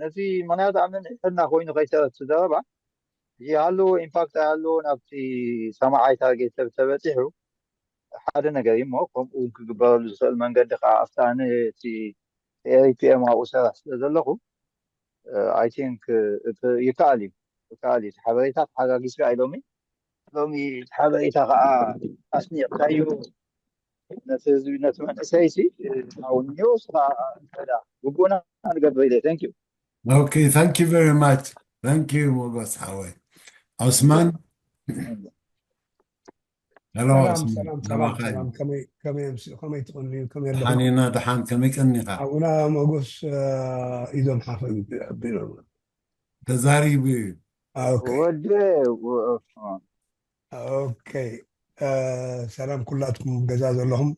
ነቲ ምኽንያት ኣብ ነንሕድሕድና ኮይኑ ከይተረፍ ዘረባ ይሃሉ ኢምፓክት ኣይሃሉ ናብቲ ሰማዓይ ታርጌት ሰብ ተበፂሑ ሓደ ነገር እዩ እሞ ከምኡ እውን ክግበረሉ ዝኽእል መንገዲ ከዓ ኣብታ ነቲ ኤሪፒኤም ኣብኡ ሰራሕ ስለ ዘለኹ ኣይ ቲንክ ይከኣል እዩ ይከኣል እዩ ሓበሬታ ተሓጋጊዝካ ኢሎሚ ሎሚ ሓበሬታ ከዓ ኣስኒቕካዩ ነቲ ህዝቢ ነቲ መንእሰይ ሲ ኣውንዮ ስኻ እንተዳ ግቡእና ንገብር ኢለ thank you Okay, thank you very much. Thank you, ሞጎስ ሓወይ። ዑስማን፣ ሄሎ ሰላም ዑስማን፣ ሰላም ሰላም ናባኻ እዩ። ሰላም ከመይ ከመይ ኣምስ- ከመይ ትቐንዩ ከመይ ኣለኹም? ደሓን ኢና፣ ደሓን፣ ከመይ ቀኒኻ? ኣቡና ሞጎስ አ፣ ኢዶም ሓፈ ኣቢሎም ተዛሪቡ እዩ። ኦኬ ወዲ ኦኬ አ፣ ሰላም ኩላትኩም ገዛ ዘለኹም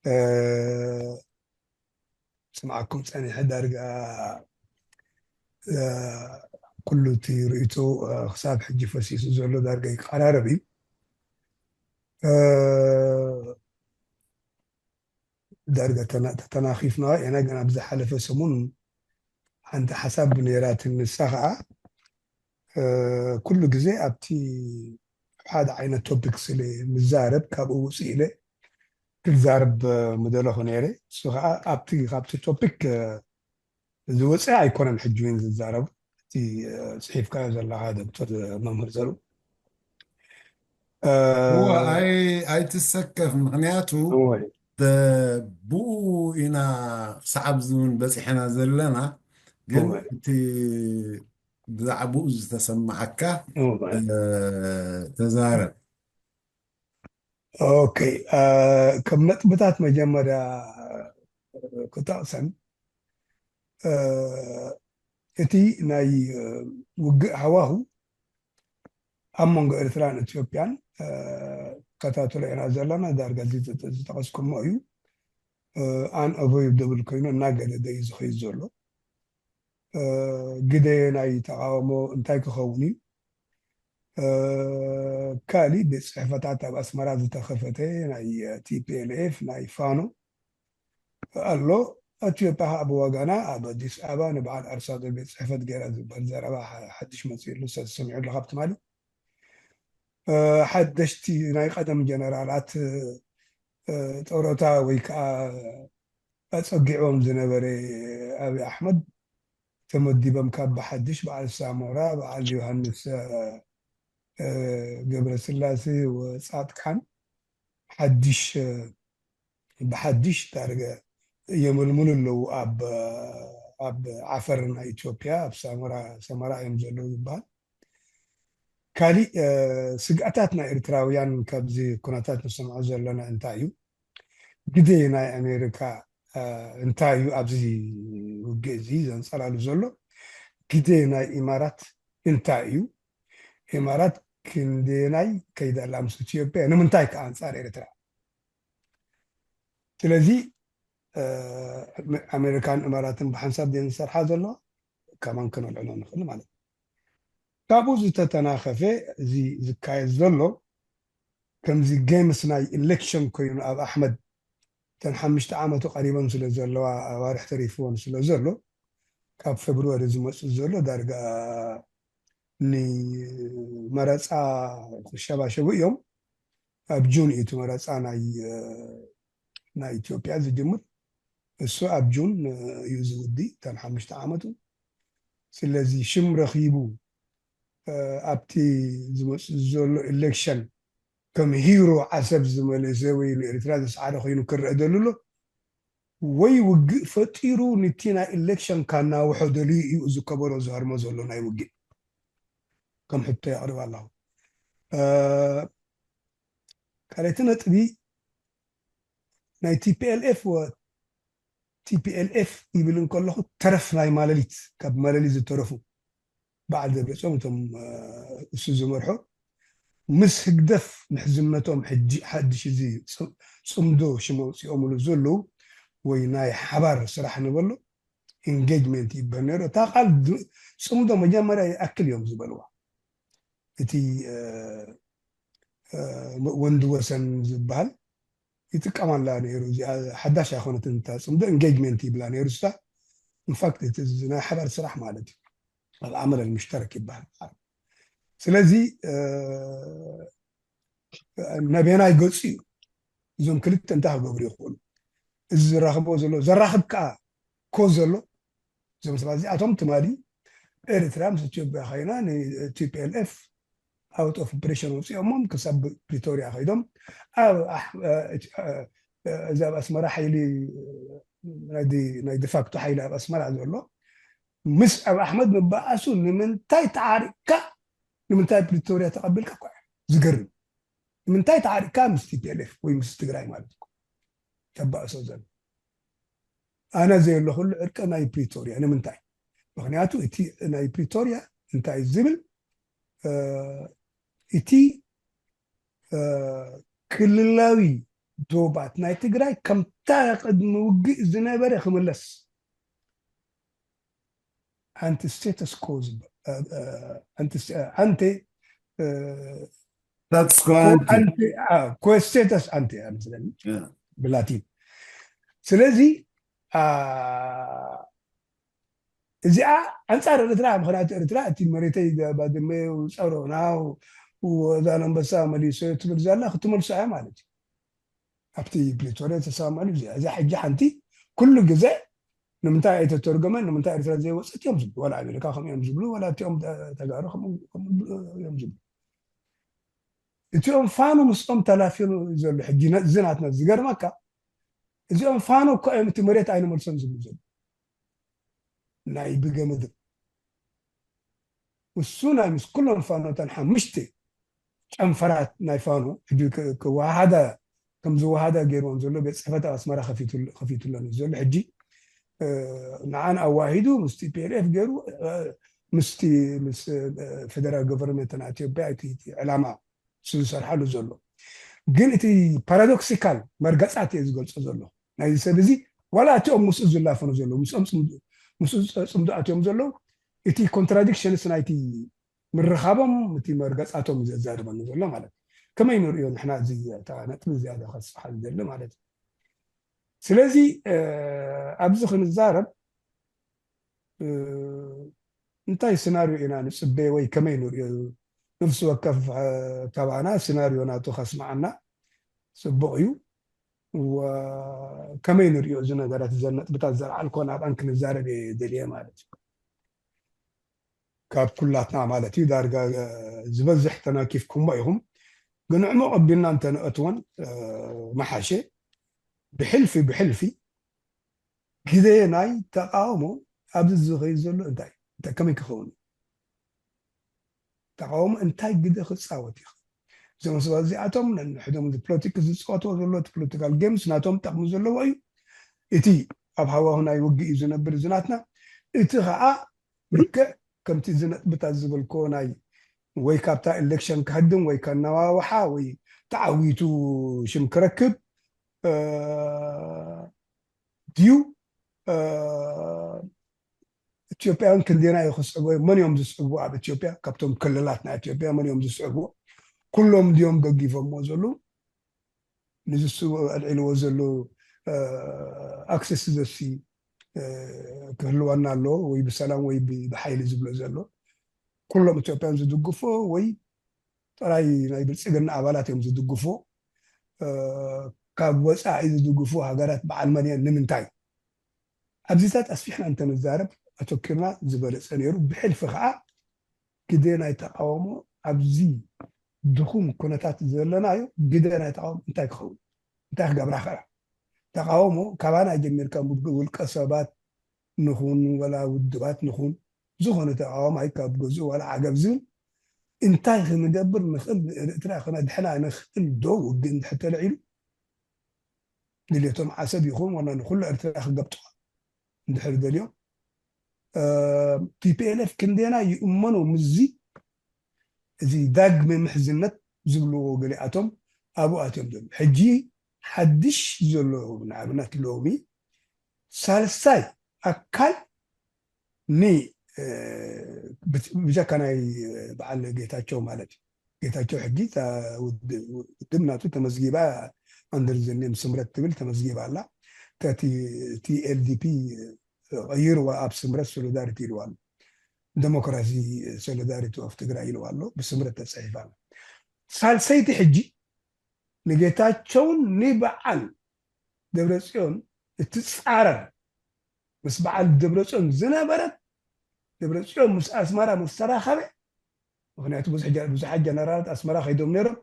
አ፣ ስምዓኩም ጸኒሐ ዳርጋ አ፣ ኩሉ እቲ ርእይቶ አ፣ ክሳብ ሕጂ ፈሲሱ ዘሎ ዳርጋ ይቀራረብ እዩ አ፣ ዳርጋ ተና- ተተናኺፍና ኢና ግን ኣብ ዝሓለፈ ሰሙን ሓንቲ ሓሳብ ነይራትን ንሳ ከዓ አ፣ ኩሉ ግዜ ኣብቲ ሓደ ዓይነት ቶፒክ ስለ ምዛረብ ካብኡ ውፅእ ኢለ ክዛረብ ምደለኹ ነይረ እሱ ከዓ ኣብቲ ካብቲ ቶፒክ ዝወፀ ኣይኮነን ሕጂ እውን ዝዛረቡ እቲ አ፣ ፅሒፍካዮ ዘለካ ዶክተር መምህር ዘሩ አ፣ እዋ ኣይ ኣይትሰከፍ ምክንያቱ እወ፣ ተ- ብኡ ኢና ክሳዕ ኣብዚ እውን በፂሕና ዘለና ግን እወ፣ እቲ ብዛዕባኡ ዝተሰማዓካ እወ። እ፣ ተዛረብ ኦኬ አ፣ ከም ነጥብታት መጀመርያ ክጠቕሰን አ፣ እቲ ናይ አ፣ ውግእ ሃዋሁ ኣብ መንጎ ኤርትራን ኢትዮጵያን አ፣ ከታተሎ ኢና ዘለና ዳርጋ እዚ ዝጠ- ዝጠቐስኩሞ እዩ ኣን ኣቮይደብል ኮይኑ እናገደደ እዩ ዝኸይድ ዘሎ አ፣ ግደ ናይ ተቃውሞ እንታይ ክኸውን እዩ አ፣ ካሊእ ቤት ፅሕፈታት ኣብ ኣስመራ ዝተኸፈተ ናይ ቲፒኤልኤፍ ናይ ፋኖ ኣሎ ኢትዮጵያ ከዓ ብወገና ኣብ ኣዲስ ኣበባ ንበዓል ኣርሳዶ ቤት ፅሕፈት ገይራ ዝበሃል ዘረባ ሓ- ሓድሽ መፅኡ ኣሎ ሰሚዑ ኣለካ ብትማሊ እ፣ ሓደሽቲ ናይ ቀደም ጀነራላት እ፣ ጦሮታ ወይ ከዓ ኣፀጊዕዎም ዝነበረ ኣብይ ኣሕመድ ተመዲቦም ካብ ብሓድሽ በዓል ሳሞራ በዓል ዮሃንስ እ፣ እ፣ ገብረስላሴ ወፃጥቃን ሓድሽ እ፣ ብሓድሽ ዳርገ የመልምሉ ኣለዉ ኣብ ኣብ ዓፈር ናይ ኢትዮጵያ ኣብ ሳሞራ ሰመራ እዮም ዘለዉ ይበሃል ካሊእ እ፣ ስግኣታት ናይ ኤርትራውያን ካብዚ ኩነታት ንሰምዖ ዘለና እንታይ እዩ ግዜ ናይ ኣሜሪካ እ፣ እንታይ እዩ ኣብዚ ውግእ እዚ ዘንፀላሉ ዘሎ ግዜ ናይ ኢማራት እንታይ እዩ ኢማራት ክንደየናይ ከይዳ ኣላ ምስ ኢትዮጵያ ንምንታይ ከ ኣንፃር ኤርትራ ስለዚ እ፣ ኣሜሪካን ኢማራትን ብሓንሳብ ደን ዝሰርሓ ዘለዋ ከማን ከነልዕሎ ንኽእል ማለት እዩ ካብኡ ዝተተናኸፈ እዚ ዝካየድ ዘሎ ከምዚ ጌምስ ናይ ኢሌክሽን ኮይኑ ኣብ ኣሕመድ እተን ሓሙሽተ ዓመቱ ቀሪበን ስለ ዘለዋ ኣዋርሕ ተሪፍዎን ስለ ዘሎ ካብ ፌብርዋሪ ዝመፅእ ዘሎ ዳርጋ ንመረፃ ክሸባሸቡ እዮም ኣብ ጁን እዩ እቲ መረፃ ናይ ናይ ኢትዮጵያ ዝጅምር እሱ ኣብ ጁን እዩ ዝውዲ እተን ሓሙሽተ ዓመቱ ስለዚ ሽም ረኺቡ ኣብቲ ዝመፅእ ዘሎ ኢሌክሽን ከም ሂሮ ዓሰብ ዝመለሰ ወይ ንኤርትራ ዘስዓረ ኮይኑ ክረአ ደሉ ኣሎ ወይ ውግእ ፈጢሩ ንቲ ናይ ኢሌክሽን ካናውሖ ደልዩ እዩ እዚ ከበሮ ዝሃርሞ ዘሎ ናይ ውግእ ከም ሕቶ የቕርብ ኣለኹ ካልኣይቲ ነጥቢ ናይ ቲፒኤልኤፍ ወ ቲፒኤልኤፍ ይብል እንከለኹ ተረፍ ናይ ማለሊት ካብ ማለሊት ዝተረፉ በዓል ደብረፅዮም እቶም እሱ ዝመርሖ ምስ ህግደፍ ምሕዝነቶም ሕጂ ሓድሽ እዚ ፅምዶ ሽም ኣውፅኦምሉ ዘለዉ ወይ ናይ ሓባር ስራሕ ንበሎ ኢንጌጅመንት ይበሃል ነይሩ እታ ቃል ጽምዶ መጀመርያ ይኣክል እዮም ዝበልዋ እቲ ወንድ ወሰን ዝበሃል ይጥቀማላ ነይሩ እዚኣ ሓዳሽ ኣይኮነትን እታ ጽምዶ ኢንጌጅመንት ይብላ ነይሩ ስታ ኢንፋክት እቲ ናይ ሓባር ስራሕ ማለት እዩ። ኣብ ዓመል ሙሽተረክ ይበሃል። ስለዚ ነቤናይ ገፁ እዩ። እዞም ክልተ እንታይ ክገብሩ ይኽእሉ? እዚ ዝራኽቦ ዘሎ ዘራኽብ ከዓ ኮ ዘሎ እዞም ሰባት እዚኣቶም ትማሊ ኤርትራ ምስ ኢትዮጵያ ኮይና ንቲፒኤልኤፍ ኣውት ኦፍ ኦፕሬሽን ወፂኦሞም ክሳብ ፕሪቶሪያ ከይዶም ኣብ እዚ ኣብ ኣስመራ ሓይሊ ናይ ዲፋክቶ ሓይሊ ኣብ ኣስመራ ዘሎ ምስ ኣብ ኣሕመድ ምባኣሱ ንምንታይ ተዓሪቅካ ንምንታይ ፕሪቶሪያ ተቐቢልካ እኳ ዝገርም ንምንታይ ተዓሪቅካ ምስ ቲፒኤልኤፍ ወይ ምስ ትግራይ ማለት እኮ ተባእሶ ዘሎ ኣነ ዘየለኹሉ ዕርቂ ናይ ፕሪቶሪያ ንምንታይ ምክንያቱ እቲ ናይ ፕሪቶሪያ እንታይ ዝብል እቲ ክልላዊ ዶባት ናይ ትግራይ ከምታ ቅድሚ ውግእ ዝነበረ ክምለስ ኣንቲ ስቴተስ ኮ ኣንቲ ኮ ስቴተስ ኣንቲ ኣምስለኒ ብላቲን ስለዚ እዚኣ ኣንፃር ኤርትራ ምክንያቱ ኤርትራ እቲ መሬተይ ባድመ ፀሮና ዛላንበሳ መሊሶ ትብል ዘላ ክትመልሶ እያ ማለት እዩ ኣብቲ ፕሪቶሪያ ተሰማማሉ እዚኣ እዚኣ ሕጂ ሓንቲ ኩሉ ግዜ ንምንታይ ኣይተተርጎመን ንምንታይ ኤርትራ ዘይወፀት እዮም ዝብሉ ዋላ ኣሜሪካ ከምኡ እዮም ዝብሉ ዋላ እቲኦም ተጋሩ ከምኡ እዮም ዝብሉ እቲኦም ፋኖ ምስኦም ተላፊኑ ዘሎ ሕጂ እዚ ናትና ዝገርመካ እዚኦም ፋኖ እኮ እዮም እቲ መሬት ኣይንመልሶን ዝብሉ ዘሎ ናይ ብገምግም እሱ ናይ ምስ ኩሎም ፋኖተን ሓሙሽተ ጨንፈራት ናይ ፋኖ ሕጂ ክወሃሃዳ ከም ዝወሃዳ ገይርዎም ዘሎ ቤት ፅሕፈት ኣብ ኣስመራ ከፊቱለን እዩ ዘሎ ሕጂ ንዓን ኣዋሂዱ ምስ ቲፒኤልኤፍ ገይሩ ምስቲ ምስ ፌደራል ገቨርንመንት ናይ ኢትዮጵያ እቲ ዕላማ እሱ ዝሰርሓሉ ዘሎ ግን እቲ ፓራዶክሲካል መርገፃት እየ ዝገልፆ ዘሎ ናይዚ ሰብ እዚ ዋላ እቲኦም ምስኡ ዝላፈኑ ዘለዉ ምስኦም ምስኡ ፅምዶ ኣትዮም ዘለዉ እቲ ኮንትራዲክሽንስ ናይቲ ምርኻቦም እቲ መርገፃቶም እዩ ዘዛርበኒ ዘሎ ማለት እዩ ከመይ ንሪኦ ንሕና እዚ ነጥቢ ዝያዳ ከስፍሓ ዝደሊ ማለት እዩ ስለዚ ኣብዚ ክንዛረብ እንታይ ስናርዮ ኢና ንፅበ ወይ ከመይ ንሪኦ ነፍሲ ወከፍ ካባና ስናርዮ ናቱ ከስምዓና ፅቡቕ እዩ ከመይ ንሪኦ እዚ ነገራት እዘን ነጥብታት ዘልዓልኮ ናብኣን ክንዛረብ እየ ደልየ ማለት እዩ ካብ ኩላትና ማለት እዩ ዳርጋ ዝበዝሕ ተናኪፍኩሞ ኢኹም ግን ዕሙቕ ኣቢልና እንተንእትወን መሓሸ ብሕልፊ ብሕልፊ ግደ ናይ ተቃውሞ ኣብዚ ዝኸይድ ዘሎ እንታይ እንታይ ከመይ ክኸውን ተቃውሞ እንታይ ግደ ክፃወት ይኽእል እዞም ሰባት እዚኣቶም ነንሕዶም ፖለቲክ ዝፃወትዎ ዘሎ ፖለቲካል ጌምስ ናቶም ጠቕሚ ዘለዎ እዩ እቲ ኣብ ሃዋሁ ናይ ውግእ እዩ ዝነብር ዝናትና እቲ ከዓ ልክዕ ከምቲ እዚ ነጥብታት ዝበልኮ ናይ ወይ ካብታ ኤሌክሽን ክሃድም ወይ ከነዋውሓ ወይ ተዓዊቱ ሽም ክረክብ ድዩ ኢትዮጵያውያን ክንደና እዩ ክስዕቦ መን እዮም ዝስዕቡ ኣብ ኢትዮጵያ ካብቶም ክልላት ናይ ኢትዮጵያ መን እዮም ዝስዕቡ ኩሎም ድዮም ደጊፎሞ ዘለዉ ንዝሱ ኣልዒልዎ ዘሎ ኣክሰስ ዘሲ ክህልወና ኣለዎ ወይ ብሰላም ወይ ብሓይሊ ዝብሎ ዘሎ ኩሎም ኢትዮጵያን ዝድግፎ ወይ ጥራይ ናይ ብልፅግና ኣባላት እዮም ዝድግፎ ካብ ወፃኢ ዝድግፉ ሃገራት በዓል መን እየን ንምንታይ ኣብዚታት ኣስፊሕና እንተንዛረብ ኣተኪርና ዝበለፀ ነይሩ ብሕልፊ ከዓ ግደ ናይ ተቃውሞ ኣብዚ ድኹም ኩነታት ዘለናዮ ግደ ናይ ተቃውሞ እንታይ ክኸውን እንታይ ክገብራ ክእላ ተቃውሞ ካባና ጀሚርካ ውልቀ ሰባት ንኹን ወላ ውድባት ንኹን ዝኾነ ተቃዋማይ ካብ ገዝኡ ዋላ ዓገብ ዝብል እንታይ ክንገብር ንኽእል ንኤርትራ ክነድሕና ንኽእል ዶ ውግእ እንድሕር ተልዒሉ ድሌቶም ዓሰብ ይኹን ዋላ ንኩሉ ኤርትራ ክገብጥዋ እንድሕር ደልዮም ቲፒኤልኤፍ ክንደና ይእመኑ ምስዚ እዚ ዳግመ ምሕዝነት ዝብልዎ ገሊኣቶም ኣብኡ ኣትዮም ዘለዉ ሕጂ ሓድሽ ዘሎ ንኣብነት ሎሚ ሳልሳይ ኣካል ኒ ብጀካ ናይ በዓል ጌታቸው ማለት እዩ ጌታቸው ሕጂ ውድብ ናቱ ተመዝጊባ under the name ስምረት ትብል ተመዝጊባ ኣላ ቲኤልዲፒ ቀይርዋ፣ ኣብ ስምረት ሶሊዳሪቲ ኢልዋ ኣሎ። ዴሞክራሲ ሶሊዳሪቲ ኦፍ ትግራይ ኢልዋ ኣሎ፣ ብስምረት ተፃሒፋ ኣላ። ሳልሰይቲ ሕጂ ንጌታቸውን ንበዓል ደብረፅዮን እትፃረር፣ ምስ በዓል ደብረፅዮን ዝነበረት፣ ደብረፅዮን ምስ ኣስመራ ምስ ተራኸበ፣ ምክንያቱ ብዙሕ ጀ- ብዙሓት ጀነራላት ኣስመራ ከይዶም ነይሮም፣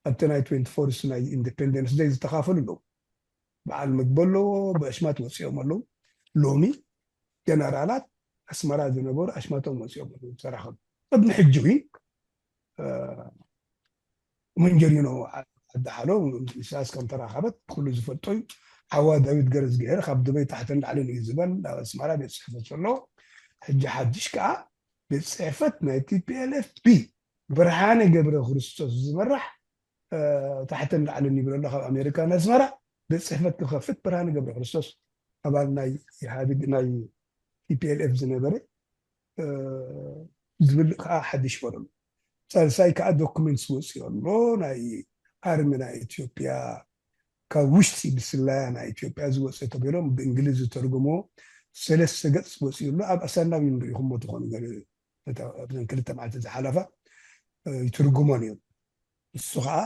ኣብቲ ናይ ትወንቲ ፎርስ ናይ ኢንዲፔንደንስ ደይ ዝተኻፈሉ ኣለዉ። በዓል ምግቢ ኣለዎ፣ ብኣሽማት ወፂኦም ኣለዉ። ሎሚ ጀነራላት ኣስመራ ዝነበሩ ኣሽማቶም ወፂኦም ኣለዉ፣ ተራኸቡ። ቅድሚ ሕጂ እውን መንጀሪኖ ኣዳሓሎ፣ ኢሳያስ ከም ተራኸበት ኩሉ ዝፈልጦ እዩ። ሓዋ ዳዊት ገረዝግሄር ካብ ዱበይ ታሕትን ላዕልን እዩ ዝበል፣ ኣብ ኣስመራ ቤት ፅሕፈት ዘሎ። ሕጂ ሓድሽ ከዓ ቤት ፅሕፈት ናይ ቲፒኤልኤፍ ብ ብርሃነ ገብረ ክርስቶስ ዝመራሕ ታሕትን ላዕልን ይብል ኣሎ። ካብ ኣሜሪካ ንኣስመራ ቤት ፅሕፈት ክኸፍት ብርሃነ ገብረ ክርስቶስ ኣባል ናይ ኢህኣዴግ ናይ ቲፒኤልኤፍ ዝነበረ ዝብል ከዓ ሓድሽ ወረ ኣሎ። ሳልሳይ ከዓ ዶኩሜንትስ ወፂኡ ኣሎ። ናይ ኣርሚ ናይ ኢትዮጵያ፣ ካብ ውሽጢ ብስላያ ናይ ኢትዮጵያ ዝወፀ ተገይሮም ብእንግሊዝ ዝተርጎሞ ሰለስተ ገፅ ወፂኡ ኣሎ። ኣብ ኣሳናዊ ንሪኢኹሞ ትኾኑ ገለ ኣብዘን ክልተ መዓልቲ ዝሓለፋ ይትርጉሞን እዮም። ንሱ ከዓ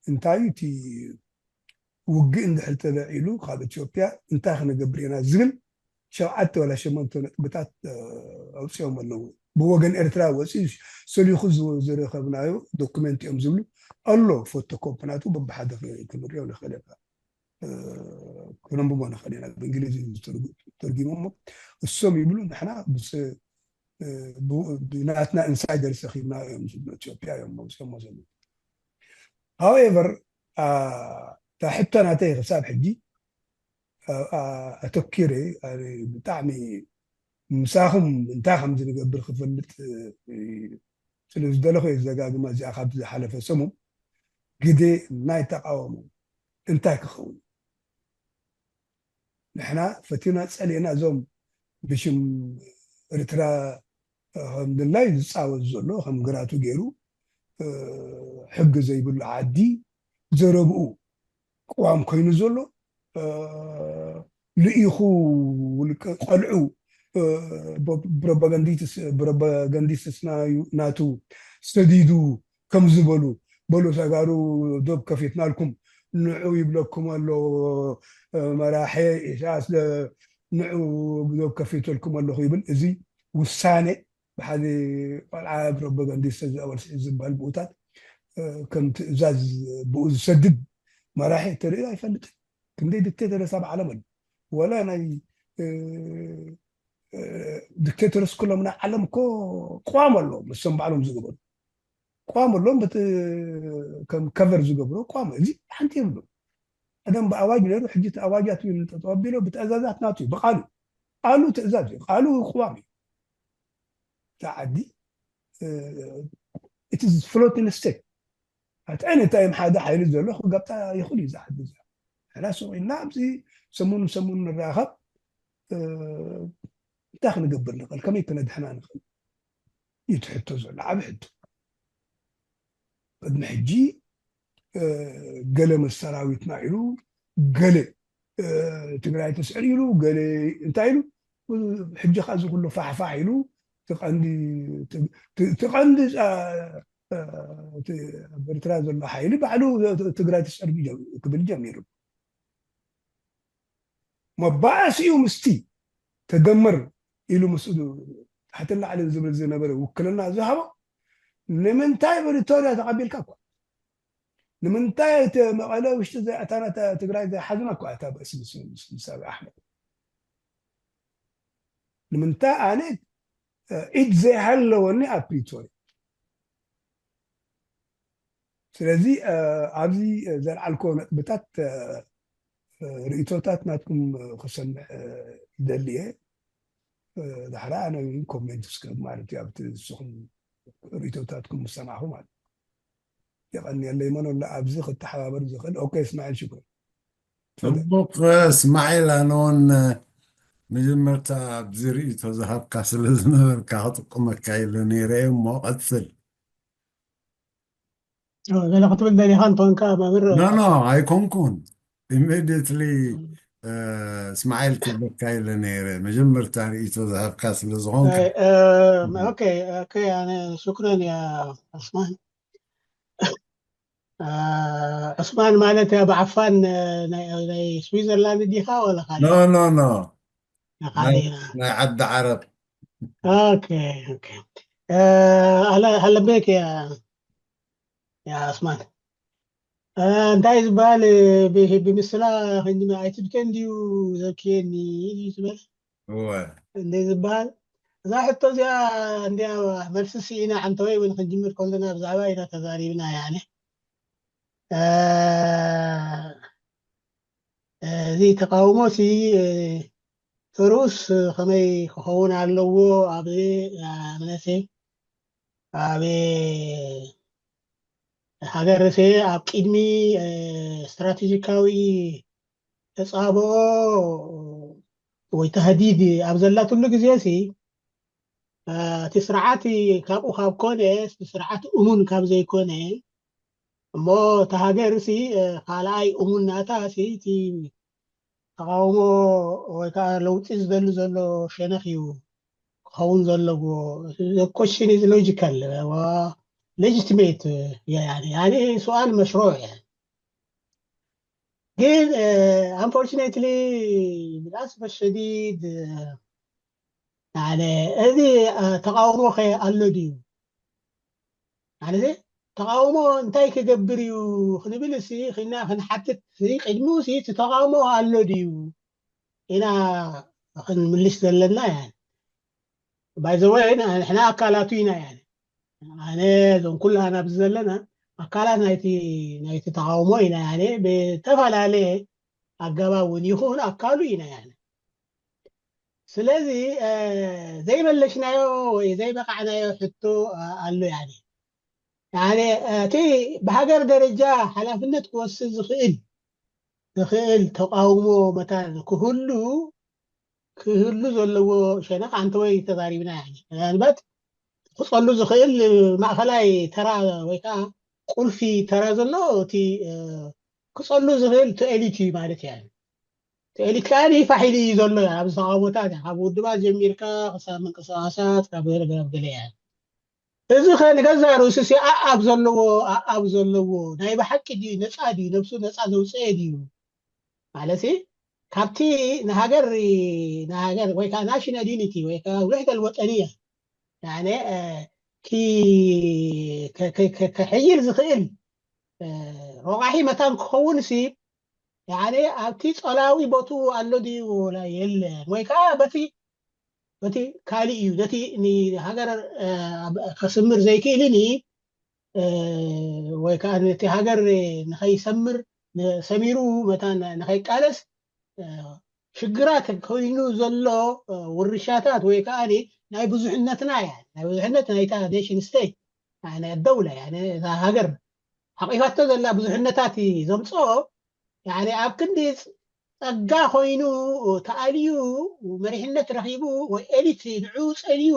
እንታይ እቲ ውግእ እንድሕር ተለዒሉ ካብ ኢትዮጵያ እንታይ ክንገብር ኢና ዝብል ሸውዓተ ወላ ሸሞንተ ነጥብታት ኣውፅኦም ኣለዉ። ብወገን ኤርትራ ወፂኡ ሰሊኹ ዝረኸብናዮ ዶኩመንት እዮም ዝብሉ ኣሎ። ፎቶኮፕ ናቱ በብሓደ ክንሪኦ ንኽእል ኢና፣ ክነንብቦ ንኽእል ኢና። ብእንግሊዝ ተርጊሞሞ እሶም ይብሉ፣ ንሕና ብናትና ኢንሳይደርስ ረኺብና እዮም ዝብሉ። ኢትዮጵያ እዮም መውፅኦሞ ዘለዉ። ሃውኤቨር እታ ሕቶ ናተይ ክሳብ ሕጂ ኣተኪረ ብጣዕሚ ምሳኹም እንታይ ከም ዝንገብር ክፈልጥ ስለ ዝደለኹ እየ ዝደጋግማ እዚኣ። ካብ ዝሓለፈ ሰሙን ግዜ ናይ ተቃውሞ እንታይ ክኸውን? ንሕና ፈቲና ጸሊእና እዞም ብሽም ኤርትራ ከም ድላይ ዝጻወት ዘሎ ከም ግራቱ ገይሩ ሕጊ ዘይብሉ ዓዲ ዘረብኡ ቅዋም ኮይኑ ዘሎ ልኢኹ ውልቀ ቆልዑ ፕሮፓጋንዲስትስ ናቱ ሰዲዱ ከም ዝበሉ በሉ ተጋሩ ዶብ ከፊትናልኩም ንዑ ይብለኩም ኣሎ መራሒ ኢሳያስ ንዑ ዶብ ከፊተልኩም ኣለኹ ይብል። እዚ ውሳኔ ብሓደ ቆልዓ ፕሮፓጋንዲስት ዝበሃል ብኡታት ከም ትእዛዝ ብኡ ዝሰድድ መራሒ ተርእዩ ኣይፈልጥን። ክንደይ ዲክቴተርስ ኣብ ዓለም ኣሎ። ወላ ናይ ዲክቴተርስ ኩሎም ናይ ዓለም እኮ ቅዋም ኣሎ፣ ንሶም ባዕሎም ዝገበሩ ቅዋም ኣሎ። በቲ ከም ከቨር ዝገብሮ ቅዋም እዚ ሓንቲ የብሉ። ቀደም ብኣዋጅ ነይሩ፣ ሕጂ እቲ ኣዋጃት እዩ ተጠቢሎ ብትእዛዛት ናቱ እዩ። ብቃሉ ቃሉ ትእዛዝ እዩ፣ ቃሉ ቅዋም እዩ። እዛ ዓዲ it is floating state። ኣቲ እንታይ ሓደ ሓይሊ ዘሎ ክጋብጣ ይኽእል እዩ። እዛ ዓዲ እዚኣ ሕና ስቕ ኢልና ኣብዚ ሰሙን ሰሙን ንራኸብ እንታይ ክንገብር ንኽእል፣ ከመይ ክነድሕና ንኽእል እዩ እቲ ሕቶ ዘሎ ዓብ ሕቶ። ቅድሚ ሕጂ ገለ ምስ ሰራዊትና ኢሉ ገለ ትግራይ ትስዕር ኢሉ ገለ እንታይ ኢሉ ሕጂ ከዓ እዚ ኩሉ ፋሕፋሕ ኢሉ ትቀንዲ ትቀንዲ ኣብ ኤርትራ ዘሎ ሓይሊ ባዕሉ ትግራይ ትስዕር ክብል ጀሚሩ። መባእሲኡ ምስቲ ተደመር ኢሉ ምስኡ ታሕትን ላዕልን ዝብል ዝነበረ ውክልና ዝሃቦ ንምንታይ ፕሪቶርያ ተቐቢልካ እኳ ንምንታይ እቲ መቐለ ውሽጢ ዘይኣታና ትግራይ ዘይሓዝና እኳ እታ በእሲ ምስ ኣቢ ኣሕመድ ንምንታይ ኣነ ኢድ ዘይሃለወኒ ኣብ ፕሪቶርያ ስለዚ ኣብዚ ዘልዓልኮ ነጥብታት ርእቶታት ናትኩም ክሰምዕ ይደሊ እየ። ዳሕራ ኣነ ኮሜንት ስክብ ማለት እዩ ኣብቲ ንስኹም ርእቶታትኩም ምሰማዕኹ ማለት የቐንየለይ። መን ኣሎ ኣብዚ ክተሓባበር ዝኽእል? ኦኬ እስማዒል ሽኩር። ጽቡቕ እስማዒል፣ ኣነ እውን መጀመርታ ኣብዚ ርእቶ ዝሃብካ ስለ ዝነበርካ ክጥቁመካ ኢለ ነይረ እየ እሞ ቀጽል። ገለ ክትብል ደሊኻ እንተኾንካ መምህር ኖ ኖ ኣይኮንኩን ኢሚዲየትሊ እስማዒል ክብለካ ኢለ ነይረ፣ መጀመርታ ርእይቶ ዝሃብካ ስለ ዝኾንካ። ኦኬ ኦኬ ኣነ ሽኩረን ያ ዑስማን። ዑስማን ማለት ያ ብዓፋን ናይ ስዊዘርላንድ ዲኻ ወላ ካልእ? ኖ ኖ ኖ ናይ ዓዲ ዓረብ። ኦኬ ኦኬ። ኣለ ኣለቤክ ያ ያ ዑስማን እንታይ ዝበሃል ብምስላ ኣይትብከ እንድዩ ዘብክየኒ እዩ ዝበል እንደ ዝበሃል እዛ ሕቶ እዚኣ እንዲያ መልሲ ስኢና ዓንተወይ እውን ክንጅምር ከለና ብዛዕባ ኢና ተዛሪብና ያነ እዚ ተቃውሞ ሲ ርኡስ ከመይ ክኸውን ኣለዎ ኣብዚ እምነተይ ኣብ ሃገር ርእሰ ኣብ ቅድሚ ስትራቴጂካዊ ተጻብኦ ወይ ተህዲድ ኣብ ዘላትሉ ግዜ ሲ እቲ ስርዓት ካብኡ ካብ ኮነ ስርዓት እሙን ካብ ዘይኮነ እሞ እቲ ሃገር ሲ ካልኣይ እሙን ናታ ሲ እቲ ተቃውሞ ወይ ከዓ ለውጢ ዝደሊ ዘሎ ሸነኽ እዩ ክኸውን ዘለዎ። The question is logical, legitimate. يعني سؤال مشروع يعني. ግን unfortunately للأسف الشديد يعني እዚ ተቃውሞ ከ ኣሎ ድዩ? ማለት ተቃውሞ እንታይ ክገብር እዩ ክንብል ሲ ክና ክንሓትት ቅድሚኡ ሲ እቲ ተቃውሞ ኣሎ ድዩ ኢና ክንምልሽ ዘለና። ያ ባይዘወይ ንሕና ኣካላቱ ኢና። ያ ኣነ እዞም ኩላና ኣብዚ ዘለና ኣካላት ናይቲ ናይቲ ተቃውሞ ኢና። ያ ብተፈላለየ ኣገባብ እውን ይኹን ኣካሉ ኢና። ያ ስለዚ ዘይመለሽናዮ ወይ ዘይበቃዕናዮ ሕቶ ኣሎ። ያ እቲ ብሃገር ደረጃ ሓላፍነት ክወስድ ዝኽእል ዝኽእል ተቃውሞ መታን ክህሉ ክህሉ ዘለዎ ሸነኽ ኣንተወይ ተዛሪብና። ምናልባት ክፀሉ ዝኽእል ማእኸላይ ተራ ወይ ከዓ ቁልፊ ተራ ዘሎ እቲ ክፀሉ ዝኽእል እቲ ኤሊት እዩ ማለት እያ። እቲ ኤሊት ከዓ ፋሕ ኢሉ እዩ ዘሎ ኣብዚ ተቃውሞታት ካብ ውድባት ጀሚርካ ክሳብ ምንቅስቃሳት ካብ ገለ ገለ እያ። እዚ ከ ንገዛ ርእሱ ሲ ኣኣብ ዘለዎ ኣኣብ ዘለዎ ናይ ብሓቂ ድዩ ነፃ ድዩ ነብሱ ነፃ ዘውፅኤ ድዩ ማለት ካብቲ ንሃገር ንሃገር ወይ ከዓ ናሽናል ዩኒቲ ወይ ከዓ ውሕደል ወጠንያ ከሕይል ዝኽእል ረቋሒ መታን ክኸውን ሲ ያኔ ኣብቲ ጸላዊ ቦትኡ ኣሎ ድዩ የለን ወይ ከዓ በቲ በቲ ካልእ እዩ ነቲ ንሃገር ከስምር ዘይክእልን ወይ ከዓ ነቲ ሃገር ንኸይሰምር ሰሚሩ መታን ንኸይቃለስ ሽግራት ኮይኑ ዘሎ ውርሻታት ወይ ከዓ ናይ ብዙሕነትና እያ ናይ ብዙሕነት ናይታ ኔሽን ስቴት ናይ ደውላ እያ እዛ ሃገር ሓቂፋቶ ዘላ ብዙሕነታት ዘምፅኦ ኣብ ክንዲ ጸጋ ኮይኑ ተኣልዩ መሪሕነት ረኺቡ ወይ ኤሊት ንዑ ጸልዩ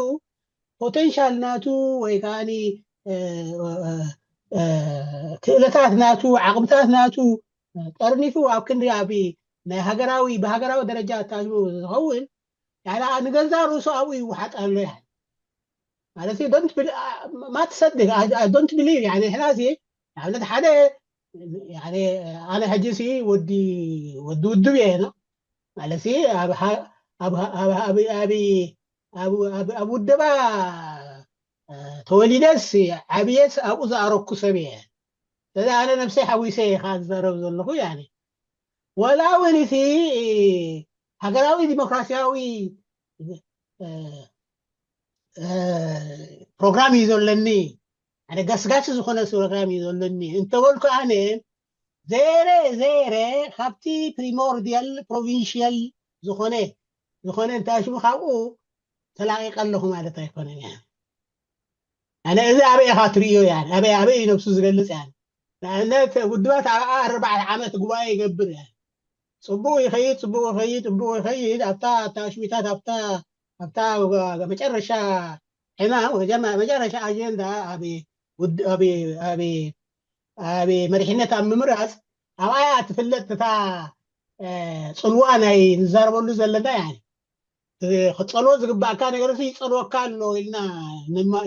ፖቴንሻል ናቱ ወይ ከዓ ክእለታት ናቱ ዓቕምታት ናቱ ጠርኒፉ ኣብ ክንዲ ኣብ ናይ ሃገራዊ ብሃገራዊ ደረጃ ኣታዝቡ ዝኸውን ንገዛ ርእሱ ኣብኡ ይወሓጥ ኣሎ ማለት ማትሰድግ ዶንት ብሊቭ ንሕና ንኣብነት ሓደ ኣነ ሕጂ ሲ ወዲ ወዲ ውድብ እየ ነ ማለት ኣብ ውደባ ተወሊደስ ዓብየስ ኣብኡ ዝኣረኩ ሰብ እየ ስለዚ ኣነ ነብሰይ ሓዊሰ እየ ከዓ ዝዛረብ ዘለኹ ወላ እውን እቲ ሃገራዊ ዲሞክራሲያዊ ፕሮግራም እዩ ዘለኒ ሓደ ገስጋሲ ዝኾነ ፕሮግራም እዩ ዘለኒ እንተበልኩ ኣነ ዘይረ ዘይረ ካብቲ ፕሪሞርዲያል ፕሮቪንሽያል ዝኾነ ዝኾነ እንታይ ሽሙ ካብኡ ተላቂቀ ኣለኹ ማለት ኣይኮነን እያ ኣነ እዚ ኣበይ ኢኻ ትርእዮ እያ ኣበይ ኣበይ እዩ ነብሱ ዝገልፅ እያ ንኣብነት ውድባት ኣብ ኣርባዕተ ዓመት ጉባኤ ይገብር እያ ፅቡቅ ይኸይድ ፅቡቅ ይኸይድ ፅቡቅ ይኸይድ ኣብታ ኣታሽሚታት ኣብታ ኣብታ መጨረሻ ዕማም መጨረሻ ኣጀንዳ ኣብ መሪሕነት ኣብ ምምራፅ ኣብኣ እያ ትፍለጥ እታ ጽልዋ ናይ ንዛረበሉ ዘለና። ክጸልዎ ዝግባእካ ነገር ይጸልወካ ኣሎ ኢልና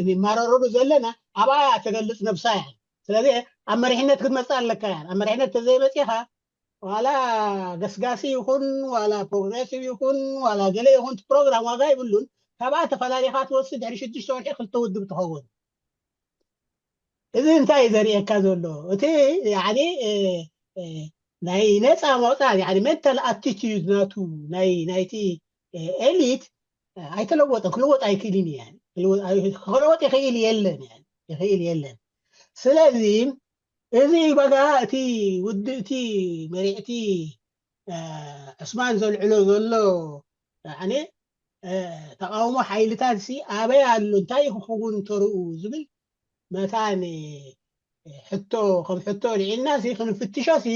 ንማረረሉ ዘለና፣ ኣብኣ ተገልጽ ነብሳ እያ። ስለዚ ኣብ መሪሕነት ክትመጽእ ኣለካ እያ። ኣብ መሪሕነት ተዘይመጺኻ ዋላ ገስጋሲ ይኹን ዋላ ፕሮግሬሲቭ ይኹን ዋላ ገለ ይኹን ፕሮግራም ዋጋ ይብሉን። ካብኣ ተፈላሊኻ ትወስድ ድሕሪ ሽዱሽተ ወርሒ ክልተ ውድብ ትኸውን። እዚ እንታይ እዩ ዘርእየካ ዘሎ? እቲ ናይ ነፃ ማውፃእ ሜንታል ኣቲቲዩድ ናቱ ናይ ናይቲ ኤሊት ኣይተለወጠ ክልወጥ ኣይክእልን እዩ። ክልወጥ ይኽእል የለን ይኽእል የለን። ስለዚ እዚ በጋ እቲ ውድእቲ መሪዕቲ ዕስማን ዘልዕሎ ዘሎ ተቃውሞ ሓይልታት ሲ ኣበይ ኣሎ እንታይ ክኸውን ተርኡ ዝብል መታን ሕቶ ከም ሕቶ ልዒልና ሲ ክንፍትሾ ሲ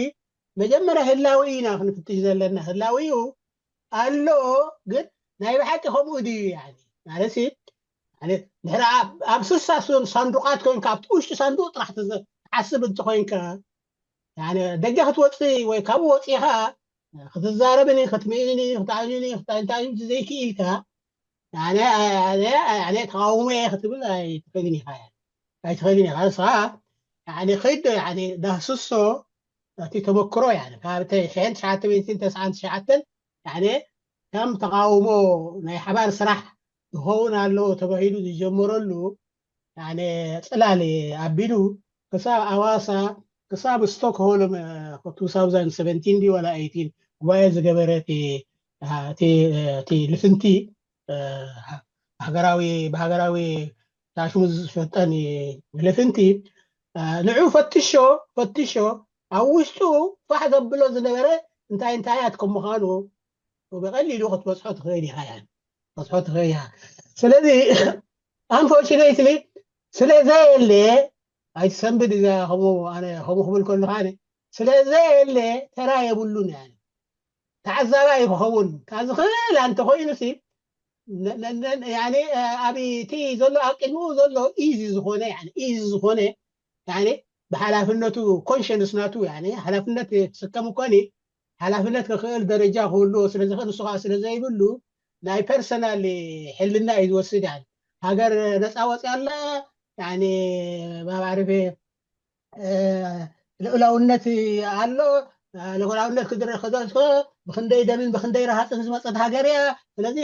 መጀመርያ ህላዊ ኢና ክንፍትሽ ዘለና። ህላዊኡ ኣሎ ግን ናይ ብሓቂ ከምኡ ድዩ? ማለት ድሕሪ ኣብ ስሳ ሳንዱቃት ኮይንካ ኣብቲ ውሽጢ ሳንዱቅ ጥራሕ ትሓስብ እንተኮይንካ ደገ ክትወፅእ ወይ ካብኡ ወፂኻ ክትዛረብኒ ክትምእኒ ክትዓዩኒ ክትንታዩ ዘይክኢልካ ተቃውሞ እየ ክትብል ኣይትኽእልን ኢኻ። ኣይትኽእልን ኢኻ። ንስኻ ከይድ ዳህስሶ እቲ ተመክሮ ካብ ሽሕን ትሽዓተ ሚእትን ተስዓን ትሽዓተን ከም ተቃውሞ ናይ ሓባር ስራሕ ክኸውን ኣለዎ ተባሂሉ ዝጀመረሉ ጽላል ኣቢሉ ክሳብ ኣዋሳ ክሳብ ስቶክሆልም two thousand seventeen ድዩ ዋላ eighteen ጉባኤ ዝገበረ እቲ ልፍንቲ ሃገራዊ ብሃገራዊ ታሽሙ ዝፈጠን ልፍንቲ ንዑ ፈትሾ ፈትሾ ኣብ ውሽጡ ፋሕ ዘብሎ ዝነበረ እንታይ እንታያት ከም ምዃኑ ብቐሊሉ ክትበፅሖ ትኽእል ኢኻ ክትበፅሖ ትኽእል ኢኻ። ስለዚ unfortunately ስለ ዘየለ ኣይትሰንብድ እዛ ከምኡ ኣነ ከምኡ ክብል ከለኻ ኣነ ስለ ዘየለ ተራ የብሉን። ተዓዛባይ ክኸውን ካብ ዝኽእል እንተኮይኑ ሲ ኣብቲ ዘሎ ኣብ ቅድሚኡ ዘሎ ኢዚ ዝኾነ ኢዚ ዝኾነ ብሓላፍነቱ ኮንሸንስ ናቱ ሓላፍነት ክስከም እኮ ሓላፍነት ክኽእል ደረጃ ክህልዎ ስለዝኽእል ንሱ ከዓ ስለዘይብሉ ናይ ፐርሰናል ሕልና እዩ ዝወስድ። ሃገር ነፃ ወፂያ ኣላ ማዕሪፈ ልኡላውነት ኣሎ። ልኡላውነት ክድረክ ከዘልኮ ብክንደይ ደምን ብክንደይ ረሃፅን ዝመፀት ሃገር እያ። ስለዚ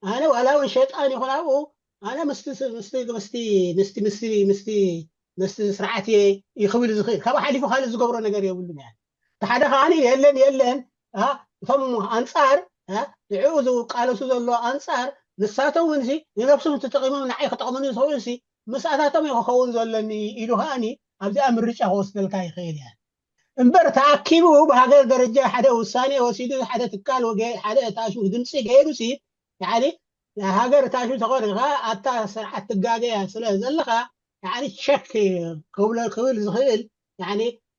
ኣነ ዋላ እውን ሸይጣን ይኹን ኣብኡ ኣነ ምስቲ ምስቲ ምስቲ ምስቲ ምስቲ ምስቲ ምስቲ ስርዓት እየ ይኽብል ዝኽእል ካብኡ ሓሊፉ ካልእ ዝገብሮ ነገር የብሉን። እያ እቲ ሓደ ከዓኒ የለን የለን እቶም ኣንፃር ንዕኡ ዝቃለሱ ዘሎ ኣንፃር ንሳቶም እውን ንነብሶም ተጠቂሞም ንዓይ ክጠቕሙኒ ዝኸውን ምስኣታቶም እዩ ክኸውን ዘለኒ ኢሉ ከዓኒ ኣብዚኣ ምርጫ ክወስደልካ ይኽእል እያ። እምበር ተኣኪቡ ብሃገር ደረጃ ሓደ ውሳኔ ወሲዱ ሓደ ትካል ሓደ ታሽሙ ድምፂ ገይሩ ሲ ሃገር ታሽሙ ተኾሪኻ ኣታ ስርዓት ትጋገያ ስለ ዘለኻ ሸክ ክብሎ ክብል ዝኽእል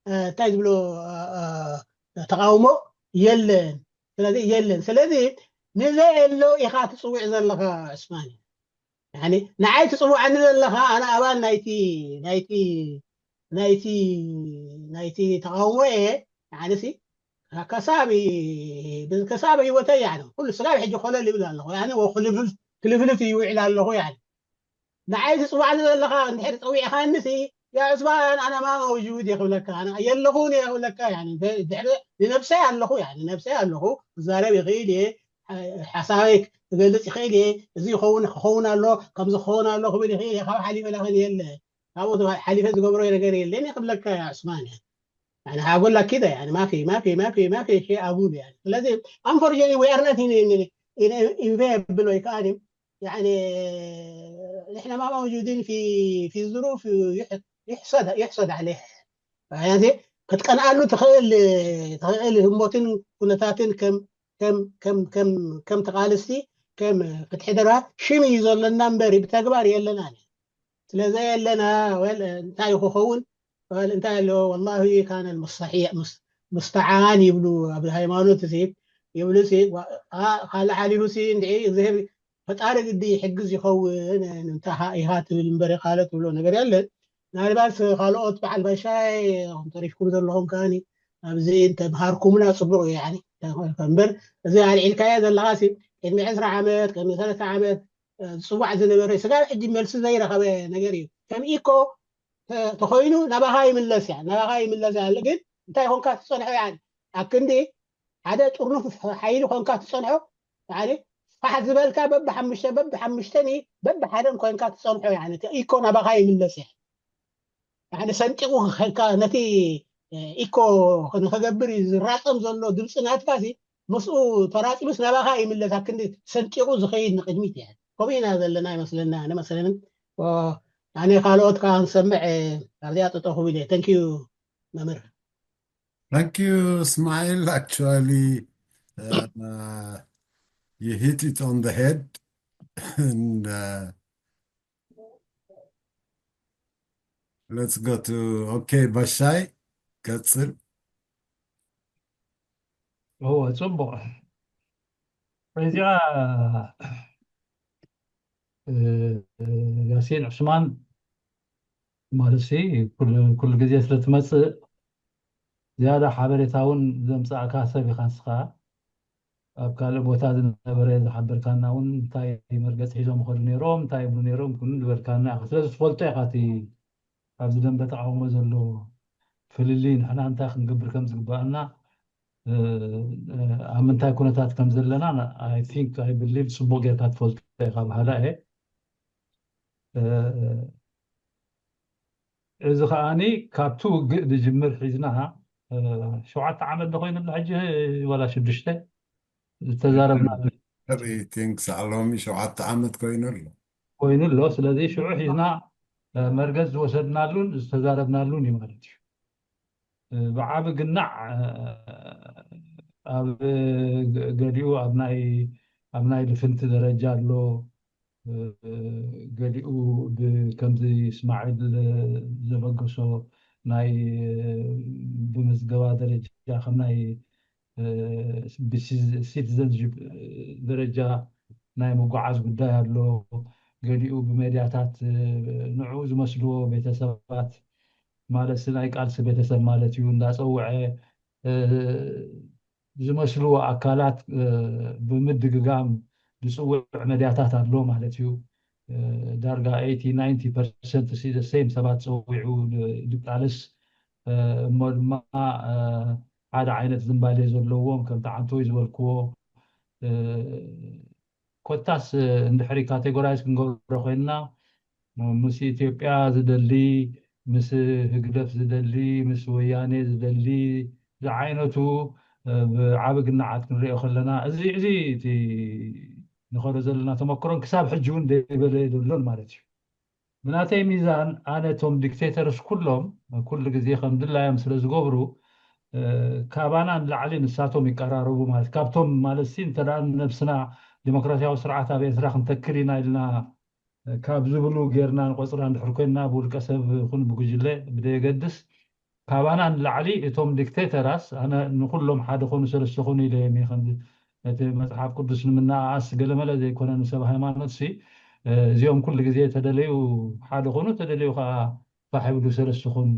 እንታይ ዝብሎ ተቃውሞ የለን። ስለዚ የለን። ስለዚ ንዘየሎ ኢኻ ትፅውዕ ዘለኻ ዑስማን። ንዓይ ትፅውዓኒ ዘለኻ ኣነ ኣባል ናይቲ ናይቲ ናይቲ ናይቲ ተቃውሞ እየ። ንዓንሲ ከሳብ ከሳብ ህይወተይ ኩሉ ስጋብ ሕጂ ኮለል ይብል ኣለኹ። ክልፍልፍ ይውዕል ኣለኹ። ንዓይ ትፅዋዕኒ ዘለኻ እንድሕር ፀዊዕኻኒ ሲ ያ ዑስማን ኣነ ማ መውጁድ እየ ክብለካ የለኹን እየ ክብለካ ንነብሰይ ኣለኹ ንነብሰይ ኣለኹ ክዛረብ ይኽእል እየ ሓሳበይ ክገልፅ ይኽእል እየ እዚ ይኸውን ክኸውን ኣሎ ከምዚ ክኸውን ኣሎ ክብል ይኽእል እየ ካብ ሓሊፈ ላኽን የለ ካብኡ ሓሊፈ ዝገብሮ ነገር የለን እየ ክብለካ ያ ዑስማን እየ ሓጎላ ኪደ ማፊ ማፊ ማፊ ማፊ ሸ ኣቡሉ ስለዚ ኣንፎርጀኒ ወይ ኣርነት ኢንቨብል ወይ ከዓ يعني نحن ما موجودين في في ظروف يحسد يحسد عليها يعني ክትቀንኣሉ ትኽእል ትኽእል ህሞትን ኩነታትን ከም ከም ከም ከም ከም ተቃልስቲ ከም ክትሕደራ ሽም እዩ ዘለና እምበሪ ብተግባር የለና ስለዘየለና እንታይ ክኸውን እንታይ ኣሎ والله كان المستعان ይብሉ ኣብ ሃይማኖት እዚ ይብሉ ካልእ ሓሊፉ እንድዒ እግዚኣብሔር ፈጣሪ ግዲ ይሕግዝ ይኸውን እንታ ኢኻ ትብል እምበር ካልእ ትብሎ ነገር የለን ምናልባት ካልኦት በዓል ባሻይ ተሪፍኩም ዘለኹም ከዓኒ ኣብዚ እንተምሃርኩምና ፅቡቅ እዩ እምበር እዚ ኣልዒልካዮ ዘለኻ ሲ ቅድሚ ዕስራ ዓመት ቅድሚ ሰለስተ ዓመት ዝፅዋዕ ዝነበረ ስጋብ ሕጂ መልሲ ዘይረኸበ ነገር እዩ። ከም ኢኮ ተኮይኑ ናባኻ ይምለስ እያ ናባኻ ይምለስ እያ። ግን እንታይ ኮንካ ትፀንሖ እያ ኣብ ክንዲ ሓደ ጥርኑፍ ሓይሊ ኮንካ ትፀንሖ። ፋሕ ዝበልካ በብሓሙሽተ በብሓሙሽተን በብሓደን ኮንካ ትፀንሖ እያ። ኢኮ ናባኻ ይምለስ እያ። ሰንጢቑ ነቲ ኢኮ ንክገብር ዝራፀም ዘሎ ድምፂ ናትካ ምስኡ ተራፂሙስ ናባኻ ይምለስ። ኣብ ክንዲ ሰንጢቑ ዝኸይድ ንቅድሚት እያ። ከምኡ ኢና ዘለና ይመስለና። ኣነ መሰለኒ ኣነ ካልኦት ከዓ ክንሰምዕ ኣብዚኣ ጠጠው ክብል እየ። Thank you መምህር። Thank you, Ismail. Actually, uh, you hit it on the head. And uh, let's go to, okay, Bashai, ቀጽል። እወ፣ ጽቡቕ። እዚኣ፣ እ፣ ያሲን ዑስማን ማለት ሲ፣ ኩሉ፣ ኩሉ ግዜ ስለ ትመጽእ፣ ዝያዳ ሓበሬታ እውን ዘምጽኣካ ሰብ ኢኻ ንስኻ። ኣብ ካልእ ቦታ ዝነበረ ዝሓበርካና እውን እንታይ መርገጽ ሒዞም ይኸዱ ነይሮም፣ እንታይ ይብሉ ነይሮም፣ ኩሉ ዝበልካና ኢኻ። ስለዚ ትፈልጦ ኢኻ እቲ ኣብዚ ደንበ ተቃውሞ ዘሎ ፍልልይ፣ ንሕና እንታይ ክንገብር ከም ዝግባኣና፣ እ፣ ኣብ ምንታይ ኩነታት ከም ዘለና፣ I think, I believe ጽቡቕ ጌርካ ትፈልጦ ኢኻ በሃላ እየ። እ፣ እዚ ከኣኒ ካብቲ ውግእ ዝጅምር ሒዝና፣ እ፣ ሸውዓተ ዓመት ዶ ኮይኑ ኣሎ ሕጂ፣ ዋላ ሽዱሽተ ዝተዛረብና። I think ክሳዕ ሎሚ ሸውዓተ ዓመት ኮይኑ ኣሎ። ኮይኑ ኣሎ። ስለዚ ሽዑ ሒዝና፣ እ፣ መርገጽ ዝወሰድናሉን ዝተዛረብናሉን እዩ ማለት እዩ። እ፣ ብዓቢ ግናዕ፣ እ፣ ኣብ ገ-፣ ገሊኡ ኣብ ናይ፣ ኣብ ናይ ልፍንቲ ደረጃ ኣሎ። እ፣ ገሊኡ ብ-፣ ከምዚ እስማዒል ዘበገሶ ናይ፣ እ፣ ብምዝገባ ደረጃ ከም ናይ፣ እ፣ ብሲ-፣ ሲቲዘንሺፕ ደረጃ ናይ ምጉዓዝ ጉዳይ ኣሎ። ገሊኡ ብሜድያታት፣ እ፣ ንዕኡ ዝመስልዎ ቤተሰባት ማለት ናይ ቃልሲ ቤተሰብ ማለት እዩ እንዳጸውዐ፣ እ፣ ዝመስልዎ ኣካላት፣ እ፣ ብምድግጋም ዝጽውዕ መድያታት ኣሎ ማለት እዩ። እ፣ ዳርጋ ኤይቲ ናይንቲ ፐርሰንት ሲ the same ሰባት ጸዊዑ ድ-፣ ድቃልስ፣ እ፣ እሞ ድማ፣ እ፣ ሓደ ዓይነት ዝንባሌ ዘለዎም ከምቲ ዓንቶይ ዝበልክዎ፣ እ፣ ኮታስ፣ እ፣ እንድሕሪ ካቴጎራይዝ ክንገብሮ ኮይንና፣ ም-፣ ምስ ኢትዮጵያ ዝደሊ፣ ምስ ህግደፍ ዝደሊ፣ ምስ ወያኔ ዝደሊ ዝዓይነቱ፣ እ፣ ብዓቢ ግናዓት ክንሪኦ ከለና፣ እዚ፣ እዚ እቲ ንኸዶ ዘለና ተመክሮን ክሳብ ሕጂ እውን ደይበለ ዘሎን ማለት እዩ። ብናተይ ሚዛን፣ ኣነ እቶም ዲክቴተርስ ኩሎም፣ ኩሉ ግዜ ከም ድላዮም ስለ ዝገብሩ፣ እ፣ ካባና ንላዕሊ ንሳቶም ይቀራረቡ ማለት፣ ካብቶም ማለት ሲ፣ እንተ ደኣ ነብስና ዲሞክራሲያዊ ስርዓት ኣብ ኤርትራ ክንተክል ኢና ኢልና፣ እ፣ ካብ ዝብሉ ጌርና ንቆጽራ እንድሕር ኮይንና፣ ብውልቀ ሰብ ይኹን ብጉጅለ ብደየገድስ፣ ካባና ንላዕሊ እቶም ዲክቴተራስ፣ ኣነ ንኹሎም ሓደ ኮኑ ሰለስተ ኮኑ ኢለ እየ፣ ከምዚ ነቲ መጽሓፍ ቅዱስ ንምንኣኣስ ገለመለ ዘይኮነ፣ ንሰብ ሃይማኖት ሲ፣ እ፣ እዚኦም ኩሉ ግዜ ተደለዩ ሓደ ኮኑ፣ ተደለዩ ከኣ ፋሕ ይብሉ ሰለስተ ኮኑ።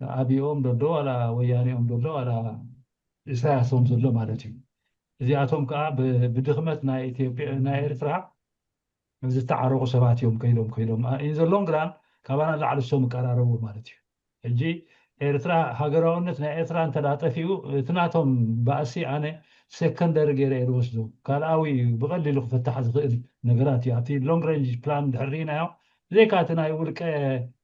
ኣብኦም ዘሎ ዋላ ወያኔኦም ዘሎ ዋላ ኢሳያሶም ዘሎ ማለት እዩ። እዚኣቶም ከኣ ብ-፣ ብድኽመት ናይ ኢትዮጵያ፣ ናይ ኤርትራ ዝተዓረቑ ሰባት እዮም። ከይዶም፣ ከይዶም፣ አ፣ in the long run ካባና ንላዕሊ እሶም ይቀራረቡ ማለት እዩ። ሕጂ ኤርትራ፣ ሃገራውነት ናይ ኤርትራ እንተ ደኣ ጠፊኡ፣ እቲ ናቶም ባእሲ ኣነ ሰከንደሪ ገይረ እየ ዝወስዶ። ካልኣዊ እዩ፣ ብቐሊሉ ክፍታሕ ዝኽእል ነገራት እዩ። ኣብቲ ሎንግ ሬንጅ ፕላን እንድሕር ርኢናዮ፣ ብዘይካ እቲ ናይ ውልቀ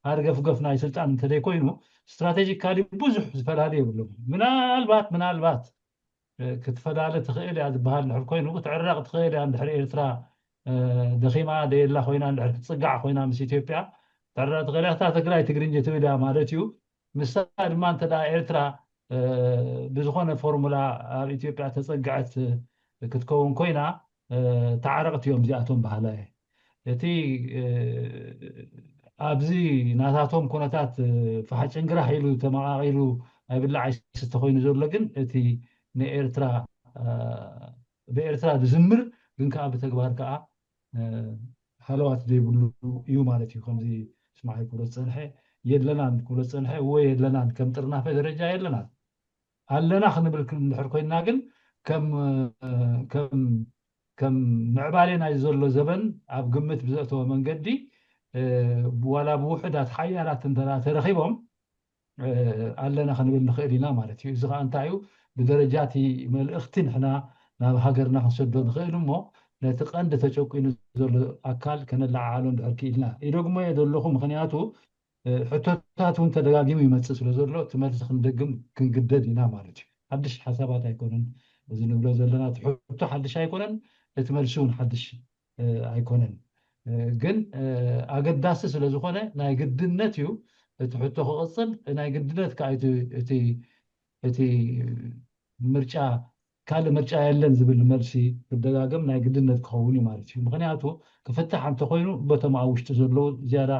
ሃርገፍገፍ ናይ ስልጣን እንተ ዘይኮይኑ፣ ስትራቴጂካሊ ብዙሕ ዝፈላለ የብሎም። ምናልባት፣ ምናልባት፣ እ፣ ክትፈላለ ትኽእል እያ ዝበሃል እንድሕር ኮይኑ፣ ክትዕረቕ ትኽእል እያ እንድሕር ኤርትራ፣ እ፣ ደኺማ ደየላ ኮይና፣ እንድሕር ክትጽጋዕ ኮይና ምስ ኢትዮጵያ፣ ክትዕረቕ ትኽእል እያ። እታ ትግራይ ትግርኝ ትብል እያ ማለት እዩ። ምስታ ድማ እንተ ደኣ ኤርትራ፣ እ፣ ብዝኾነ ፎርሙላ ኣብ ኢትዮጵያ ተጸግዐት ክትከውን ኮይና፣ እ፣ ተዓረቕቲ እዮም እዚኣቶም በሃላይ እየ። እቲ፣ እ፣ ኣብዚ ናታቶም ኩነታት፣ እ፣ ፋሕጭንግራሕ ኢሉ ተመቓቒሉ ኣይብላዕ ኣይስተ ኮይኑ ዘሎ ግን፣ እቲ ንኤርትራ፣ እ፣ ብኤርትራ ዝዝምር ግን ከኣ ብተግባር ከኣ፣ እ፣ ሃለዋት ዘይብሉ እዩ ማለት እዩ። ከምዚ እስማዒል ክብሎ ዝጸንሐ፣ የለናን ክብሎ ዝጸንሐ፣ እወ የለናን፣ ከም ጥርናፈ ደረጃ የለናን። ኣለና ክንብል ክ-፣ እንድሕር ኮይንና ግን፣ ከም ከም ከም ምዕባሌ ናይ ዘሎ ዘበን ኣብ ግምት ብዘእተወ መንገዲ ዋላ ብውሕዳት ሓያላት እንተ ተረኺቦም ኣለና ክንብል ንኽእል ኢና ማለት እዩ። እዚ ከዓ እንታይ እዩ? ብደረጃ እቲ መልእኽቲ ንሕና ናብ ሃገርና ክንሰዶ ንኽእል እሞ ነቲ ቀንዲ ተጨቂኑ ዘሎ ኣካል ከነለዓዓሎ እንድሕር ክኢልና ይደግሞ እየ ዘለኹ። ምክንያቱ ሕቶታት እውን ተደጋጊሙ ይመፅእ ስለ ዘሎ እቲ መልሲ ክንደግም ክንግደድ ኢና ማለት እዩ። ሓድሽ ሓሳባት ኣይኮነን እዚ ንብሎ ዘለና። እቲ ሕቶ ሓድሽ ኣይኮነን፣ እቲ መልሲ እውን ሓድሽ ኣይኮነን። ግን ኣገዳሲ ስለ ዝኾነ ናይ ግድነት እዩ እቲ ሕቶ ክቕፅል፣ ናይ ግድነት ከዓ እቲ ምርጫ ካልእ ምርጫ የለን ዝብል መልሲ ክደጋገም ናይ ግድነት ክኸውን እዩ ማለት እዩ። ምክንያቱ ክፍታሕ እንተኮይኑ በቶም ኣብ ውሽጢ ዘለዉ ዝያዳ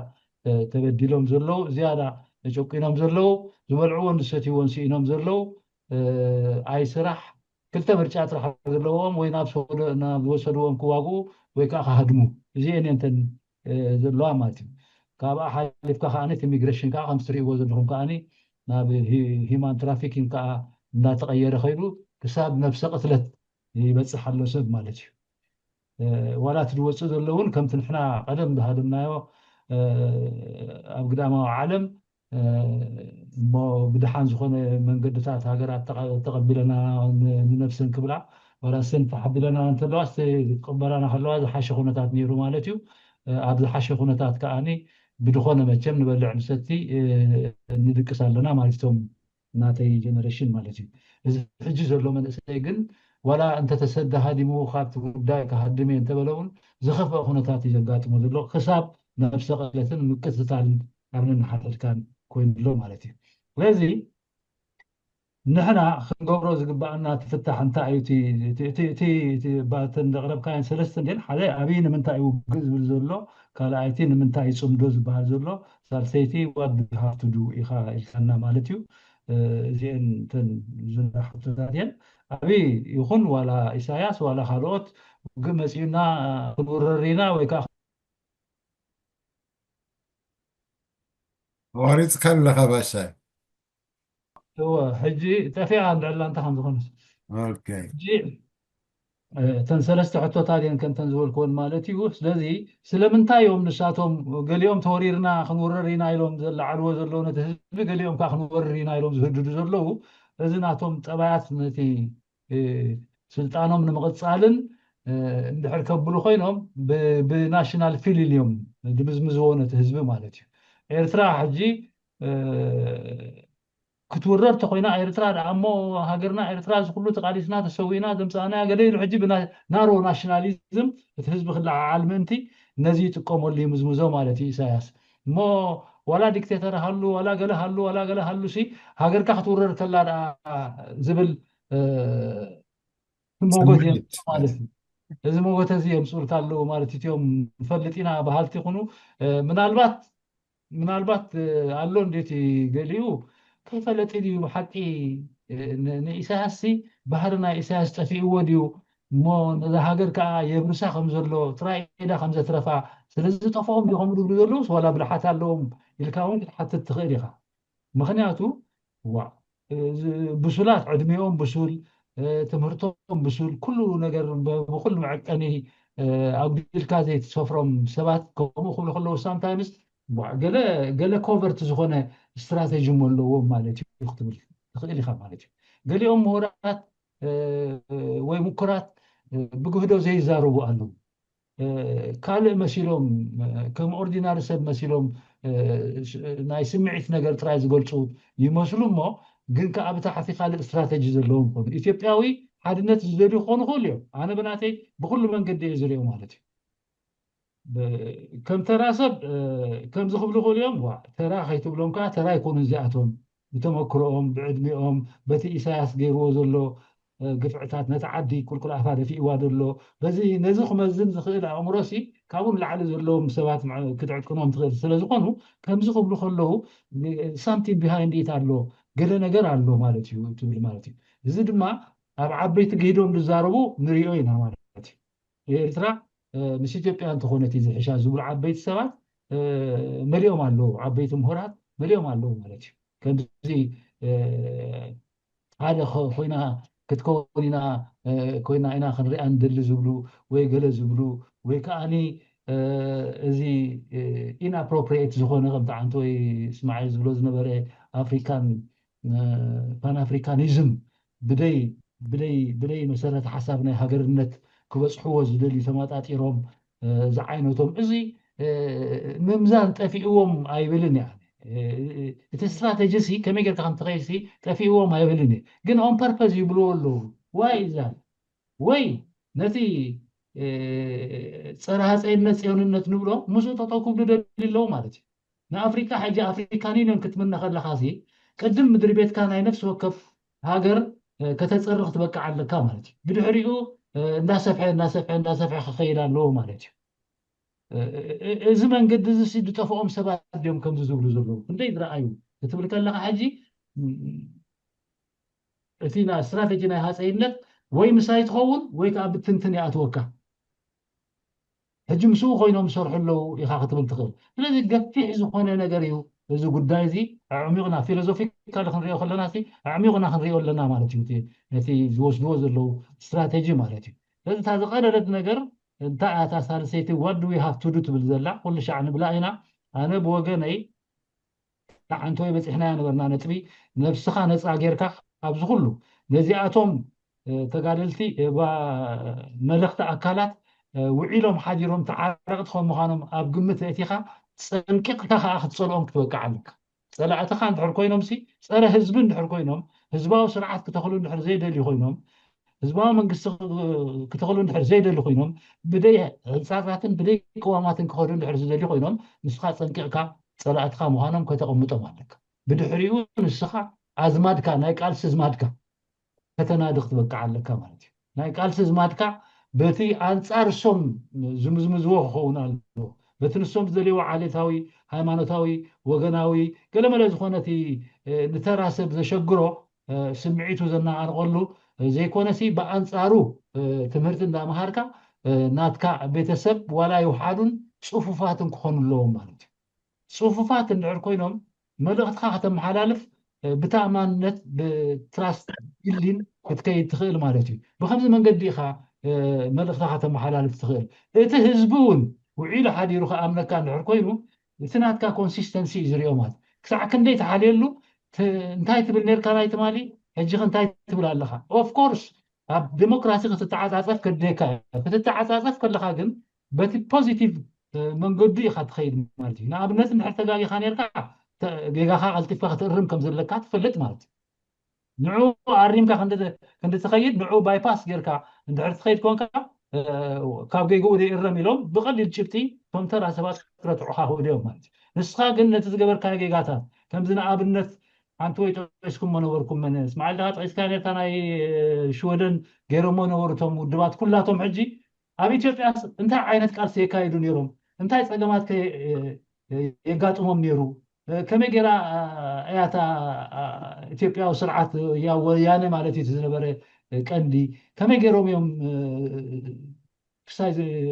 ተበዲሎም ዘለዉ፣ ዝያዳ ተጨቂኖም ዘለዉ፣ ዝበልዕዎን ዝሰትይዎን ስኢኖም ዘለዉ ኣይ ስራሕ ክልተ ምርጫ ጥራሕ ዘለዎም ወይ ናብ ዝወሰድዎም ክዋግኡ ወይ ከዓ ክሃድሙ እዚአን እየንተን ዘለዋ ማለት እዩ። ካብኣ ሓሊፍካ ከዓ ኢሚግሬሽን ከዓ ከምቲ ትሪእዎ ዘለኹም ከዓ ናብ ሂማን ትራፊኪን ከዓ እናተቐየረ ከይዱ ክሳብ ነብሰ ቅትለት ይበፅሕ ኣሎ ሰብ ማለት እዩ። ዋላ እቲ ዝወፅእ ዘሎ እውን ከምቲ ንሕና ቀደም ዝሃደምናዮ ኣብ ግዳማዊ ዓለም እሞ ብድሓን ዝኾነ መንገድታት ሃገራት ተቐቢለና ንነብሰን ክብላ ዋላ ሰን ተሓቢለና እንተለዋ ክቕበላና ከለዋ ዝሓሸ ኩነታት ነይሩ ማለት እዩ። ኣብ ዝሓሸ ኩነታት ከዓኒ ብድኾነ መቸም ንበልዕ ንሰቲ ንድቅስ ኣለና ማለት እቶም ናተይ ጀነሬሽን ማለት እዩ። እዚ ሕጂ ዘሎ መንእሰይ ግን ዋላ እንተተሰደ ሃዲሙ ካብቲ ጉዳይ ክሃድም እየ እንተበለ እውን ዝኸፍአ ኩነታት እዩ ዘጋጥሞ ዘሎ ክሳብ ነብሰ ቅትለትን ምቅትታልን ኣብ ነንሓድሕድካን ኮይኑ ኣሎ ማለት እዩ። ስለዚ ንሕና ክንገብሮ ዝግባኣና እቲ ፍታሕ እንታይ እዩ? እቲ- እቲ- እቲ- እቲ- እቲ ባተን ዘቕረብካየን ሰለስተ እንዴን ሓደ ኣብይ ንምንታይ እዩ ውግእ ዝብል ዘሎ፣ ካልኣይቲ ንምንታይ እዩ ፅምዶ ዝበሃል ዘሎ፣ ሳልሰይቲ what do you have to do ኢኻ ኢልካና ማለት እዩ። እዚአን እተን ዝና ሕቶታት እየን። ኣብይ ይኹን ዋላ ኢሳያስ ዋላ ካልኦት ውግእ መፂኡና ክንውረር ኢና ወይ ከዓ ኣቋሪፅካ ኣለኻ ባሻይ። እወ ሕጂ ጠፊኣ እንድዕላ እንታይ ከም ዝኾነስ ኦኬ ሕጂ እተን ሰለስተ ሕቶታት እየን ከምተን ዝበልክወን ማለት እዩ። ስለዚ ስለምንታይ እዮም ንሳቶም ገሊኦም ተወሪርና ክንውረር ኢና ኢሎም ዘለዓልዎ ዘለዉ ነቲ ህዝቢ፣ ገሊኦም ከዓ ክንወርር ኢና ኢሎም ዝህድዱ ዘለዉ፣ እዚ ናቶም ጠባያት ነቲ ስልጣኖም ንምቕፃልን እንድሕር ከብሉ ኮይኖም ብናሽናል ፊሊንግ እዮም ድምዝምዝዎ ነቲ ህዝቢ ማለት እዩ። ኤርትራ ሕጂ ክትውረር ተኮይና ኤርትራ ደኣ እሞ ሃገርና ኤርትራ እዚ ኩሉ ተቃሊስና ተሰዊእና ዘምፃእናያ ገለ ኢሉ ሕጂ ብናሮ ናሽናሊዝም እቲ ህዝቢ ክለዓዓል ምእንቲ ነዚ ይጥቀመሉ ይምዝምዞ ማለት እዩ ኢሳያስ። እሞ ዋላ ዲክቴተር ሃሉ ዋላ ገለ ሃሉ ዋላ ገለ ሃሉ ሲ ሃገርካ ክትውረር ከላ ደኣ ዝብል ሞጎት እዮም ማለት እዩ። እዚ ሞጎት እዚ የምፅኡልካ ኣለዉ ማለት እቲኦም ንፈልጥ ኢና በሃልቲ ይኹኑ ምናልባት ምናልባት ኣሎ እንዴት ገሊኡ ከይፈለጢ ድዩ ብሓቂ ንኢሳያስ ሲ ባህሪ ናይ ኢሳያስ ጠፊእዎ ድዩ እሞ ነዛ ሃገር ከዓ የብርሳ ከም ዘሎ ጥራይ ኢዳ ከም ዘትረፋ ስለዝጠፍኦም ድዩ ከም ዝብሉ ዘለዉ ዋላ ብልሓት ኣለዎም ኢልካ እውን ክትሓትት ትኽእል ኢኻ። ምክንያቱ ዋ ብሱላት ዕድሜኦም ብሱል ትምህርቶም ብሱል ኩሉ ነገር ብኩሉ መዐቀኒ ኣጉዲልካ ዘይትሰፍሮም ሰባት ከምኡ ክብሉ ከለዉ ሳምታይምስ ገለ ኮቨርት ዝኾነ ስትራቴጂ ኣለዎም ማለት እዩ ክትብል ትኽእል ኢኻ ማለት እዩ። ገሊኦም ምሁራት ወይ ምኩራት ብግህዶ ዘይዛረቡ ኣለዉ። ካልእ መሲሎም ከም ኦርዲናሪ ሰብ መሲሎም ናይ ስምዒት ነገር ጥራይ ዝገልፁ ይመስሉ እሞ ግን ከዓ ብታሕቲ ካልእ ስትራተጂ ዘለዎም ይኾኑ። ኢትዮጵያዊ ሓድነት ዝደልዩ ክኾኑ ይኽእሉ እዮም። ኣነ ብናተይ ብኩሉ መንገዲ እየ ዝሪኦ ማለት እዩ። ከም ተራ ሰብ ከምዚ ክብሉ ይኽእሉ እዮም። ተራ ከይትብሎም ከዓ ተራ ኣይኮኑን እዚኣቶም ብተመክሮኦም ብዕድሚኦም በቲ ኢሳያስ ገይርዎ ዘሎ ግፍዕታት ነቲ ዓዲ ቁልቁል ኣፋ ደፊእዋ ዘሎ በዚ ነዚ ክመዝን ዝኽእል ኣእምሮሲ ካብኡ ንላዕሊ ዘለዎም ሰባት ክትዕቅኖም ትኽእል ስለዝኾኑ ከምዚ ክብሉ ከለዉ ሳምቲን ቢሃይንድ ኢት ኣሎ ገለ ነገር ኣሎ ማለት እዩ ትብል ማለት እዩ። እዚ ድማ ኣብ ዓበይቲ ገይዶም ዝዛረቡ ንሪኦ ኢና ማለት እዩ። ኤርትራ ምስ ኢትዮጵያ እንተኾነት ዝሕሻ ዝብሉ ዓበይቲ ሰባት መሊኦም ኣለዉ፣ ዓበይቲ ምሁራት መሊኦም ኣለዉ ማለት እዩ። ከምዚ ሓደ ኮይና ክትከውን ኢና ኮይና ኢና ክንሪኣ ንደሊ ዝብሉ ወይ ገለ ዝብሉ ወይ ከዓኒ እዚ ኢንኣፕሮፕሪየት ዝኾነ ከምቲ ዓንቶ ወይ እስማዒል ዝብሎ ዝነበረ ኣፍሪካን ፓን ኣፍሪካኒዝም ብደይ ብደይ ብደይ መሰረተ ሓሳብ ናይ ሃገርነት ክበፅሕዎ ዝደልዩ ተመጣጢሮም ዝዓይነቶም እዚ ምምዛን ጠፊእዎም ኣይብልን እያ። እቲ ስትራተጂ ሲ ከመይ ጌርካ ከም ትኸይድ ሲ ጠፊእዎም ኣይብልን እየ። ግን ኦን ፐርፐዝ ይብልዎ ኣለዉ። ዋይ እዛ ወይ ነቲ ጸረ ሃፀይነት ጽዮንነት ንብሎ ምስኡ ጠጠው ክብሉ ደልዩ ኣለዉ ማለት እዩ። ንኣፍሪካ ሕጂ ኣፍሪካን ዩኒዮን ክትምነ ከለካ ሲ ቅድም ምድሪ ቤትካ ናይ ነፍሲ ወከፍ ሃገር ከተፀሪ ክትበቅዕ ኣለካ ማለት እዩ። ብድሕሪኡ እንዳሰፍሐ እንዳሰፍሐ እንዳሰፍሐ ክኸይድ ኣለዎ ማለት እዩ። እዚ መንገዲ እዚ ዝጠፍኦም ሰባት ድዮም ከምዚ ዝብሉ ዘለዉ? ክንደይ ዝረኣዩ ክትብል ከለካ ሕጂ እቲ ስትራተጂ ናይ ሃፀይነት ወይ ምሳይ ትኸውን ወይ ከዓ ብትንትን ይኣትወካ። ሕጂ ምስኡ ኮይኖም ዝሰርሑ ኣለዉ ኢኻ ክትብል ትኽእል። ስለዚ ገፊሕ ዝኾነ ነገር እዩ እዚ ጉዳይ እዚ። ኣዕሚቕና ፊሎዞፊካል ክንሪኦ ከለና ኣዕሚቕና ክንሪኦ ኣለና ማለት እዩ። ነቲ ዝወስድዎ ዘለዉ ስትራተጂ ማለት እዩ። ስለዚ እታ ዝቐለለት ነገር እንታይ እያ እታ ሳልሰይቲ what do we have to do ትብል ዘላ? ኩሉ ሻዕ ንብላ ኢና። ኣነ ብወገነይ ንዓንተ ወይ በፂሕናያ ነበርና ነጥቢ ነብስኻ ነፃ ጌርካ ኣብዚ ኩሉ ነዚኣቶም ተጋደልቲ መልእኽቲ ኣካላት ውዒሎም ሓዲሮም ተዓረቕቲ ከም ምዃኖም ኣብ ግምት ኣእቲኻ ፀንቂቕካ ከዓ ክትፀልኦም ክትበቅዕ ኣለካ። ፀላእትኻ እንድሕር ኮይኖም ሲ ፀረ ህዝቢ እንድሕር ኮይኖም ህዝባዊ ስርዓት ክተኽሉ እንድሕር ዘይደልዩ ኮይኖም ህዝባዊ መንግስቲ ክተኽሉ እንድሕር ዘይደልዩ ኮይኖም ብደይ ህንፃታትን ብደይ ቅዋማትን ክኸዱ እንድሕር ዝደልዩ ኮይኖም ንስኻ ፀንቂቕካ ፀላእትኻ ምዃኖም ከተቐምጦም ኣለካ። ብድሕሪኡ ንስኻ ኣዝማድካ ናይ ቃልሲ ዝማድካ ከተናዲ ክትበቅዕ ኣለካ ማለት እዩ። ናይ ቃልሲ ዝማድካ በቲ ኣንፃር እሶም ዝምዝምዝዎ ክኸውን ኣለዎ። በቲ ንሶም ዝደልይዎ ዓሌታዊ፣ ሃይማኖታዊ፣ ወገናዊ ገለመለ ዝኾነ እቲ ንተራ ሰብ ዘሸግሮ ስምዒቱ ዘነቓንቐሉ ዘይኮነሲ ብኣንፃሩ ትምህርቲ እንዳምሃርካ ናትካ ቤተሰብ ዋላ ይውሓዱን ፅፉፋትን ክኾኑ ኣለዎም ማለት እዩ። ፅፉፋት እንድሕር ኮይኖም መልእኽትካ ከተመሓላልፍ ብተኣማንነት ብትራስት ቢልዲን ክትከይድ ትኽእል ማለት እዩ። ብከምዚ መንገዲ ኢኻ መልእኽትካ ከተመሓላልፍ ትኽእል። እቲ ህዝቢ እውን ውዒሉ ሓዲሩ ከኣምነካ እንድሕር ኮይኑ እቲ ናትካ ኮንሲስተንሲ እዩ ዝሪኦ ማለት ክሳዕ ክንደይ ተሓልየሉ እንታይ ትብል ነርካ ናይ ትማሊ ሕጂ እንታይ ትብል ኣለኻ? ኦፍኮርስ ኣብ ዲሞክራሲ ክትተዓፃፀፍ ከድልየካ ክትተዓፃፀፍ ከለካ ግን በቲ ፖዚቲቭ መንገዱ ኢካ ትኸይድ ማለት እዩ። ንኣብነት እንድሕር ተጋጊኻ ነርካ ጌጋኻ ቀልጢፍካ ክትእርም ከም ዘለካ ትፈልጥ ማለት እዩ። ንዑ ኣሪምካ ክንዲ ትኸይድ ንዑ ባይፓስ ጌርካ እንድሕር ትኸይድ ኮንካ ካብ ጌግኡ ዘይእረም ኢሎም ብቐሊል ጭብጢ እቶም ተራ ሰባት ክረትዑኻ ክእሉ እዮም ማለት እዩ። ንስኻ ግን ነቲ ዝገበርካዮ ጌጋታት ከምዚ ንኣብነት ሓንቲ ወይ ጠቂስኩሞ ነበርኩም መን እስማዓል ዳኻ ጠቂስካ ነርካ ናይ ሽወደን ገይሮሞ ነበሩ እቶም ውድባት ኩላቶም ሕጂ ኣብ ኢትዮጵያ እንታይ ዓይነት ቃልሲ የካይዱ ነይሮም እንታይ ፀገማት የጋጥሞም ነይሩ ከመይ ገይራ እያታ ኢትዮጵያዊ ስርዓት ወያነ ማለት እዩ ዝነበረ ቀንዲ ከመይ ገይሮም እዮም ክሳይ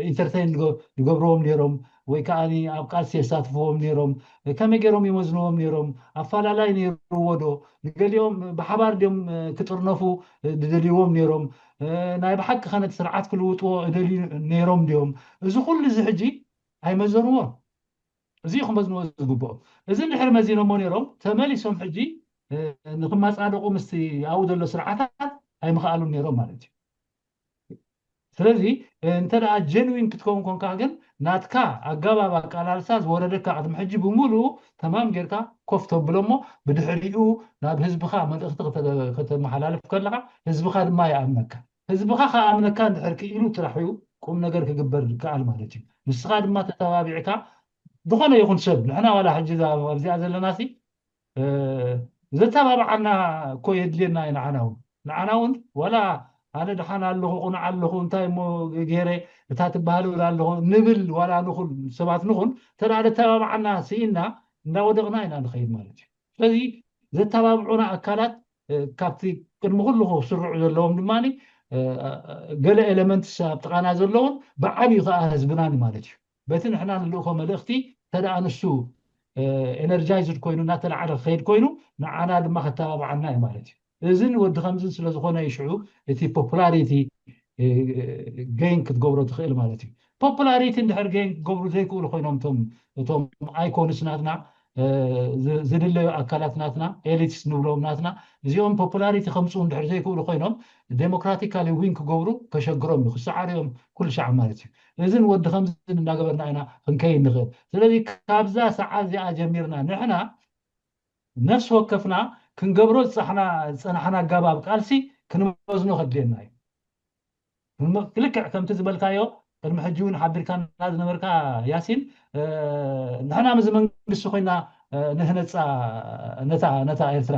ኢንተርቴን ዝገብርዎም ነይሮም ወይ ከዓ ኣብ ቃልሲ የሳትፍዎም ነይሮም ከመይ ገይሮም ይመዝንዎም ነይሮም ኣፈላላይ ነይርዎ ዶ ንገሊኦም ብሓባር ድዮም ክጥርነፉ ዝደልይዎም ነይሮም ናይ ብሓቂ ከነቲ ስርዓት ክልውጥዎ እደልዩ ነይሮም ድዮም እዚ ኩሉ እዚ ሕጂ ኣይመዘንዎን እዚ ክመዝንዎ ዝግብኦም እዚ እንድሕር መዚኖሞ ነይሮም ተመሊሶም ሕጂ ንክመፃደቁ ምስቲ ኣብኡ ዘሎ ስርዓታት ኣይምኽኣሉን ነይሮም ማለት እዩ ስለዚ እንተ ጀንዊን ክትከውን ኮንካ ግን ናትካ ኣገባብ ኣቃላልሳ ዝወረደካ ቅድሚ ሕጂ ብምሉኡ ተማም ጌርካ ኮፍ ተብሎ እሞ ብድሕሪኡ ናብ ህዝብኻ መልእኽቲ ከተመሓላልፍ ከለካ ህዝብኻ ድማ ይኣምነካ ህዝብኻ ከኣምነካ እንድሕር ክኢሉ ጥራሕ እዩ ቁም ነገር ክግበር ዝከኣል ማለት እዩ ንስኻ ድማ ተተባቢዕካ ዝኾነ ይኹን ሰብ ንሕና ዋላ ሕጂ ኣብዚኣ ዘለና ሲ ዘተባብዓና እኮ የድልየና እዩ ንዓና እውን ንዓና እውን ዋላ ኣነ ድሓን ኣለኹ ቁኑዕ ኣለኹ እንታይ እሞ ገይረ እታ ትበሃል እብል ኣለኹ ንብል ዋላ ንኹን ሰባት ንኹን እንተ ደኣ ዘተባብዓና ስኢና እንዳወደቕና ኢና ንኸይድ ማለት እዩ ስለዚ ዘተባብዑና ኣካላት ካብቲ ቅድሚ ኩሉ ክስርዑ ዘለዎም ድማ ገለ ኤለመንትስ ኣብ ጥቓና ዘለውን ብዓብዩ ከዓ ህዝብናን ማለት እዩ በቲ ንሕና ንልእኮ መልእኽቲ እንተ ደኣ ንሱ ኤነርጃይዝድ ኮይኑ እናተላዕለ ክኸይድ ኮይኑ ንዓና ድማ ከተባብዓና እዩ ማለት እዩ እዝን ወዲ ከምዝን ስለ ዝኾነ እዩ ሽዑ እቲ popularity gain ክትገብሮ ትኽእል ማለት እዩ። Popularity እንድሕር gain ክገብሩ ዘይክእሉ ኮይኖም እቶም እቶም icons ናትና ዝድለዩ ኣካላት ናትና elites ንብሎም ናትና እዚኦም popularity ከምፅኡ እንድሕር ዘይክእሉ ኮይኖም democratically win ክገብሩ ከሸግሮም እዩ። ክሰዓሩ እዮም ኩሉ ሻዕ ማለት እዩ። እዝን ወዲ ከምዝን እናገበርና ኢና ክንከይድ ንኽእል። ስለዚ ካብዛ ሰዓት እዚኣ ጀሚርና ንሕና ነፍሲ ወከፍና ክንገብሮ ዝፀናሕና ዝፀናሕና ኣገባብ ቃልሲ ክንመዝኖ ከድልየና እዩ። ልክዕ ከምቲ ዝበልካዮ ቅድሚ ሕጂ እውን ሓቢርካና ዝነበርካ ያሲን ንሕና ምስ መንግስቲ ኮይና ንህነፃ ነታ ኤርትራ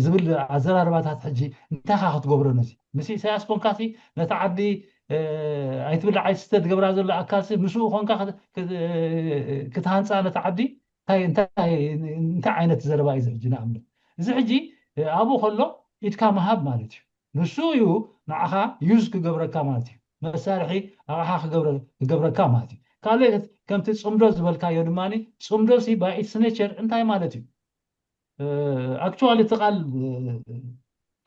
ዝብል ኣዘራርባታት ሕጂ እንታይ ካ ክትገብሮ ነዚ ምስ ኢሳያስ ኮንካሲ ነታ ዓዲ ኣይትብላዕ ኣይትስተ ትገብራ ዘሎ ኣካልሲ ምስኡ ኮንካ ክትሃንፃ ነታ ዓዲ እንታይ እንታይ ዓይነት ዘረባ እዩ ሕጂ ንኣብነት እዚ ሕጂ ኣብኡ ከሎ ኢድካ ምሃብ ማለት እዩ። ንሱ እዩ ንዓኻ use ክገብረካ ማለት እዩ። መሳርሒ ኣቕሓ ክገብረካ ማለት እዩ። ካልእ ከምቲ ፅምዶ ዝበልካዮ ድማ ፅምዶ ሲ by its nature እንታይ ማለት እዩ? Actually እቲ ቃል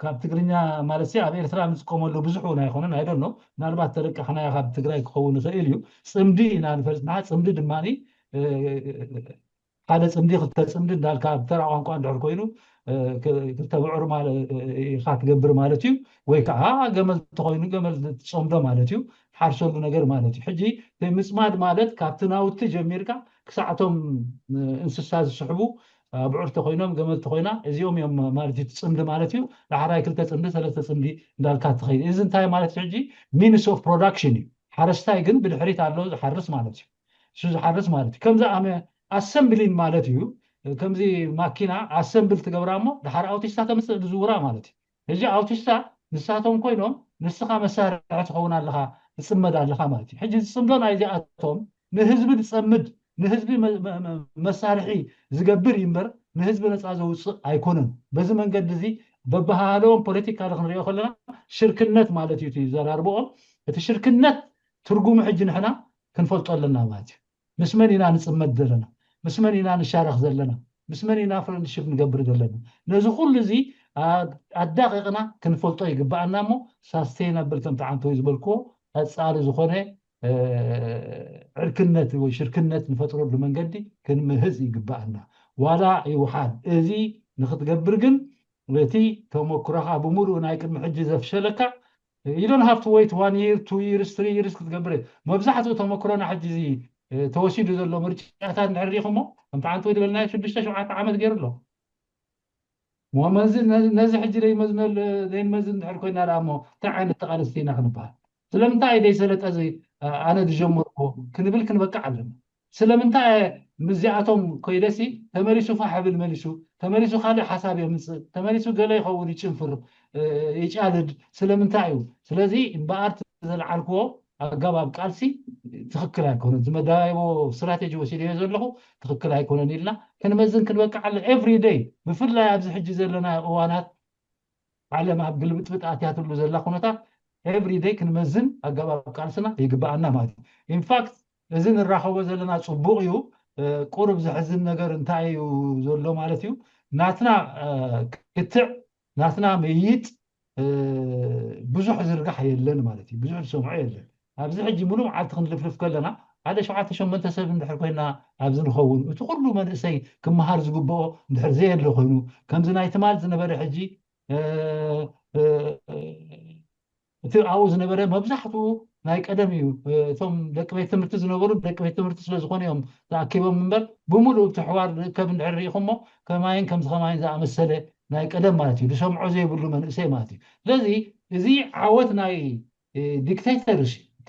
ካብ ትግርኛ ማለት ኣብ ኤርትራ ንጥቀመሉ ብዙሕ እውን ኣይኮነን። I don't know ምናልባት ተለቃሕናዮ ካብ ትግራይ ክኸውን ይኽእል እዩ። ፅምዲ ኢና ንፈልጥ ንዓ ፅምዲ ድማ ሓደ ፅምዲ ክልተ ፅምዲ እንዳልካ ብተራ ቋንቋ እንድሕር ኮይኑ ክልተ ብዑር ኢኻ ትገብር ማለት እዩ። ወይ ከዓ ገመል ተኮይኑ ገመል ትፀምዶ ማለት እዩ። ትሓርሰሉ ነገር ማለት እዩ። ሕጂ ምፅማድ ማለት ካብቲ ናውቲ ጀሚርካ ክሳዕቶም እንስሳ ዝስሕቡ ብዑር ተኮይኖም ገመል ተኮይና እዚኦም እዮም ማለት እዩ። ፅምዲ ማለት እዩ። ዳሕራይ ክልተ ፅምዲ ሰለስተ ፅምዲ እንዳልካ ትኸይድ። እዚ እንታይ ማለት ሕጂ means of production እዩ። ሓረስታይ ግን ብድሕሪት ኣሎ ዝሓርስ ማለት እዩ። እሱ ዝሓርስ ማለት እዩ። ከምዚ ኣመ assembling ማለት እዩ። ከምዚ ማኪና ኣሰምብል ትገብራ እሞ ድሓር ኣውቲስታ ተምፅእ ዝዝውራ ማለት እዩ። ሕጂ ኣውቲስታ ንሳቶም ኮይኖም ንስኻ መሳርሒ ትኸውን ኣለኻ ትፅመድ ኣለኻ ማለት እዩ። ሕጂ ዝፅምዶ ናይዚኣቶም ንህዝቢ ዝፀምድ ንህዝቢ መሳርሒ ዝገብር እዩ እምበር ንህዝቢ ነፃ ዘውፅእ ኣይኮነን። በዚ መንገዲ እዚ በባህለዎም ፖለቲካ ክንሪኦ ከለና ሽርክነት ማለት እዩ ዘራርብኦም። እቲ ሽርክነት ትርጉሙ ሕጂ ንሕና ክንፈልጦ ኣለና ማለት እዩ። ምስ መን ኢና ንፅመድ ዘለና? ምስ መን ኢና ንሻረኽ ዘለና? ምስ መን ኢና ፍረንድሽፕ ንገብር ዘለና? ነዚ ኩሉ እዚ ኣዳቂቕና ክንፈልጦ ይግበኣና እሞ ሳስቴይናብል ከምቲ ዓንተወይ ዝበልክዎ ቀፃሊ ዝኾነ ዕርክነት ወይ ሽርክነት ንፈጥረሉ መንገዲ ክንምህዝ ይግበኣና። ዋላ ይውሓድ እዚ ንክትገብር ግን እቲ ተመክሮኻ ብምሉእ ናይ ቅድሚ ሕጂ ዘፍሸለካ you don't have to wait one year two years three years ክትገብር መብዛሕትኡ ተመክሮና ሕጂ እዚ ተወሲዱ ዘሎ ምርጫታት እንድሕር ሪኢኹሞ ከምቲ ዓንተወይ ዝበልናዮ ሽዱሽተ ሸውዓተ ዓመት ገይሩ ኣሎ። ነዚ ሕጂ ዘይመዝነል ዘይንመዝን እንድሕር ኮይና ደኣ እሞ እንታይ ዓይነት ተቓለስቲ ኢና ክንበሃል? ስለምንታይ ደይሰለጠ እዚ ኣነ ዝጀመርኩ ክንብል ክንበቅዕ ኣለና። ስለምንታይ ምስዚኣቶም ኮይደሲ ተመሊሱ ፋሕ ብል መሊሱ ተመሊሱ ካልእ ሓሳብ የምፅእ ተመሊሱ ገለ ይኸውን ይጭንፍር ይጫልድ ስለምንታይ እዩ? ስለዚ እምበኣር ዘልዓልክዎ ኣገባብ ቃልሲ ትኽክል ኣይኮነን። ዝመዳይቦ ስትራቴጂ ወሲደዮ ዘለኹ ትኽክል ኣይኮነን ኢልና ክንመዝን ክንበቅዕ ኣለ every day ብፍላይ ኣብዚ ሕጂ ዘለና እዋናት ዓለም ኣብ ግልብጥብጥ ኣትያትሉ ዘላ ኩነታት every day ክንመዝን ኣገባብ ቃልስና ይግበኣና ማለት እዩ። ኢንፋክት እዚ ንራኸቦ ዘለና ፅቡቕ እዩ። ቁሩብ ዘሕዝን ነገር እንታይ እዩ ዘሎ ማለት እዩ ናትና ክትዕ ናትና ምይይጥ ብዙሕ ዝርጋሕ የለን ማለት እዩ። ብዙሕ ዝሰምዖ የለን። ኣብዚ ሕጂ ሙሉ መዓልቲ ክንልፍልፍ ከለና ሓደ ሸውዓተ ሸሞንተ ሰብ እንድሕር ኮይና ኣብዚ ንኸውን እቲ ኩሉ መንእሰይ ክመሃር ዝግብኦ እንድሕር ዘየለ ኮይኑ ከምዚ ናይ ትማል ዝነበረ ሕጂ እቲ ኣብኡ ዝነበረ መብዛሕትኡ ናይ ቀደም እዩ። እቶም ደቂ ቤት ትምህርቲ ዝነበሩ ደቂ ቤት ትምህርቲ ስለዝኾነ እዮም ተኣኪቦም እምበር ብምሉእ እቲ ሕዋር ዝርከብ እንድሕር ርኢኹሞ ከማይን ከምዚ ከማይን ዝኣመሰለ ናይ ቀደም ማለት እዩ ዝሰምዖ ዘይብሉ መንእሰይ ማለት እዩ። ስለዚ እዚ ዓወት ናይ ዲክቴተር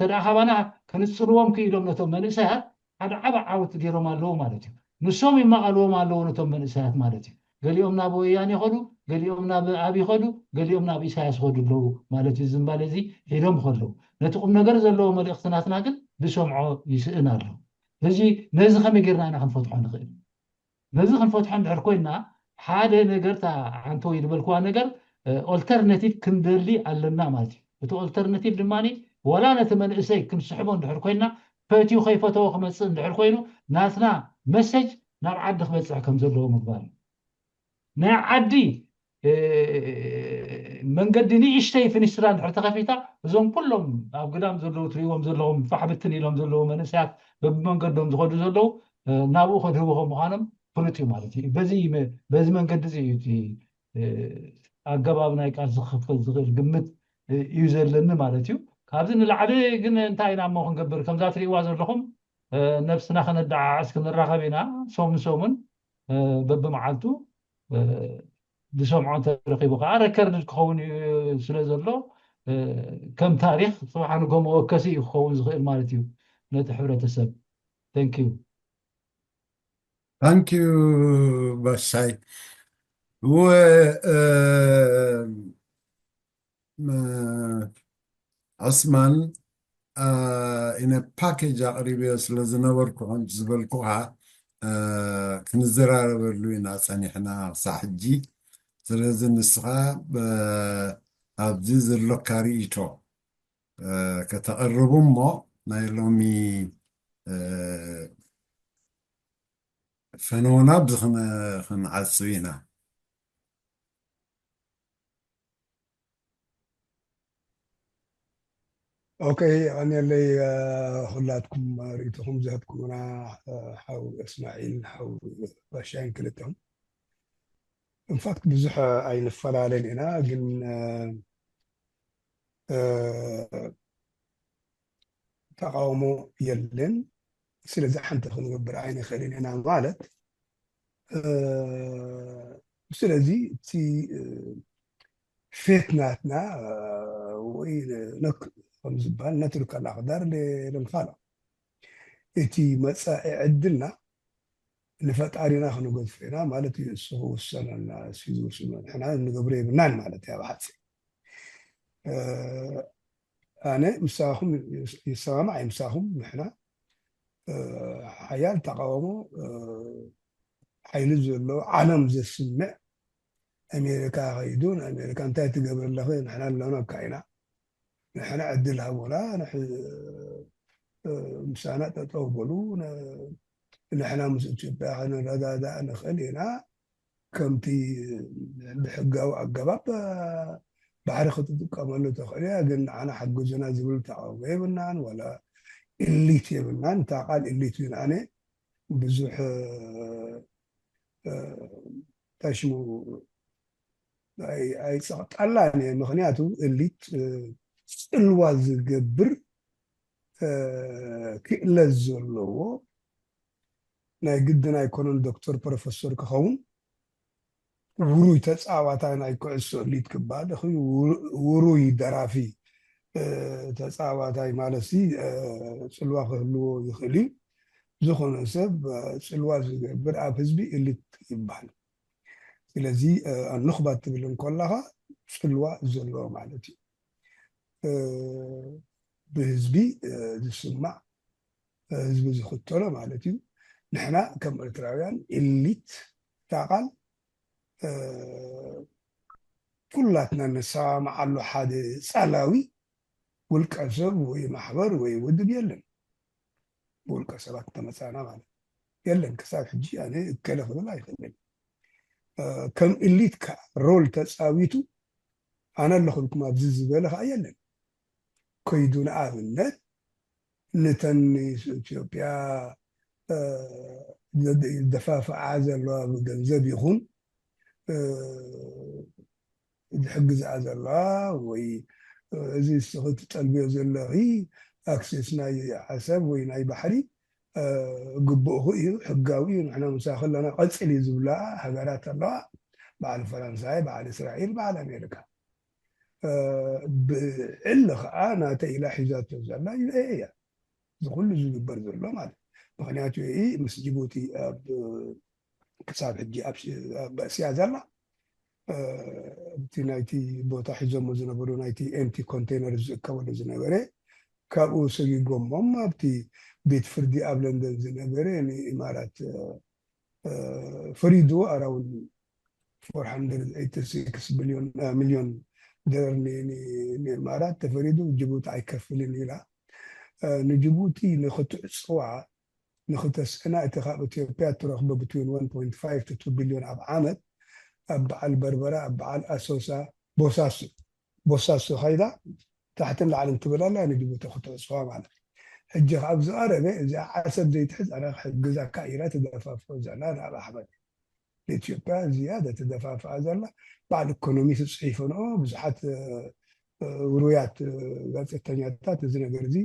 እንተ ካባና ከንፅልዎም ክኢሎም ነቶም መንእሰያት ሓደ ዓበ ዓወት ገይሮም ኣለዉ ማለት እዩ። ንሶም ይመቐልዎም ኣለዉ ነቶም መንእሰያት ማለት እዩ። ገሊኦም ናብ ወያን ይኸዱ፣ ገሊኦም ናብ ኣብ ይኸዱ፣ ገሊኦም ናብ ኢሳያስ ይኸዱ ኣለዉ ማለት እዩ። ዝምባለ እዚ ሒዶም ከለዉ ነቲ ቁም ነገር ዘለዎ መልእኽቲ ናትና ግን ዝሰምዖ ይስእን ኣሎ። እዚ ነዚ ከመይ ጌርና ኢና ክንፈትሖ ንኽእል? ነዚ ክንፈትሖ እንድሕር ኮይና ሓደ ነገር ታ ዓንተወይ ዝበልክዋ ነገር ኦልተርናቲቭ ክንደሊ ኣለና ማለት እዩ። እቲ ኦልተርናቲቭ ድማ ዋላ ነቲ መንእሰይ ክንስሕቦ እንድሕር ኮይና ፈትዩ ከይፈተዎ ክመፅእ እንድሕር ኮይኑ ናትና መሰጅ ናብ ዓዲ ክበፅሕ ከም ዘለዎ ምግባር እዩ። ናይ ዓዲ መንገዲ ንእሽተይ ፍኒስትራ እንድሕር ተኸፊታ፣ እዞም ኩሎም ኣብ ግዳም ዘለዉ ትሪእዎም ዘለኹም ፋሕብትን ኢሎም ዘለዉ መንእሰያት በብመንገዶም ዝኸዱ ዘለዉ ናብኡ ከድህቡ ከም ምዃኖም ፍሉጥ እዩ ማለት እዩ። በዚ መንገዲ እዚ እዩ እቲ ኣገባብ ናይ ቃልሲ ክኽፈል ዝኽእል ግምት እዩ ዘለኒ ማለት እዩ። ካብዚ ንላዕሊ ግን እንታይ ኢና እሞ ክንገብር? ከምዛ ትሪእዋ ዘለኹም ነብስና ከነደዓዕስ ክንራኸብ ኢና። ሰሙን ሰሙን በብመዓልቱ ዝሰምዖ እንተረኺቡ ከዓ ረከርድ ክኸውን እዩ ስለ ዘሎ ከም ታሪኽ ጽባሕ ንጎ መወከሲ እዩ ክኸውን ዝኽእል ማለት እዩ ነቲ ሕብረተሰብ። Thank you። Thank you ባሻይ። ዑስማን፣ ኢነ ፓኬጅ ኣቕሪበዮ ስለ ዝነበርኩ ከምቲ ዝበልኩኻ ክንዘራረበሉ ኢና ጸኒሕና ክሳዕ ሕጂ። ስለዚ ንስኻ ኣብዚ ዘሎካ ርእይቶ ከተቕርቡ እሞ ናይ ሎሚ ፈነወና ብዚ ክንዓጽው ኢና። ኦኬ፣ የቐንየለይ ኩላትኩም ርእይቶኹም ዝሃብኩምና ሓው እስማዒል ሓው ባሻይን ክልተኹም። ኢንፋክት ብዙሕ ኣይንፈላለን ኢና፣ ግን ተቃውሞ የለን። ስለዚ ሓንቲ ክንገብር ኣይንኽእልን ኢና ማለት። ስለዚ እቲ ፌት ናትና ወይ ከም ዝበሃል ነትርክ ኣልኣቅዳር ለልኻልቕ፣ እቲ መፃኢ ዕድልና ንፈጣሪና ክንገድፎ ኢና ማለት እዩ። እሱ ክውሰነልና፣ እሱ ዝውስኖ ንሕና እንገብሮ የብልናን ማለት እያ ብሓፂር። ኣነ ምሳኹም ይሰማማዕ እየ። ምሳኹም ንሕና ሓያል ተቃውሞ ሓይሊ ዘለዎ ዓለም ዘስምዕ ኣሜሪካ ከይዱ ንኣሜሪካ እንታይ ትገብር ኣለኺ ንሕና ኣለናካ ኢና ንሕና ዕድል ሃቡና ምሳና ጠጠው በሉ ንሕና ምስ ኢትዮጵያ ክንረዳዳእ ንኽእል ኢና ከምቲ ብሕጋዊ ኣገባብ ባሕሪ ክትጥቀመሉ ትኽእል እያ፣ ግን ንዓና ሓግዙና ዝብል ተቃውሞ የብልናን፣ ዋላ ኢሊት የብልናን። እታ ቃል ኢሊት ግን ኣነ ብዙሕ ታሽሙ ኣይፀቕጠላን እየ። ምኽንያቱ ኢሊት ፅልዋ ዝገብር ክእለት ዘለዎ ናይ ግድን ኣይኮነን ዶክተር ፕሮፈሰር ክኸውን ውሩይ ተፃዋታይ ናይ ኩዕሶ ኢሊት ክበሃል ይኽእል እዩ። ውሩይ ደራፊ ተፃዋታይ ማለት ሲ ፅልዋ ክህልዎ ይኽእል እዩ። ዝኾነ ሰብ ፅልዋ ዝገብር ኣብ ህዝቢ ኢሊት ይበሃል። ስለዚ ኑኽባ ትብል እንከለኻ ፅልዋ ዘለዎ ማለት እዩ። ብህዝቢ ዝስማዕ ህዝቢ ዝኽተሎ ማለት እዩ። ንሕና ከም ኤርትራውያን ኢሊት እታ ቃል ኩላትና ንሰማማዓሉ ሓደ ጻላዊ ውልቀ ሰብ ወይ ማሕበር ወይ ውድብ የለን። ብውልቀ ሰባት ተመጻና ማለት የለን። ክሳብ ሕጂ ኣነ እከለ ክብል ኣይኽእልን። ከም ኢሊት ከዓ ሮል ተጻዊቱ ኣነ ኣለኹልኩም ኣብዚ ዝበለ ከዓ የለን። ከይዱ ንኣብነት ንተን ኢትዮጵያ ደፋፍዓ ዘለዋ ብገንዘብ ይኹን ዝሕግዝኣ ዘለዋ ወይ እዚ እስኺ ትጠልብዮ ዘለኺ ኣክሴስ ናይ ዓሰብ ወይ ናይ ባሕሪ ግቡእኹ እዩ፣ ሕጋዊ እዩ፣ ንሕና ምሳኺ ኣለና ቀፅሊ ዝብላ ሃገራት ኣለዋ። በዓል ፈረንሳይ፣ በዓል እስራኤል፣ በዓል ኣሜሪካ። ብዕሊ ከዓ ናተይ ኢላ ሒዛቶ ዘላ ዩ ኤ እያ። እዚ ኩሉ ዝግበር ዘሎ ማለት ምክንያቱ ዩ ኤ ምስ ጅቡቲ ኣብ ክሳብ ሕጂ ኣብ እስያ ዘላ እቲ ናይቲ ቦታ ሒዞሞ ዝነበሩ ናይቲ ኤምቲ ኮንቴነር ዝእከበሉ ዝነበረ ካብኡ ሰጊጎሞም ኣብቲ ቤት ፍርዲ ኣብ ለንደን ዝነበረ ንኢማራት ፈሪድዎ ኣራውንድ ፎር ሃንድረድ ኤይቲ ሲክስ ሚልዮን ሚልዮን ዶላር ንኢማራት ተፈሪዱ ጅቡቲ ኣይከፍልን ኢላ ንጅቡቲ ንክትዕፅዋ ንክተስእና እቲ ካብ ኢትዮጵያ እትረክቦ ብትዊን ዋን ፖይንት ፋይቭ ቱ ቱ ቢልዮን ኣብ ዓመት ኣብ በዓል በርበራ፣ ኣብ በዓል ኣሶሳ፣ ቦሳሶ፣ ቦሳሶ ኸይዳ ታሕትን ላዕልን ትብል ኣላ፣ ንጅቡቲ ክትዕጽዋ ማለት እዩ። ሕጂ ካብ ዝቐረበ እዚኣ ዓሰብ ዘይትሕዝ ኣነ ክሕግዛካ ኢላ ትደፋፍኦ ዘላ ናብ ኣሕመድ። ንኢትዮጵያ ዝያዳ ትደፋፍኣ ዘላ በዓል ኢኮኖሚ ትጽሒፈንኦ ብዙሓት ውሩያት ጋዜጠኛታት እዚ ነገር እዚ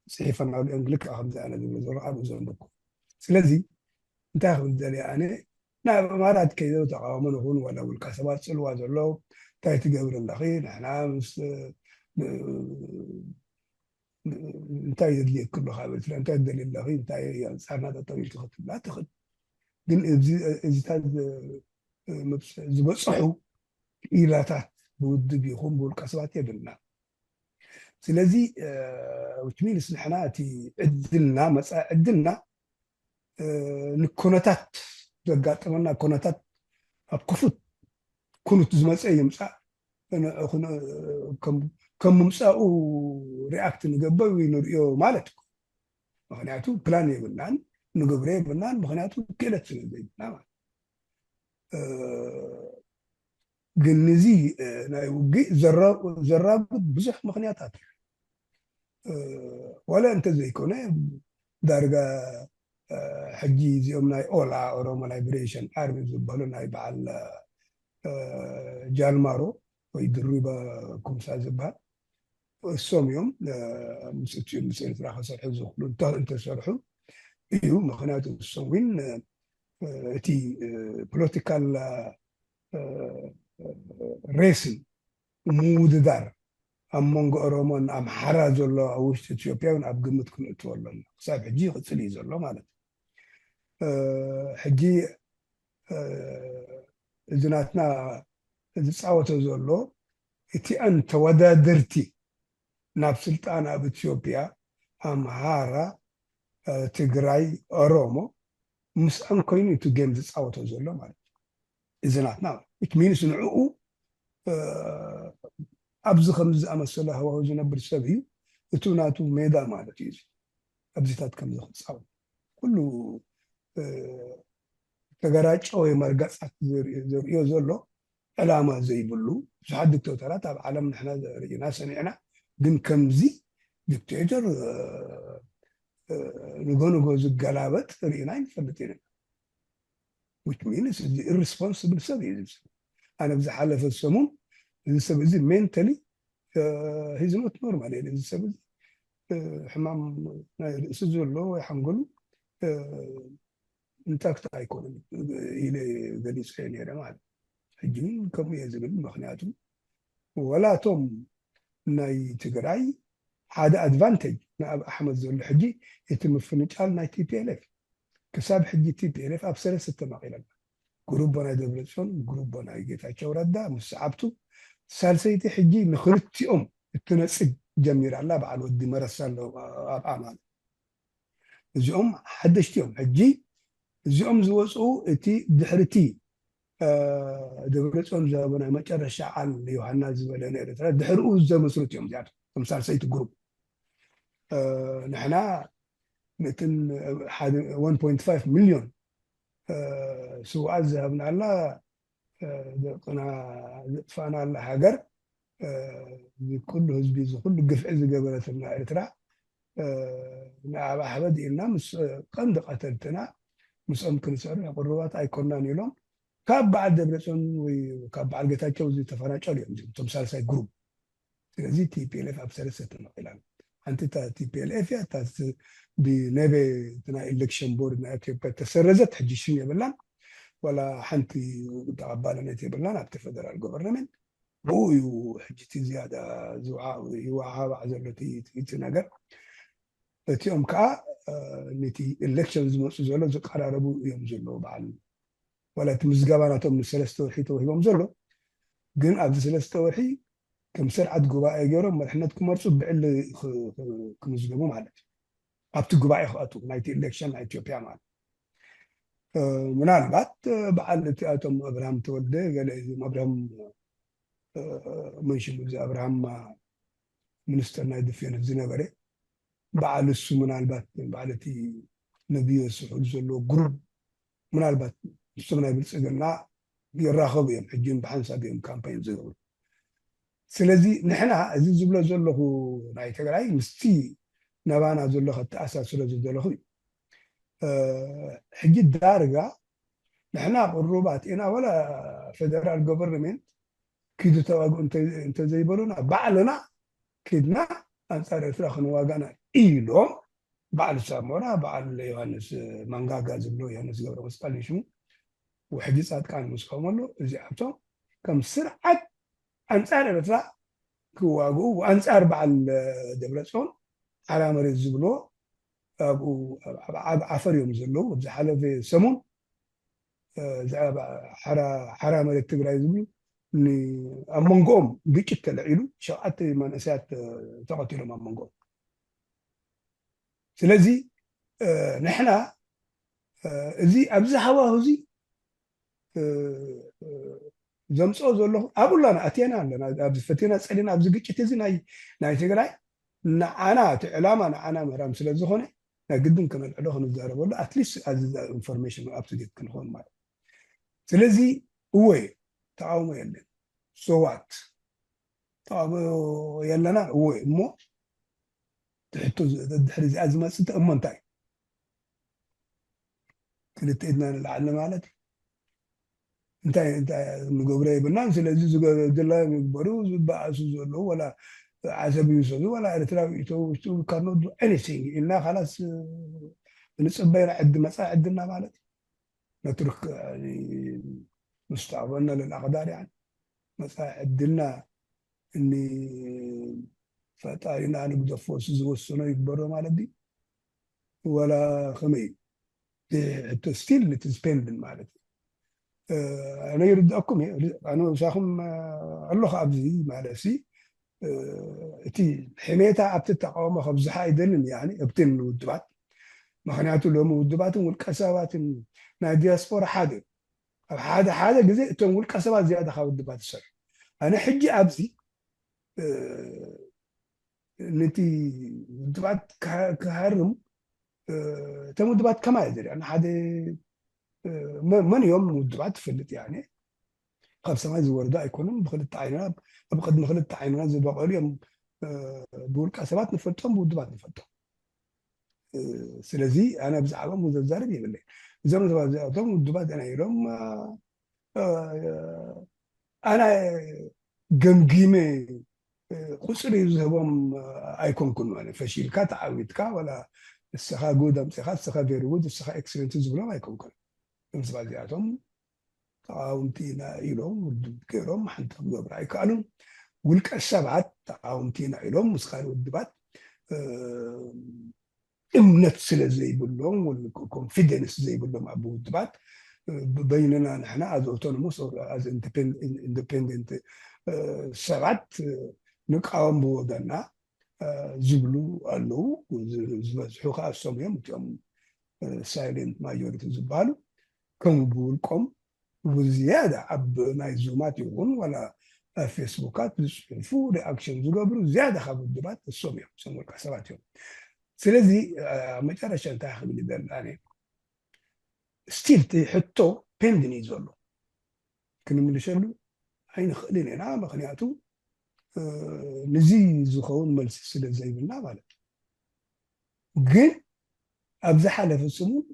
ጽሒፈናሉ እዮም። ልክዕ ከምዚ ኣነ ዝብሎ ዘሎ ኣብኡ ዘንበብኩ። ስለዚ እንታይ ክብል ደልየ ኣነ፣ ናብ ኣማራት ከይዶ ተቃውሞ ንኹን ዋላ ውልቀ ሰባት ጽልዋ ዘሎ እንታይ ትገብር ኣለኺ? ንሕና ምስ እንታይ የድልየኪ ኣሎ ካብ ኤርትራ እንታይ ትደልይ ኣለኺ? እንታይ ኣንጻርና ጠጠው ኢልኪ ክትብላ ትኽእል። ግን እዚታት ዝበፅሑ ክኢላታት ብውድብ ይኹን ብውልቀ ሰባት የብልና። ስለዚ which means ንሕና እቲ ዕድልና መፃኢ ዕድልና ንኮነታት ዘጋጠመና ኮነታት ኣብ ክፉት ኩኑት ዝመፀ ይምፃእ ከም ምምፃኡ ሪኣክት ንገብር ወይ ንሪኦ ማለት እዩ። ምክንያቱ ፕላን የብልናን ንገብሮ የብልናን ምክንያቱ ክእለት ስለ ዘይብልና ማለት። ግን እዚ ናይ ውግእ ዘራጉድ ብዙሕ ምክንያታት እዩ። ዋላ እንተዘይኮነ ዳርጋ ሕጂ እዚኦም ናይ ኦላ ኦሮሞ ላይብሬሽን ኣርሚ ዝበሉ ናይ በዓል ጃልማሮ ወይ ድሪባ ኩምሳ ዝበሃል እሶም እዮም ምስ እትዩ ምስ ኤርትራ ከሰርሑ ዝኽሉ እንተ እንተሰርሑ እዩ። ምክንያቱ እሶም እውን እቲ ፖለቲካል ሬስን ምውድዳር ኣብ መንጎ ኦሮሞን ኣምሓራ ዘሎ ኣብ ውሽጢ ኢትዮጵያ እውን ኣብ ግምት ክንእትዎ ኣለና። ክሳብ ሕጂ ይቕፅል እዩ ዘሎ ማለት እዩ። ሕጂ እዚ ናትና ዝፃወቶ ዘሎ እቲኣን ተወዳደርቲ ናብ ስልጣን ኣብ ኢትዮጵያ ኣምሃራ፣ ትግራይ፣ ኦሮሞ ምስኣን ኮይኑ እቲ ጌም ዝፃወቶ ዘሎ ማለት እዩ። እዚ ናትና which means ንዕኡ ኣብዚ ከምዚ ዝኣመሰለ ሃዋሁ ዝነብር ሰብ እዩ። እቱ ናቱ ሜዳ ማለት እዩ። ኣብዚታት ከምዚ ክፃወት ኩሉ ተገራጨወ መርገፃት ዘርእዮ ዘሎ ዕላማ ዘይብሉ ብዙሓት ዲክቴተራት ኣብ ዓለም ንሕና ርኢና ሰሚዕና። ግን ከምዚ ዲክቴተር ንጎ ንጎ ዝገላበጥ ርእና ይንፈልጥ ኢና። Which means እዚ ኢሪስፖንስብል ሰብ እዩ። ኣነ ብዝሓለፈ ሰሙን እዚ ሰብ እዚ ሜንታሊ he's not normal እዚ ሰብ እዚ ሕማም ናይ ርእሲ ዘለዎ ወይ ሓንጎሉ ኢንታክት ኣይኮነን ኢለ ገሊፀ ነይረ ማለት። ሕጂ እውን ከምኡ እየ ዝብል። ምክንያቱ ወላቶም ናይ ትግራይ ሓደ ኣድቫንቴጅ ንኣብ ኣሕመድ ዘሎ ሕጂ እቲ ምፍንጫል ናይ ቲፒኤልኤፍ ክሳብ ሕጂ ቲፒኤልኤፍ ኣብ ሰለስተ ተመቒለና። ጉሩቦ ናይ ደብረፅዮን፣ ጉሩቦ ናይ ጌታቸው ረዳ ምስ ሰዓብቱ፣ ሳልሰይቲ ሕጂ ንክልቲኦም እትነፅግ ጀሚራ ኣላ። በዓል ወዲ መረሳ ኣለዉ ኣብኣ ማለት እዚኦም ሓደሽቲ እዮም። ሕጂ እዚኦም ዝወፁ እቲ ድሕርቲ ደብረፅዮን ዝሃቦ ናይ መጨረሻ ዓል ዮሃና ዝበለ ንኤርትራ ድሕሪኡ ዘመስርት እዮም። እዚኣቶም ከም ሳልሰይቲ ግሩፕ ንሕና ምእትን ሚልዮን ስውኣት ዝሃብናላ ደቅና ዘጥፋእናላ ሃገር እዚ ኩሉ ህዝቢ እዚ ኩሉ ግፍዒ ዝገበረትና ኤርትራ ንኣብ ኣሕመድ ኢልና ምስ ቀንዲ ቀተልትና ምስኦም ክንሰርሕ ቅሩባት ኣይኮናን ኢሎም ካብ በዓል ደብረፅዮን ወይ ካብ በዓል ጌታቸው ዝተፈናጨሉ እዮም እቶም ሳልሳይ ግሩፕ። ስለዚ ቲፒኤልኤፍ ኣብ ሰለስተ ተመቒላ። ሓንቲ እታ ቲፒኤልኤፍ እያ፣ እታ ብነበ ናይ ኢሌክሽን ቦርድ ናይ ኢትዮጵያ ተሰረዘት፣ ሕጂ ሽም የብላን፣ ዋላ ሓንቲ ተቐባልነት የብላን ኣብቲ ፌደራል ጎቨርንመንት። ብኡ እዩ ሕጂ እቲ ዝያዳ ይወዓባዕ ዘሎ እቲ ነገር። እቲኦም ከዓ ነቲ ኢሌክሽን ዝመፁ ዘሎ ዝቀራረቡ እዮም ዘለዉ በዓል ዋላ እቲ ምዝገባ ናቶም ንሰለስተ ወርሒ ተዋሂቦም ዘሎ ግን ኣብዚ ሰለስተ ወርሒ ከም ስርዓት ጉባኤ ገይሮም መርሕነት ክመርፁ ብዕሊ ክምዝገቡ ማለት እዩ። ኣብቲ ጉባኤ ክኣትዉ ናይቲ ኢሌክሽን ናይ ኢትዮጵያ ማለት ምናልባት በዓል እቲኣቶም ኣብርሃም ተወልደ ገለ እዚም ኣብርሃም መንሽም እዚ ኣብርሃም ሚኒስተር ናይ ድፌንስ ዝነበረ በዓል እሱ ምናልባት በዓል እቲ ነብዮ ስሑል ዘሎ ግሩብ ምናልባት ንሶም ናይ ብልፅግና ይራኸቡ እዮም። ሕጂ ብሓንሳብ እዮም ካምፓይን ዝገብሩ። ስለዚ ንሕና እዚ ዝብሎ ዘለኹ ናይ ትግራይ ምስቲ ናባና ዘሎ ከተኣሳስሮ ዝደለኹ እዩ። ሕጂ ዳርጋ ንሕና ቅሩባት ኢና፣ ወላ ፌደራል ገቨርንሜንት ኪዱ ተዋግኡ እንተዘይበሉና ባዕልና ኪድና ኣንፃር ኤርትራ ክንዋጋና ኢሎም በዓል ሳሞራ፣ በዓል ዮሃንስ ማንጋጋ ዝብሎ ዮሃንስ ገብረ መስቀል ሽሙ፣ ውሕጂ ጻድቃን ምስኦም ኣሎ። እዚኣቶም ከም ስርዓት ኣንጻር ኤርትራ ክዋግኡ፣ ኣንጻር በዓል ደብረጽዮን ሓራ መሬት ዝብሎ ኣብኡ ኣብ ዓፈር እዮም ዘለዉ። ኣብ ዝሓለፈ ሰሙን ሓራ መሬት ትግራይ ዝብሉ ኣብ መንጎኦም ግጭት ተለዒሉ ሸውዓተ መንእሰያት ተቐቲሎም ኣብ መንጎኦም። ስለዚ ንሕና እዚ ኣብዚ ሃዋሁ እዚ ዘምፅኦ ዘለኹ ኣብኡ ኣላና ኣትየና ኣለና። ኣብዚ ፈቲና ፀሊና ኣብዚ ግጭት እዚ ናይ ናይ ትግራይ ንዓና እቲ ዕላማ ንዓና ምህራም ስለ ዝኾነ ናይ ግድን ክነልዕሎ ክንዛረበሉ ኣትሊስት ኣዚ ኢንፎርሜሽን ኣብትዴት ክንኾን ማለት። ስለዚ እወ ተቃውሞ የለን። ሶዋት ተቃውሞ የለና እወ እሞ ትሕቶ ድሕሪ እዚኣ ዝመፅእ እሞ እንታይ ክልተ ኢድና ንላዕሊ ማለት እንታይ እንታይ ንገብሮ የብልናን። ስለዚ ዝገ- ዝላ ይግበሩ ዝበኣሱ ዘለዉ ወላ ዓሰብ ይውሰዱ ወላ ኤርትራዊ ይተው ውስጡ ካኖ ዱ ኤኒቲንግ ኢልና ካላስ ንፅበይ ዕዲ መፃ ዕድና ማለት ነትርክ ሙስተቅበልና ለልኣቅዳር ያን መፃ ዕድና እኒ ፈጣሪና ንግደፎ ዝወሰኖ ይግበሮ ማለት ድዩ? ወላ ከመይ እዩ? እቲ ሕቶ ስቲል እቲ ስፔንድን ማለት እዩ። ኣነ ይርድኣኩም እየ። ኣነ ምሳኹም ኣለኹ ኣብዚ ማለት ሲ እቲ ሕሜታ ኣብቲ ተቃውሞ ከብዝሓ ኣይደልን እየ ኣነ ኣብተን ውድባት። ምክንያቱ ሎሚ ውድባትን ውልቀ ሰባትን ናይ ዲያስፖራ ሓደ ኣብ ሓደ ሓደ ግዜ እቶም ውልቀ ሰባት ዝያዳ ካብ ውድባት ይሰርሑ። ኣነ ሕጂ ኣብዚ ነቲ ውድባት ክሃርም እቶም ውድባት ከማይ ዝሪኣ ንሓደ መን እዮም ውድባት ትፈልጥ እያ ካብ ሰማይ ዝወርዱ ኣይኮኑን ብክልተ ዓይንና ኣብ ቅድሚ ክልተ ዓይንና ዝበቀሉ እዮም ብውልቀ ሰባት ንፈልጦም ብውድባት ንፈልጦም ስለዚ ኣነ ብዛዕባ ሙ ዘዛርብ የብለይ እዞም ሰባት እዚኣቶም ውድባት ኢና ኢሎም ኣነ ገምጊመ ቁፅሪ ዝህቦም ኣይኮንኩን ማለት ፈሺልካ ተዓዊትካ ወላ እስኻ ጉድ ኣምፅኻ እስኻ ቬሪ ጉድ እስኻ ኤክስለንት ዝብሎም ኣይኮንኩን እዞም ሰባት እዚኣቶም ተቃወምቲ ኢና ኢሎም ውድብ ገይሮም ሓንቲ ክገብሩ ኣይከኣሉን ውልቀ ሰባት ተቃወምቲ ኢና ኢሎም ምስ ካልእ ውድባት እምነት ስለ ዘይብሎም ኮንፊደንስ ዘይብሎም ኣብ ውድባት በይንና ንሕና ኣዝ ኦቶኖሞስ ኢንዲፔንደንት ሰባት ንቃወም ብወገና ዝብሉ ኣለዉ ዝበዝሑ ከዓ እሶም እዮም እቲኦም ሳይለንት ማጆሪቲ ዝበሃሉ ከምኡ ብውልቆም ብዝያዳ ኣብ ናይ ዙማት ይኹን ዋላ ኣብ ፌስቡካት ዝፅሑፉ ሪኣክሽን ዝገብሩ ዝያዳ ካብ ውድባት እሶም እዮም እሶም ውልቀ ሰባት እዮም ስለዚ ኣብ መጨረሻ እንታይ ክብል ይደሊ ኣነ ስቲል እቲ ሕቶ ፔንድን እዩ ዘሎ ክንምልሸሉ ኣይንኽእልን ኢና ምክንያቱ ንዚ ዝኸውን መልሲ ስለ ዘይብልና ማለት እዩ ግን ኣብ ዝሓለፈ ሰሙን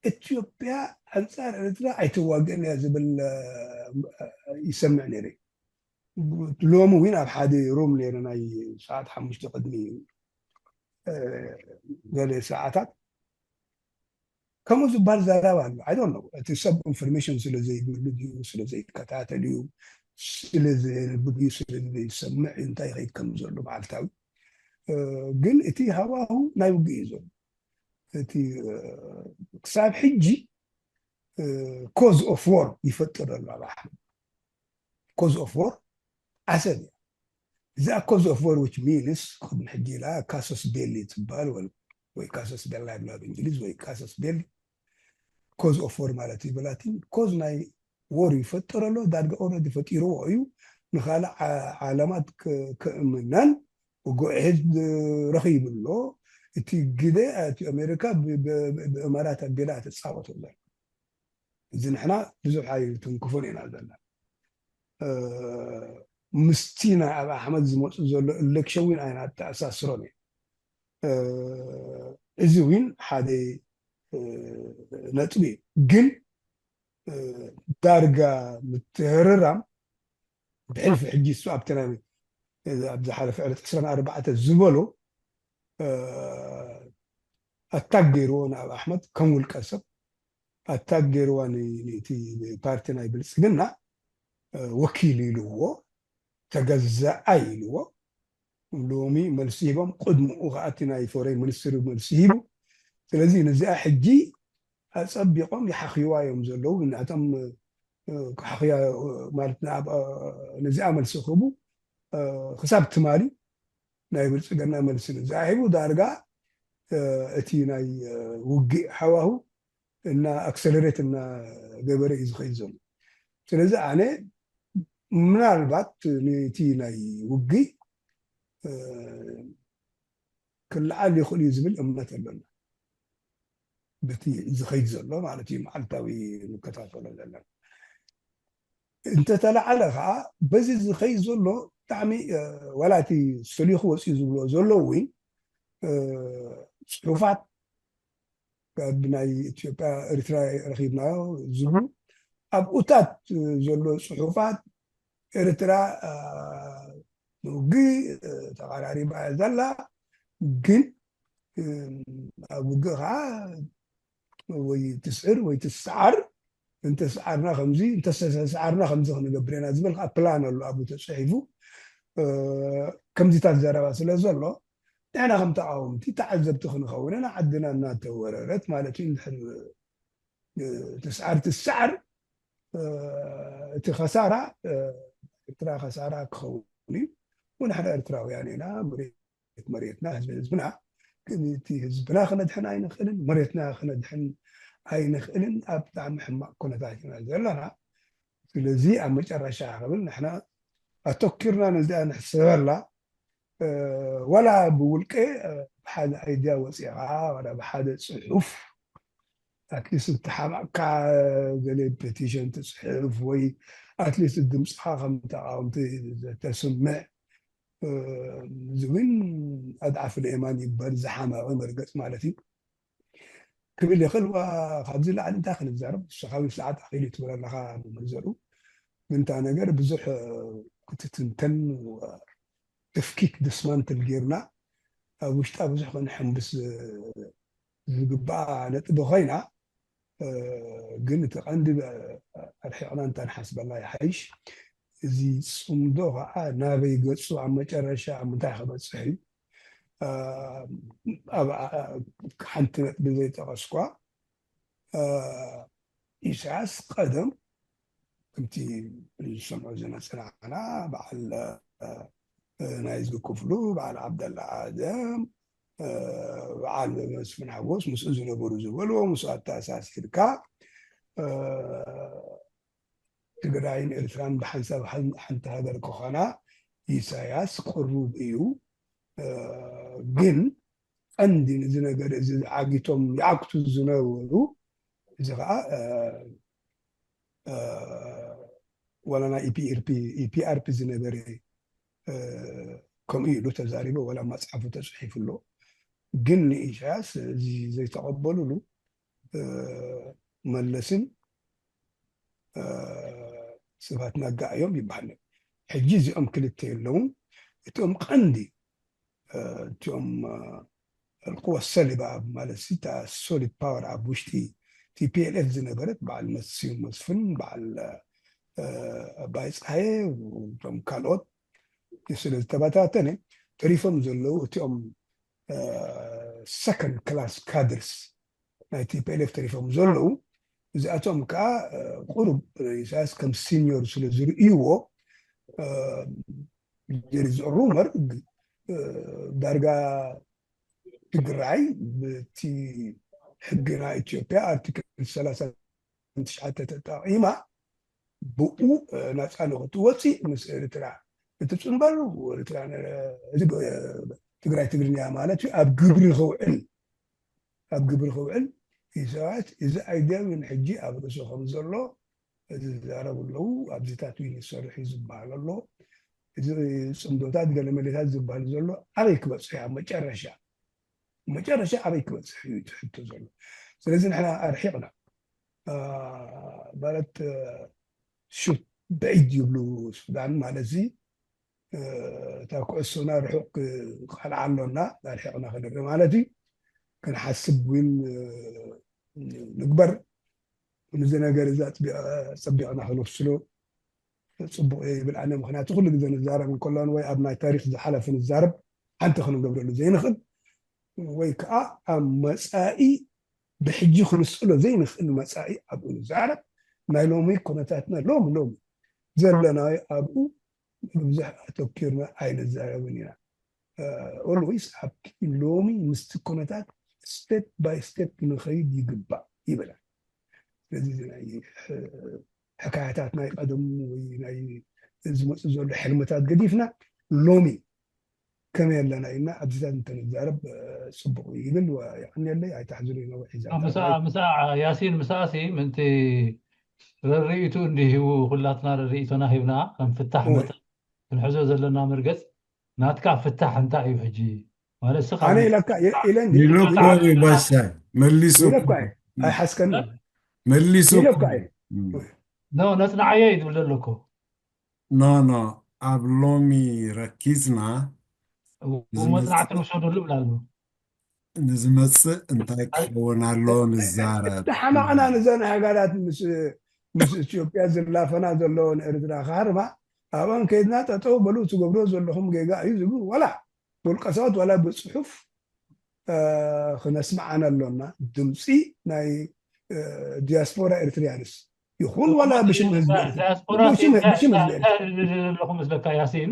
ኢትዮጵያ ኣንፃር ኤርትራ ኣይትዋግእን እያ ዝብል ይሰምዕ ነይረ ሎሚ እውን ኣብ ሓደ ሩም ነይረ ናይ ሰዓት ሓሙሽተ ቅድሚ ገለ ሰዓታት ከምኡ ዝበሃል ዘረባ ኣሎ ኣይ ዶንት ኖ እቲ ሰብ ኢንፎርሜሽን ስለ ዘይብሉ ድዩ ስለ ዘይከታተል እዩ ስለ ዘየንብብ እዩ ስለ ዘይሰምዕ እዩ እንታይ ይኸይድ ከም ዘሎ መዓልታዊ ግን እቲ ሃዋሁ ናይ ውግእ እዩ ዘሎ እቲ ክሳብ ሕጂ ኮዝ ኦፍ ዎር ይፈጥር ኣሎ ኣብ ዓለም ኮዝ ኦፍ ዎር ዓሰብ እያ እዛ ኮዝ ኦፍ ዎር ዊች ሚንስ ቅድሚ ሕጂ ኢላ ካሶስ ቤሊ ትበሃል ወይ ካሶስ ቤላ ይብላ ብእንግሊዝ ወይ ካሶስ ቤሊ ኮዝ ኦፍ ዎር ማለት እዩ ብላቲን ኮዝ ናይ ዎር ይፈጥር ኣሎ ዳርጋ ኦረዲ ፈጢርዎ እዩ ንካልእ ዓለማት ክእምነን ጎዕዝ ረኺቡ ኣሎ እቲ ግደ እቲ ኣሜሪካ ብእመራት ኣቢላ ትፃወት ኣሎ እዚ ንሕና ብዙሕ ኣይትንክፎን ኢና ዘለና። ምስቲ ናይ ኣብ ኣሕመድ ዝመፁ ዘሎ ኢሌክሽን እውን ኣይናተኣሳስሮን እዩ። እዚ እውን ሓደ ነጥቢ እዩ። ግን ዳርጋ ምትህርራም ብሕልፊ ሕጂ እሱ ኣብቲ ናይ ኣብ ዝሓለፈ ዕለት ዕስራን ኣርባዕተ ዝበሎ ኣታክ ገይርዎ ናብ ኣሕመድ ከም ውልቀ ሰብ ኣታክ ገይርዋ ንእቲ ፓርቲ ናይ ብልፅግና ወኪል ኢልዎ፣ ተገዛኣይ ኢልዎ። ሎሚ መልሲ ሂቦም፣ ቅድምኡ ከዓ እቲ ናይ ፎሬን ሚኒስትሪ መልሲ ሂቡ። ስለዚ ነዚኣ ሕጂ ኣፀቢቆም ይሓኽይዋ እዮም ዘለዉ። ናቶም ክሓኽያ ማለት ነዚኣ መልሲ ክህቡ ክሳብ ትማሊ ናይ ብልፅግና መልሲ ነዚኣ ሂቡ ዳርጋ እቲ ናይ ውግእ ሃዋሁ እና ኣክሰለሬት እና ገበረ እዩ ዝኸይድ ዘሎ። ስለዚ ኣነ ምናልባት ነቲ ናይ ውግእ ክለዓል ይኽእል እዩ ዝብል እምነት ኣለና። በቲ ዝኸይድ ዘሎ ማለት እዩ መዓልታዊ ንከታተሎ ዘለና። እንተተለዓለ ከዓ በዚ ዝኸይድ ዘሎ ብጣዕሚ ዋላ እቲ ሰሊኹ ወፅኡ ዝብሎ ዘሎ እውን ፅሑፋት ካብ ናይ ኢትዮጵያ ኤርትራ ረኺብናዮ ዝብሉ ኣብኡታት ዘሎ ፅሑፋት ኤርትራ ንውግእ ተቐራሪባ እያ ዘላ፣ ግን ኣብ ውግእ ከዓ ወይ ትስዕር ወይ ትስዓር፣ እንተስዓርና ከምዚ እንተሰዓርና ከምዚ ክንገብር ኢና ዝብል ከዓ ፕላን ኣሎ ኣብኡ ተፅሒፉ። ከምዚታት ዘረባ ስለ ዘሎ ንሕና ከም ተቃወምቲ ተዓዘብቲ ክንኸውን ኢና። ዓድና እናተወረረት ማለት እዩ። እንድሕር ትስዓር ትስዓር እቲ ከሳራ ኤርትራ ከሳራ ክኸውን እዩ። ወንሕና ኤርትራውያን ኢና። መሬት መሬትና፣ ህዝቢ ህዝብና። ግን እቲ ህዝብና ክነድሕን ኣይንኽእልን፣ መሬትና ክነድሕን ኣይንኽእልን። ኣብ ብጣዕሚ ሕማቕ ኩነታት ኢና ዘለና። ስለዚ ኣብ መጨረሻ ክብል ንሕና ኣተኪርና ነዚኣ ንሕሰበላ። ዋላ ብውልቀ ብሓደ ኣይድያ ወፂኻ ዋላ ብሓደ ፅሑፍ ኣትሊስት እንተሓማቕካ ገለ ፔቲሽን ትፅሕፍ ወይ ኣትሊስት ድምፅኻ ከም ተቃወምቲ ተስምዕ። እዚ እውን ኣድዓፊ ንኤማን ይበል ዝሓመቐ መርገፅ ማለት እዩ ክብል ይኽእል። ካብዚ ላዕሊ እንታይ ክንዛረብ? ንስኻ እውን ሰዓት ኣኺሉ ትብል ኣለኻ መምህር ዘርኡ። ግን እታ ነገር ብዙሕ ክትትንተን ተፍኪክ ድስማንትል ጌርና ኣብ ውሽጣ ብዙሕ ከነሐምብስ ዝግባኣ ነጥቢ ኮይና፣ ግን እቲ ቀንዲ ኣርሒቕና እንተንሓስበላ ይሓይሽ። እዚ ፅምዶ ከዓ ናበይ ገፁ ኣብ መጨረሻ ኣብ ምንታይ ክበፅሕ እዩ? ሓንቲ ነጥቢ ዘይጠቐስኳ ኢሳያስ ቀደም ከምቲ ዝሰምዖ ዝመፅናዕና በዓል ናይ ዝክፍሉ በዓል ዓብደላ ኣደም በዓል መስፍን ሓጎስ ምስኡ ዝነበሩ ዝበልዎ ምስኡ ኣተኣሳሲርካ ትግራይን ኤርትራን ብሓንሳብ ሓንቲ ሃገር ክኾና ኢሳያስ ቅሩብ እዩ። ግን ቀንዲ ንዚ ነገር እዚ ዓጊቶም ይዓግቱ ዝነበሩ እዚ ከዓ ወላ ናይ ኢፒአርፒ ዝነበረ ከምኡ ኢሉ ተዛሪበ ወላ መፅሓፉ ተፅሒፉ ኣሎ። ግን ንኢሳያስ እዚ ዘይተቐበሉሉ መለስን ስብሃት ነጋ እዮም ይበሃል። ሕጂ እዚኦም ክልተ የለውን። እቶም ቀንዲ እቲኦም القوى الصلبة ማለት እታ ሶሊድ ፓወር ኣብ ውሽጢ ቲፒኤልኤፍ ዝነበረት በዓል መስዩ መስፍን በዓል ኣባይ ፀሃየ እቶም ካልኦት ስለ ዝተበታተነ ተሪፎም ዘለዉ እቲኦም ሰከንድ ክላስ ካድርስ ናይ ቲፒኤልኤፍ ተሪፎም ዘለዉ እዚኣቶም ከዓ ቁሩብ ኢሳያስ ከም ሲኒዮር ስለ ዝርእይዎ ሩመር ዳርጋ ትግራይ ብቲ ሕግና ኢትዮጵያ ኣርቲክል ሰላሳ ትሽዓተ ተጠቂማ ብኡ ናፃ ንክትወፅእ ምስ ኤርትራ እትፅንበር ትግራይ ትግርኛ ማለት እዩ ኣብ ግብሪ ክውዕል ኣብ ግብሪ ክውዕል እዩ ሰባት እዚ ኣይድያ እውን ሕጂ ኣብ ርእሱ ከም ዘሎ እዚ ዝዛረቡ ኣለዉ። ኣብዚታት እውን ይሰርሕ እዩ ዝበሃል ኣሎ። እዚ ፅምዶታት ገለመሌታት ዝበሃል ዘሎ ኣበይ ክበፅሕ እያ መጨረሻ መጨረሻ ኣበይ ክበፅሕ እዩ ትሕቶ ዘሎ። ስለዚ ንሕና ኣርሒቕና ማለት ሹት በዒድ ይብሉ ሱዳን ማለት እዚ እታ ኩዕሶና ርሑቕ ክቃልዓ ኣሎና ኣርሒቕና ክንርኢ ማለት እዩ። ክንሓስብ እውን ንግበር። ነዚ ነገር እዚ ኣፀቢቕና ክንወስሎ ፅቡቕ እየ ይብል ኣነ። ምክንያቱ ኩሉ ግዜ ንዛረብ እንከሎን ወይ ኣብ ናይ ታሪክ ዝሓለፈ ንዛረብ ሓንቲ ክንገብረሉ ዘይንኽእል ወይ ከዓ ኣብ መፃኢ ብሕጂ ክንስእሎ ዘይንኽእል መፃኢ ኣብኡ ንዛረብ። ናይ ሎሚ ኩነታትና ሎሚ ሎሚ ዘለናዮ ኣብኡ ብዙሕ ኣተኪርና ኣይንዛረብን ኢና። ኦልወይስ ኣብቲ ሎሚ ምስቲ ኩነታት ስቴፕ ባይ ስቴፕ ክንኸይድ ይግባእ ይብል። ስለዚ እዚ ናይ ሕካያታት ናይ ቀደም ወይ ናይ ዝመፁ ዘሎ ሕልምታት ገዲፍና ሎሚ ከመይ ኣለና ኢልና ኣብዚታት እንተንዛረብ ፅቡቅ እዩ ይብል። የቀንየለይ ኣይተሕዝኑ ነዊሕ ይዛረብ ምስኣ ምስኣ ያሲን ምስኣሲ ምንቲ ረርኢቱ እንዲሂቡ ኩላትና ረርኢቶና ሂብና ከም ፍታሕ መጠን ክንሕዞ ዘለና መርገፅ ናትካ ፍታሕ እንታይ እዩ ሕጂ ማለት ስኻ ኣነ ኢለካ ኢለ እንዲ ኢሎ እኮ እዩ ባሻይ መሊሱ ኢለ እኮ እኮ ኣይሓስከኒ መሊሱ ኢለ እኮ እኮ እየ ኖ ነፅናዓዮ እዩ ዝብል ዘሎ እኮ ኖ ኖ ኣብ ሎሚ ረኪዝና መፅናዕቲ ንውሰደሉ ብላ ኣሎ ንዝመፅእ እንታይ ክኸውን ኣሎ ንዛረብ ተሓማቕና ንዘን ሃገራት ምስ ምስ ኢትዮጵያ ዝላፈና ዘለውን ኤርትራ ክሃርማ ኣብኦም ከይድና ጠጠው በሉ ትገብሮ ዘለኹም ጌጋ እዩ ዝብሉ ዋላ ውልቀ ሰባት ዋላ ብፅሑፍ ክነስምዓን ኣሎና ድምፂ ናይ ዲያስፖራ ኤርትሪያንስ ይኹን ዋላ ብሽም ህዝቢ ኤርትራ ዲያስፖራ ብሽም ብሽም ህዝቢ ኤርትራ ዘለኹ መስለካ ያሲን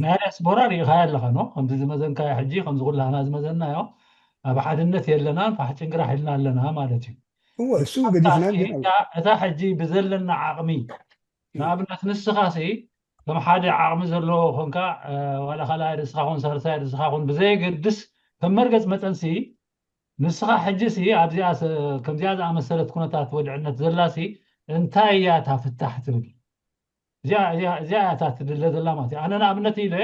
ናይ ዲያስፖራ ርኢኻዮ ኣለኻ ኖ ከምዚ ዝመዘንካዮ ሕጂ ከምዚ ኩላህና ዝመዘናዮ ኣብ ሓድነት የለናን ፋሕጭንግራሕ ኢልና ኣለና ማለት እዩ እወ እሱ ገዲፍና እታ ሕጂ ብዘለና ዓቕሚ ንኣብነት ንስኻ ሲ ከም ሓደ ዓቕሚ ዘለዎ ኮንካ ዋላ ካልኣይ ርእስኻ ኹን ሳልሳይ ርእስኻ ኹን ብዘየገድስ ከም መርገፅ መጠን ሲ ንስኻ ሕጂ ሲ ኣብዚኣ ከምዚኣ ዝኣመሰለት ኩነታት ወድዕነት ዘላ ሲ እንታይ እያ እታ ፍታሕ ትብል እዚኣ እያ እታ ትድለ ዘላ ማለት እዩ ኣነ ንኣብነት ኢለ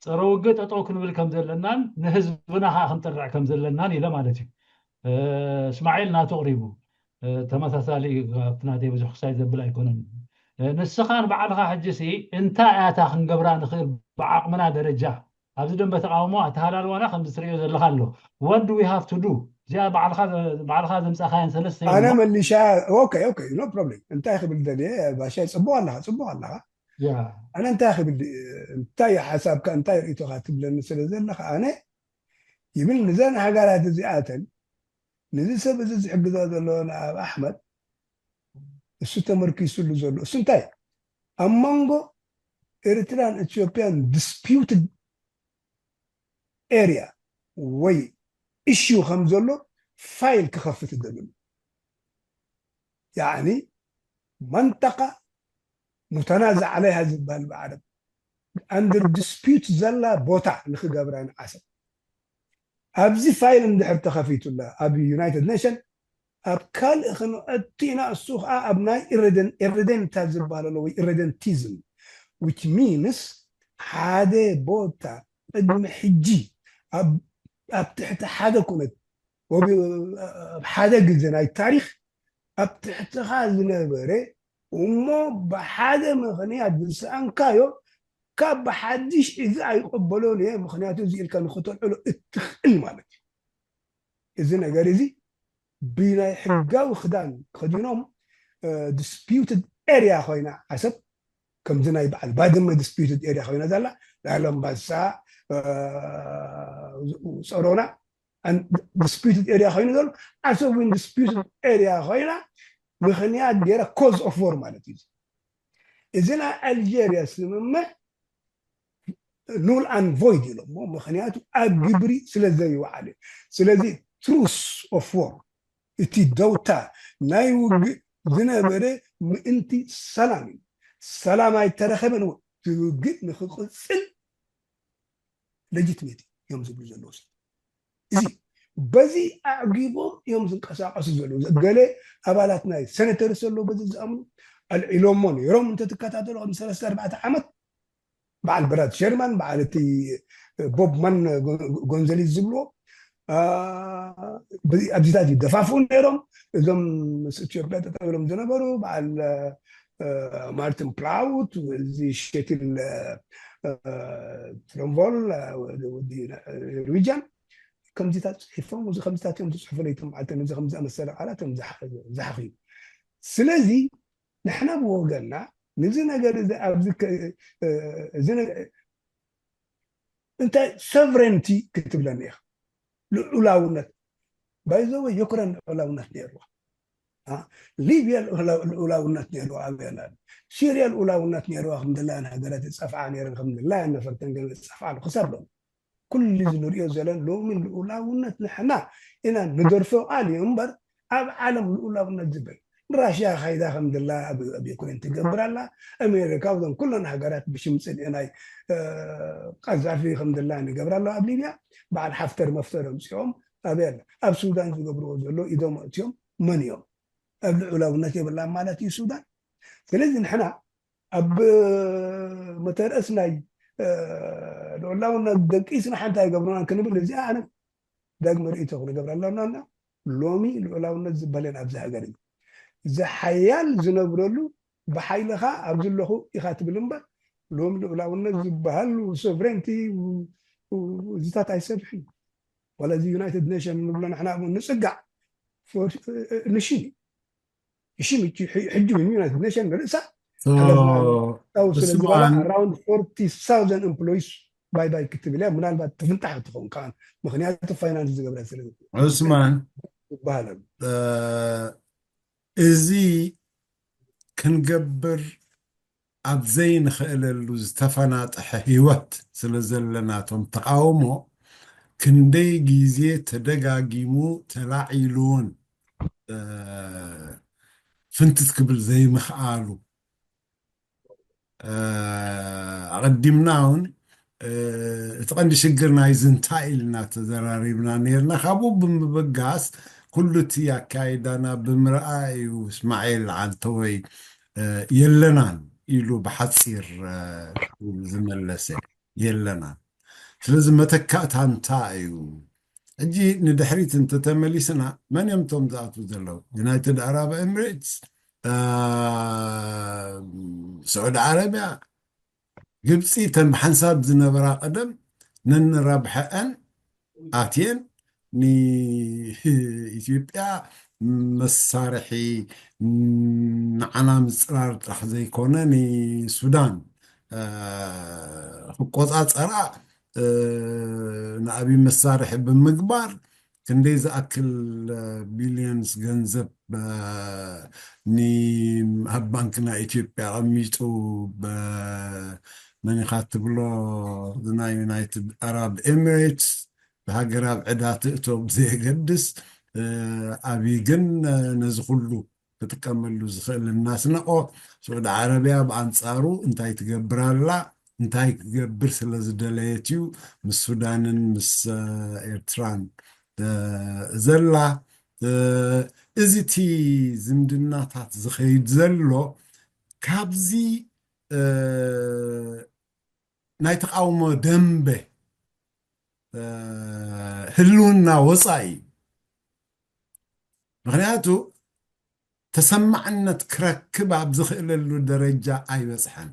ፀረ ውግእ ጠጠው ክንብል ከም ዘለናን ንህዝብና ከዓ ክንጥርዕ ከም ዘለናን ኢለ ማለት እዩ እስማዒል ናቱ ቅሪቡ ተመሳሳሊ ኣብቲ ናተይ ብዙሕ ክሳይ ዘብል ኣይኮነን ንስኻ ንባዕልኻ ሕጂ ሲ እንታይ ኣያታ ክንገብራ ንኽእል ብዓቕምና ደረጃ ኣብዚ ደንበ ተቃውሞ ኣተሃላልዋና ከምዚ ትሪኦ ዘለካ ኣሎ what do we have to do እዚኣ ባዕልካ ዘምፃኻየን ሰለስተ ኣነ መሊሻ okay okay no problem እንታይ ክብል ደልየ ባሻይ ፅቡቅ ኣለካ ፅቡቅ ኣለካ ኣነ እንታይ ክብል እንታይ ሓሳብካ እንታይ ርእቶካ ትብለኒ ስለ ዘለካ ኣነ ይብል ንዘን ሃገራት እዚኣተን ነዚ ሰብ እዚ ዝሕግዛ ዘሎ ንኣብ ኣሕመድ እሱ ተመርኪሱሉ ዘሎ እሱ እንታይ ኣብ መንጎ ኤርትራን ኢትዮጵያን disputed area ወይ issue ከም ዘሎ ፋይል ክኸፍት ይደልሉ ያኒ መንጠቃ ሙተናዝዕ ዓለይሃ ዝበሃል ብዓረብ under dispute ዘላ ቦታ ንክገብራ ንዓሰብ ኣብዚ ፋይል እንድሕር ተኸፊቱላ ኣብ ዩናይትድ ኔሽን ኣብ ካልእ ክንኣቱ ኢና እሱ ከዓ ኣብ ናይ ኢረደን ኤረደንታ ዝበሃል ኣሎ ወይ ኢረደንቲዝም which means ሓደ ቦታ ቅድሚ ሕጂ ኣብ ትሕቲ ሓደ ኩነት ኣብ ሓደ ግዜ ናይ ታሪክ ኣብ ትሕትኻ ዝነበረ እሞ ብሓደ ምኽንያት ዝሰኣንካዮ ካብ ብሓድሽ እዚ ኣይቀበሎን እየ ምኽንያቱ እዚ ኢልካ ንክተልዕሎ እትኽእል ማለት እዩ እዚ ነገር እዚ ብናይ ሕጋዊ ክዳን ከዲኖም disputed area ኮይና ዓሰብ ከምዚ ናይ በዓል ባድመ disputed area ኮይና ዘላ ላሎም ባሳ ፀሮና disputed area ኮይኑ ዘሎ ዓሰብ እውን disputed area ኮይና ምክንያት ገይረ cause of war ማለት እዩ እዚ ናይ ኣልጀርያ ስምምዕ null and void ኢሎሞ ምክንያቱ ኣብ ግብሪ ስለ ዘይወዓለ ስለዚ truce of war እቲ ደውታ ናይ ውግእ ዝነበረ ምእንቲ ሰላም እዩ ሰላም ኣይተረኸበን እቲ ውግእ ንክቅፅል legitimate እዮም ዝብሉ ዘለዉ እዚ በዚ ኣዕጊቦም እዮም ዝንቀሳቀሱ ዘለዉ። ገለ ኣባላት ናይ ሴኔተርስ ዘለዉ በዚ ዝኣምኑ ኣልዒሎሞ ነይሮም። እንተትከታተሉ ከም ሰለስተ ኣርባዕተ ዓመት በዓል ብራድ ሸርማን፣ በዓል እቲ ቦብ ማን ጎንዘሊዝ ዝብልዎ ኣብዚታት ይደፋፍኡ ነይሮም። እዞም ምስ ኢትዮጵያ ጠጠው ኢሎም ዝነበሩ በዓል ማርቲን ፕላውት፣ እዚ ሸቲል ትሮምቦል፣ ወዲ ኖርዊጃን፣ ከምዚታት ፅሒፎም፣ እዚ ከምዚታት እዮም ዝፅሕፉ ለይትን መዓልትን፣ እዚ ከምዚ ኣመሰለ ቃላት እዮም ዝሓኽዩ። ስለዚ ንሕና ብወገንና ንዚ ነገር እዚ ኣብዚ እዚ እንታይ ሶቨረንቲ ክትብለኒ ኢኻ? ልዑላውነት። ባይዘወ ዩክረን ልዑላውነት ነይርዋ። ሊብያ ልዑላውነት ነይርዋ። ኣበና ሲርያ ልዑላውነት ነይርዋ። ከም ድላያን ሃገራት ይፀፍዓ ነይረን፣ ከም ድላያን ነፈርተን ገለ ይፀፍዓሉ ክሳብ ሎም ኩሉ እዚ ንሪኦ ዘለና ሎሚ ልኡላውነት ንሕና ኢና ንደርፎ ቃል እዩ እምበር፣ ኣብ ዓለም ልኡላውነት ዝብል ንራሽያ ካይዳ ከም ድላ ኣብ ዩክሬን ትገብር ኣላ። ኣሜሪካ ብዞም ኩለን ሃገራት ብሽም ፅልኢ ናይ ቀዛፊ ከም ድላ ንገብር ኣለዋ ኣብ ሊብያ። በዓል ሓፍተር መፍተር ኣምፅኦም ኣበይ ኣላ? ኣብ ሱዳን ዝገብርዎ ዘሎ ኢዶም ኣእትዮም መን እዮም? ኣብ ልዑላውነት የብላን ማለት እዩ ሱዳን። ስለዚ ንሕና ኣብ መተርኣስ ናይ ልዑላውነት ደቂስና ሓንቲ ኣይገብሩናን ክንብል፣ እዚኣ ኣነ ዳግመ ርእይቶ ክንገብረላ ኣለና። ሎሚ ልዑላውነት ዝበሃል ኣብዚ ሃገር እዩ። እዚ ሓያል ዝነብረሉ ብሓይልኻ ኣብዚ ኣለኹ ኢኻ ትብል እምበር፣ ሎሚ ልዑላውነት ዝበሃል ሶቨሬንቲ እዚታት ኣይሰርሕን። ዋላ እዚ ዩናይትድ ኔሽን ንብሎ ንሕና ንፅጋዕ ንሽም ሽም ሕጂ ዩናይትድ ኔሽን ንርእሳ ኣራውንድ ፎርቲ ታውዘንድ ኤምፕሎይስ ባይ ባይ ክትብል እያ። ምናልባት ትፍንጣሕ ትኸውን ከዓ ምክንያቱ ፋይናንስ ዝገብረ ስለ ዑስማን ይበሃል። እዚ ክንገብር ኣብ ዘይንኽእለሉ ዝተፈናጠሐ ህይወት ስለ ዘለናቶም ተቃውሞ ክንደይ ግዜ ተደጋጊሙ ተላዒሉን ፍንትት ክብል ዘይምኽኣሉ ኣቐዲምና እውን እቲ ቀንዲ ሽግር ናይዚ እንታይ ኢልና ተዘራሪብና ነርና። ካብኡ ብምብጋስ ኩሉ እቲ ኣካይዳና ብምርኣይ እዩ እስማዒል ዓንተወይ የለናን ኢሉ ብሓፂር ዝመለሰ። የለናን። ስለዚ መተካእታ እንታይ እዩ? ሕጂ ንድሕሪት እንተተመሊስና መን እዮም እቶም ዝኣትዉ ዘለዉ? ዩናይትድ ኣራብ ኤምሬትስ፣ ስዑዲ ዓረብያ፣ ግብፂ፣ እተን ብሓንሳብ ዝነበራ ቀደም ነንረብሐአን ኣትየን ንኢትዮጵያ መሳርሒ ንዓና ምፅራር ጥራሕ ዘይኮነ ንሱዳን ክቆፃፀራ ንኣብይ መሳርሒ ብምግባር ክንደይ ዝኣክል ቢልዮንስ ገንዘብ ኣብ ባንክ ናይ ኢትዮጵያ ኣቐሚጡ መኒኻ ትብሎ ናይ ዩናይትድ ኣራብ ኤሚሬትስ ብሃገር ኣብ ዕዳ ትእቶ ብዘየገድስ ኣብይ ግን ነዚ ኩሉ ክጥቀመሉ ዝኽእል እናስነቆ ስዑዲ ዓረብያ ብኣንፃሩ እንታይ ትገብር ኣላ እንታይ ክገብር ስለ ዝደለየት እዩ ምስ ሱዳንን ምስ ኤርትራን ዘላ እዚ እቲ ዝምድናታት ዝኸይድ ዘሎ ካብዚ ናይ ተቃውሞ ደንበ ህልውና ወፃኢ ምክንያቱ ተሰማዕነት ክረክብ ኣብ ዝኽእለሉ ደረጃ ኣይበፅሐን።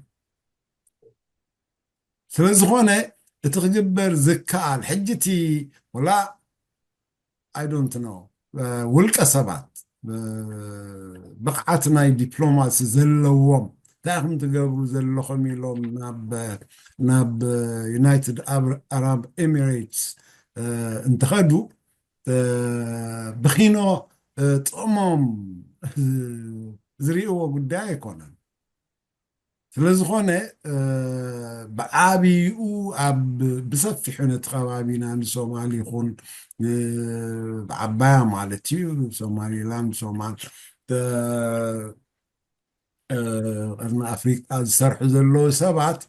ስለዝኾነ እቲ ክግበር ዝከኣል ሕጂ እቲ ወላ I don't know ውልቀ ሰባት ብቕዓት ናይ ዲፕሎማሲ ዘለዎም እንታይ ኢኹም ትገብሩ ዘለኹም ኢሎም ናብ ናብ ዩናይትድ ኣራብ ኤሚሬትስ እንትኸዱ ብኪኖ ጥቕሞም ዝርእዎ ጉዳይ ኣይኮነን። ስለዝኾነ ብዓብይኡ ኣብ ብሰፊሑ ነቲ ከባቢና ንሶማል ይኹን ዓባያ ማለት እዩ ሶማሊላንድ ሶማል ቀርኒ ኣፍሪቃ ዝሰርሑ ዘለዉ ሰባት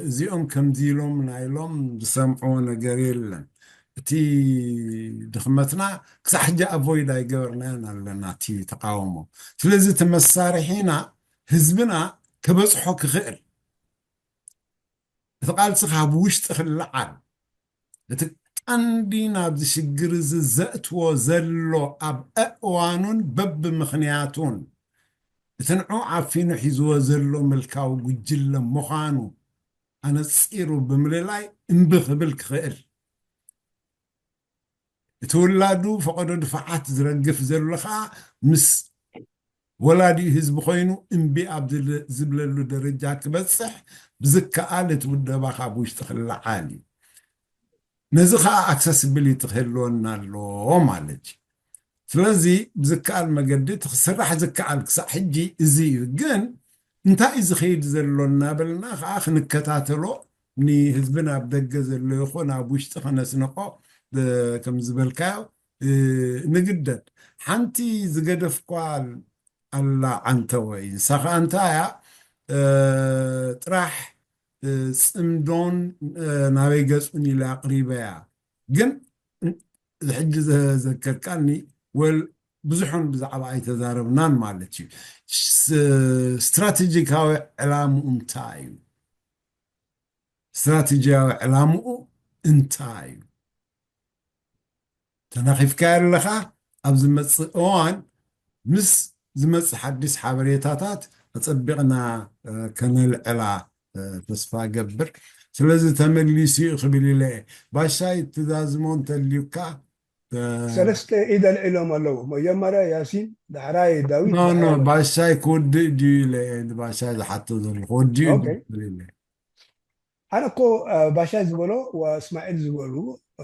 እዚኦም ከምዚ ኢሎም ናይሎም ዝሰምዕዎ ነገር የለን። እቲ ድኽመትና ክሳዕ ሕጂ ኣቮይድ ኣይገበርናዮን ኣለና እቲ ተቃውሞ። ስለዚ እቲ መሳርሒና ህዝብና ከበፅሖ ክኽእል፣ እቲ ቃልሲ ካብ ውሽጢ ክለዓል፣ እቲ ቀንዲ ናብዚ ሽግር እዚ ዘእትዎ ዘሎ ኣብ ኣእዋኑን በብምኽንያቱን እቲ ንዑ ዓፊኑ ሒዝዎ ዘሎ ምልካዊ ጉጅለ ምዃኑ ኣነፂሩ ብምልላይ እምቢ ክብል ክኽእል፣ እቲ ውላዱ ፈቐዶ ድፋዓት ዝረግፍ ዘሎ ከዓ ምስ ወላዲኡ ህዝቢ ኮይኑ እምቢ ኣብ ዝብለሉ ደረጃ ክበፅሕ ብዝከኣል እቲ ውደባ ካብ ውሽጢ ክለዓል እዩ። ነዚ ከዓ ኣክሰስብሊቲ ክህልወና ኣለዎ ማለት እዩ። ስለዚ ብዝከኣል መገዲ እቲ ክስራሕ ዝከኣል ክሳዕ ሕጂ እዚ እዩ። ግን እንታይ እዩ ዝኸይድ ዘሎ እናበልና ከዓ ክንከታተሎ፣ ንህዝብን ኣብ ደገ ዘሎ ይኹን ኣብ ውሽጢ ከነስንቆ ከም ዝበልካዮ ንግደድ። ሓንቲ ዝገደፍኳ ኣላ ዓንተወይ፣ ንሳ ከዓ እንታይ እያ? ጥራሕ ፅምዶን ናበይ ገፁን ኢለ ኣቕሪበያ። ግን ሕጂ ዘዘከርካኒ ወል ብዙሑን ብዛዕባ ኣይተዛረብናን ማለት እዩ። ስትራቴጂካዊ ዕላምኡ እንታይ እዩ? ስትራቴጂያዊ ዕላምኡ እንታይ እዩ? ተናኺፍካ ኣለኻ። ኣብ ዝመፅእ እዋን ምስ ዝመፅእ ሓድሽ ሓበሬታታት ኣፀቢቕና ከነልዕላ ተስፋ ገብር። ስለዚ ተመሊሱ እዩ ክብል ኢለ። ባሻይ ትዛዝሞ እንተልዩካ። ሰለስተ ኢድ ኣልዒሎም ኣለዉ። መጀመርያ ያሲን፣ ዳሕራይ ዳዊት፣ ኖ ኖ፣ ዳሕራይ ባሻይ ክወድእ ድዩ ኢለ፣ ባሻይ ዝሓቶ ዘሎ ክወድኡ ኦኬ። ድዩ ኢለ። ኣነ እኮ ባሻይ ዝበሎ ወእስማዒል ዝበሉ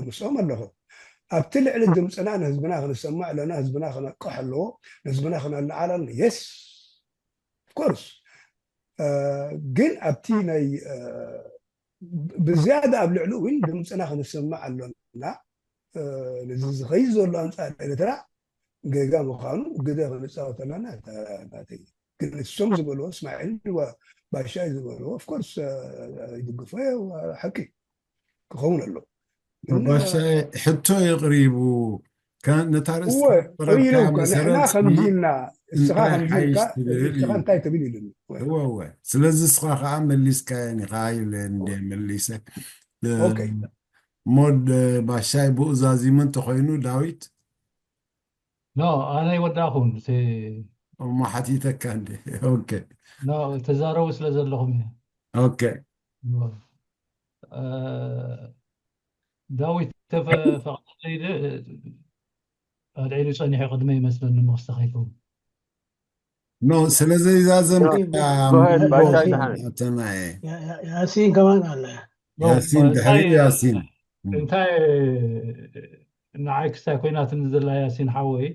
ምስኦም ኣለኹ። ኣብቲ ልዕሊ ድምፅና ንህዝብና ክንሰማዕ ኣለና፣ ህዝብና ክነቅሕ ኣለዎ፣ ንህዝብና ክነለዓል ኣለና። የስ ኦፍኮርስ። ግን ኣብቲ ናይ ብዝያዳ ኣብ ልዕሊ እውን ድምፅና ክንሰማዕ ኣሎና። ነዚ ዝኸይድ ዘሎ ኣንፃር ኤርትራ ጌጋ ምዃኑ ግደ ክንፃወት ኣለና። ናተይ ግን እሶም ዝበልዎ እስማዒል ባሻይ ዝበልዎ ኦፍኮርስ ይድግፎ ሓቂ ክኸውን ኣሎ። ባሻይ ሕቶ የቕሪቡ። ነታ ርእሲ ንሕና ከምዚ ኢልና እስኻ ከምዚ ኢልካ እንታይ ትብል ኢሉኒ። ስለዚ እስኻ ከዓ መሊስካየን ኢኻ ኢለ እንደ መሊሰ። ሞድ ባሻይ ብኡ ዛዚሙ እንተኾይኑ ዳዊት ኖ ኣነ ይወዳኹም እሞ ሓቲተካ እንደ ኦኬ ተዛረቡ ስለ ዘለኹም እየ። ኦኬ ዳዊት ተፈቀደለይ ኣድዒሉ ፀኒሑ ቅድመ ይመስለኒ መክስተ ከይከውን ኖ ስለ ዘይዛዘም ያሲን ከማን ኣለ ያሲን ድሕሪ ያሲን እንታይ ንዓይ ክስታይ ኮይናትኒ ዘላ ያሲን ሓወይ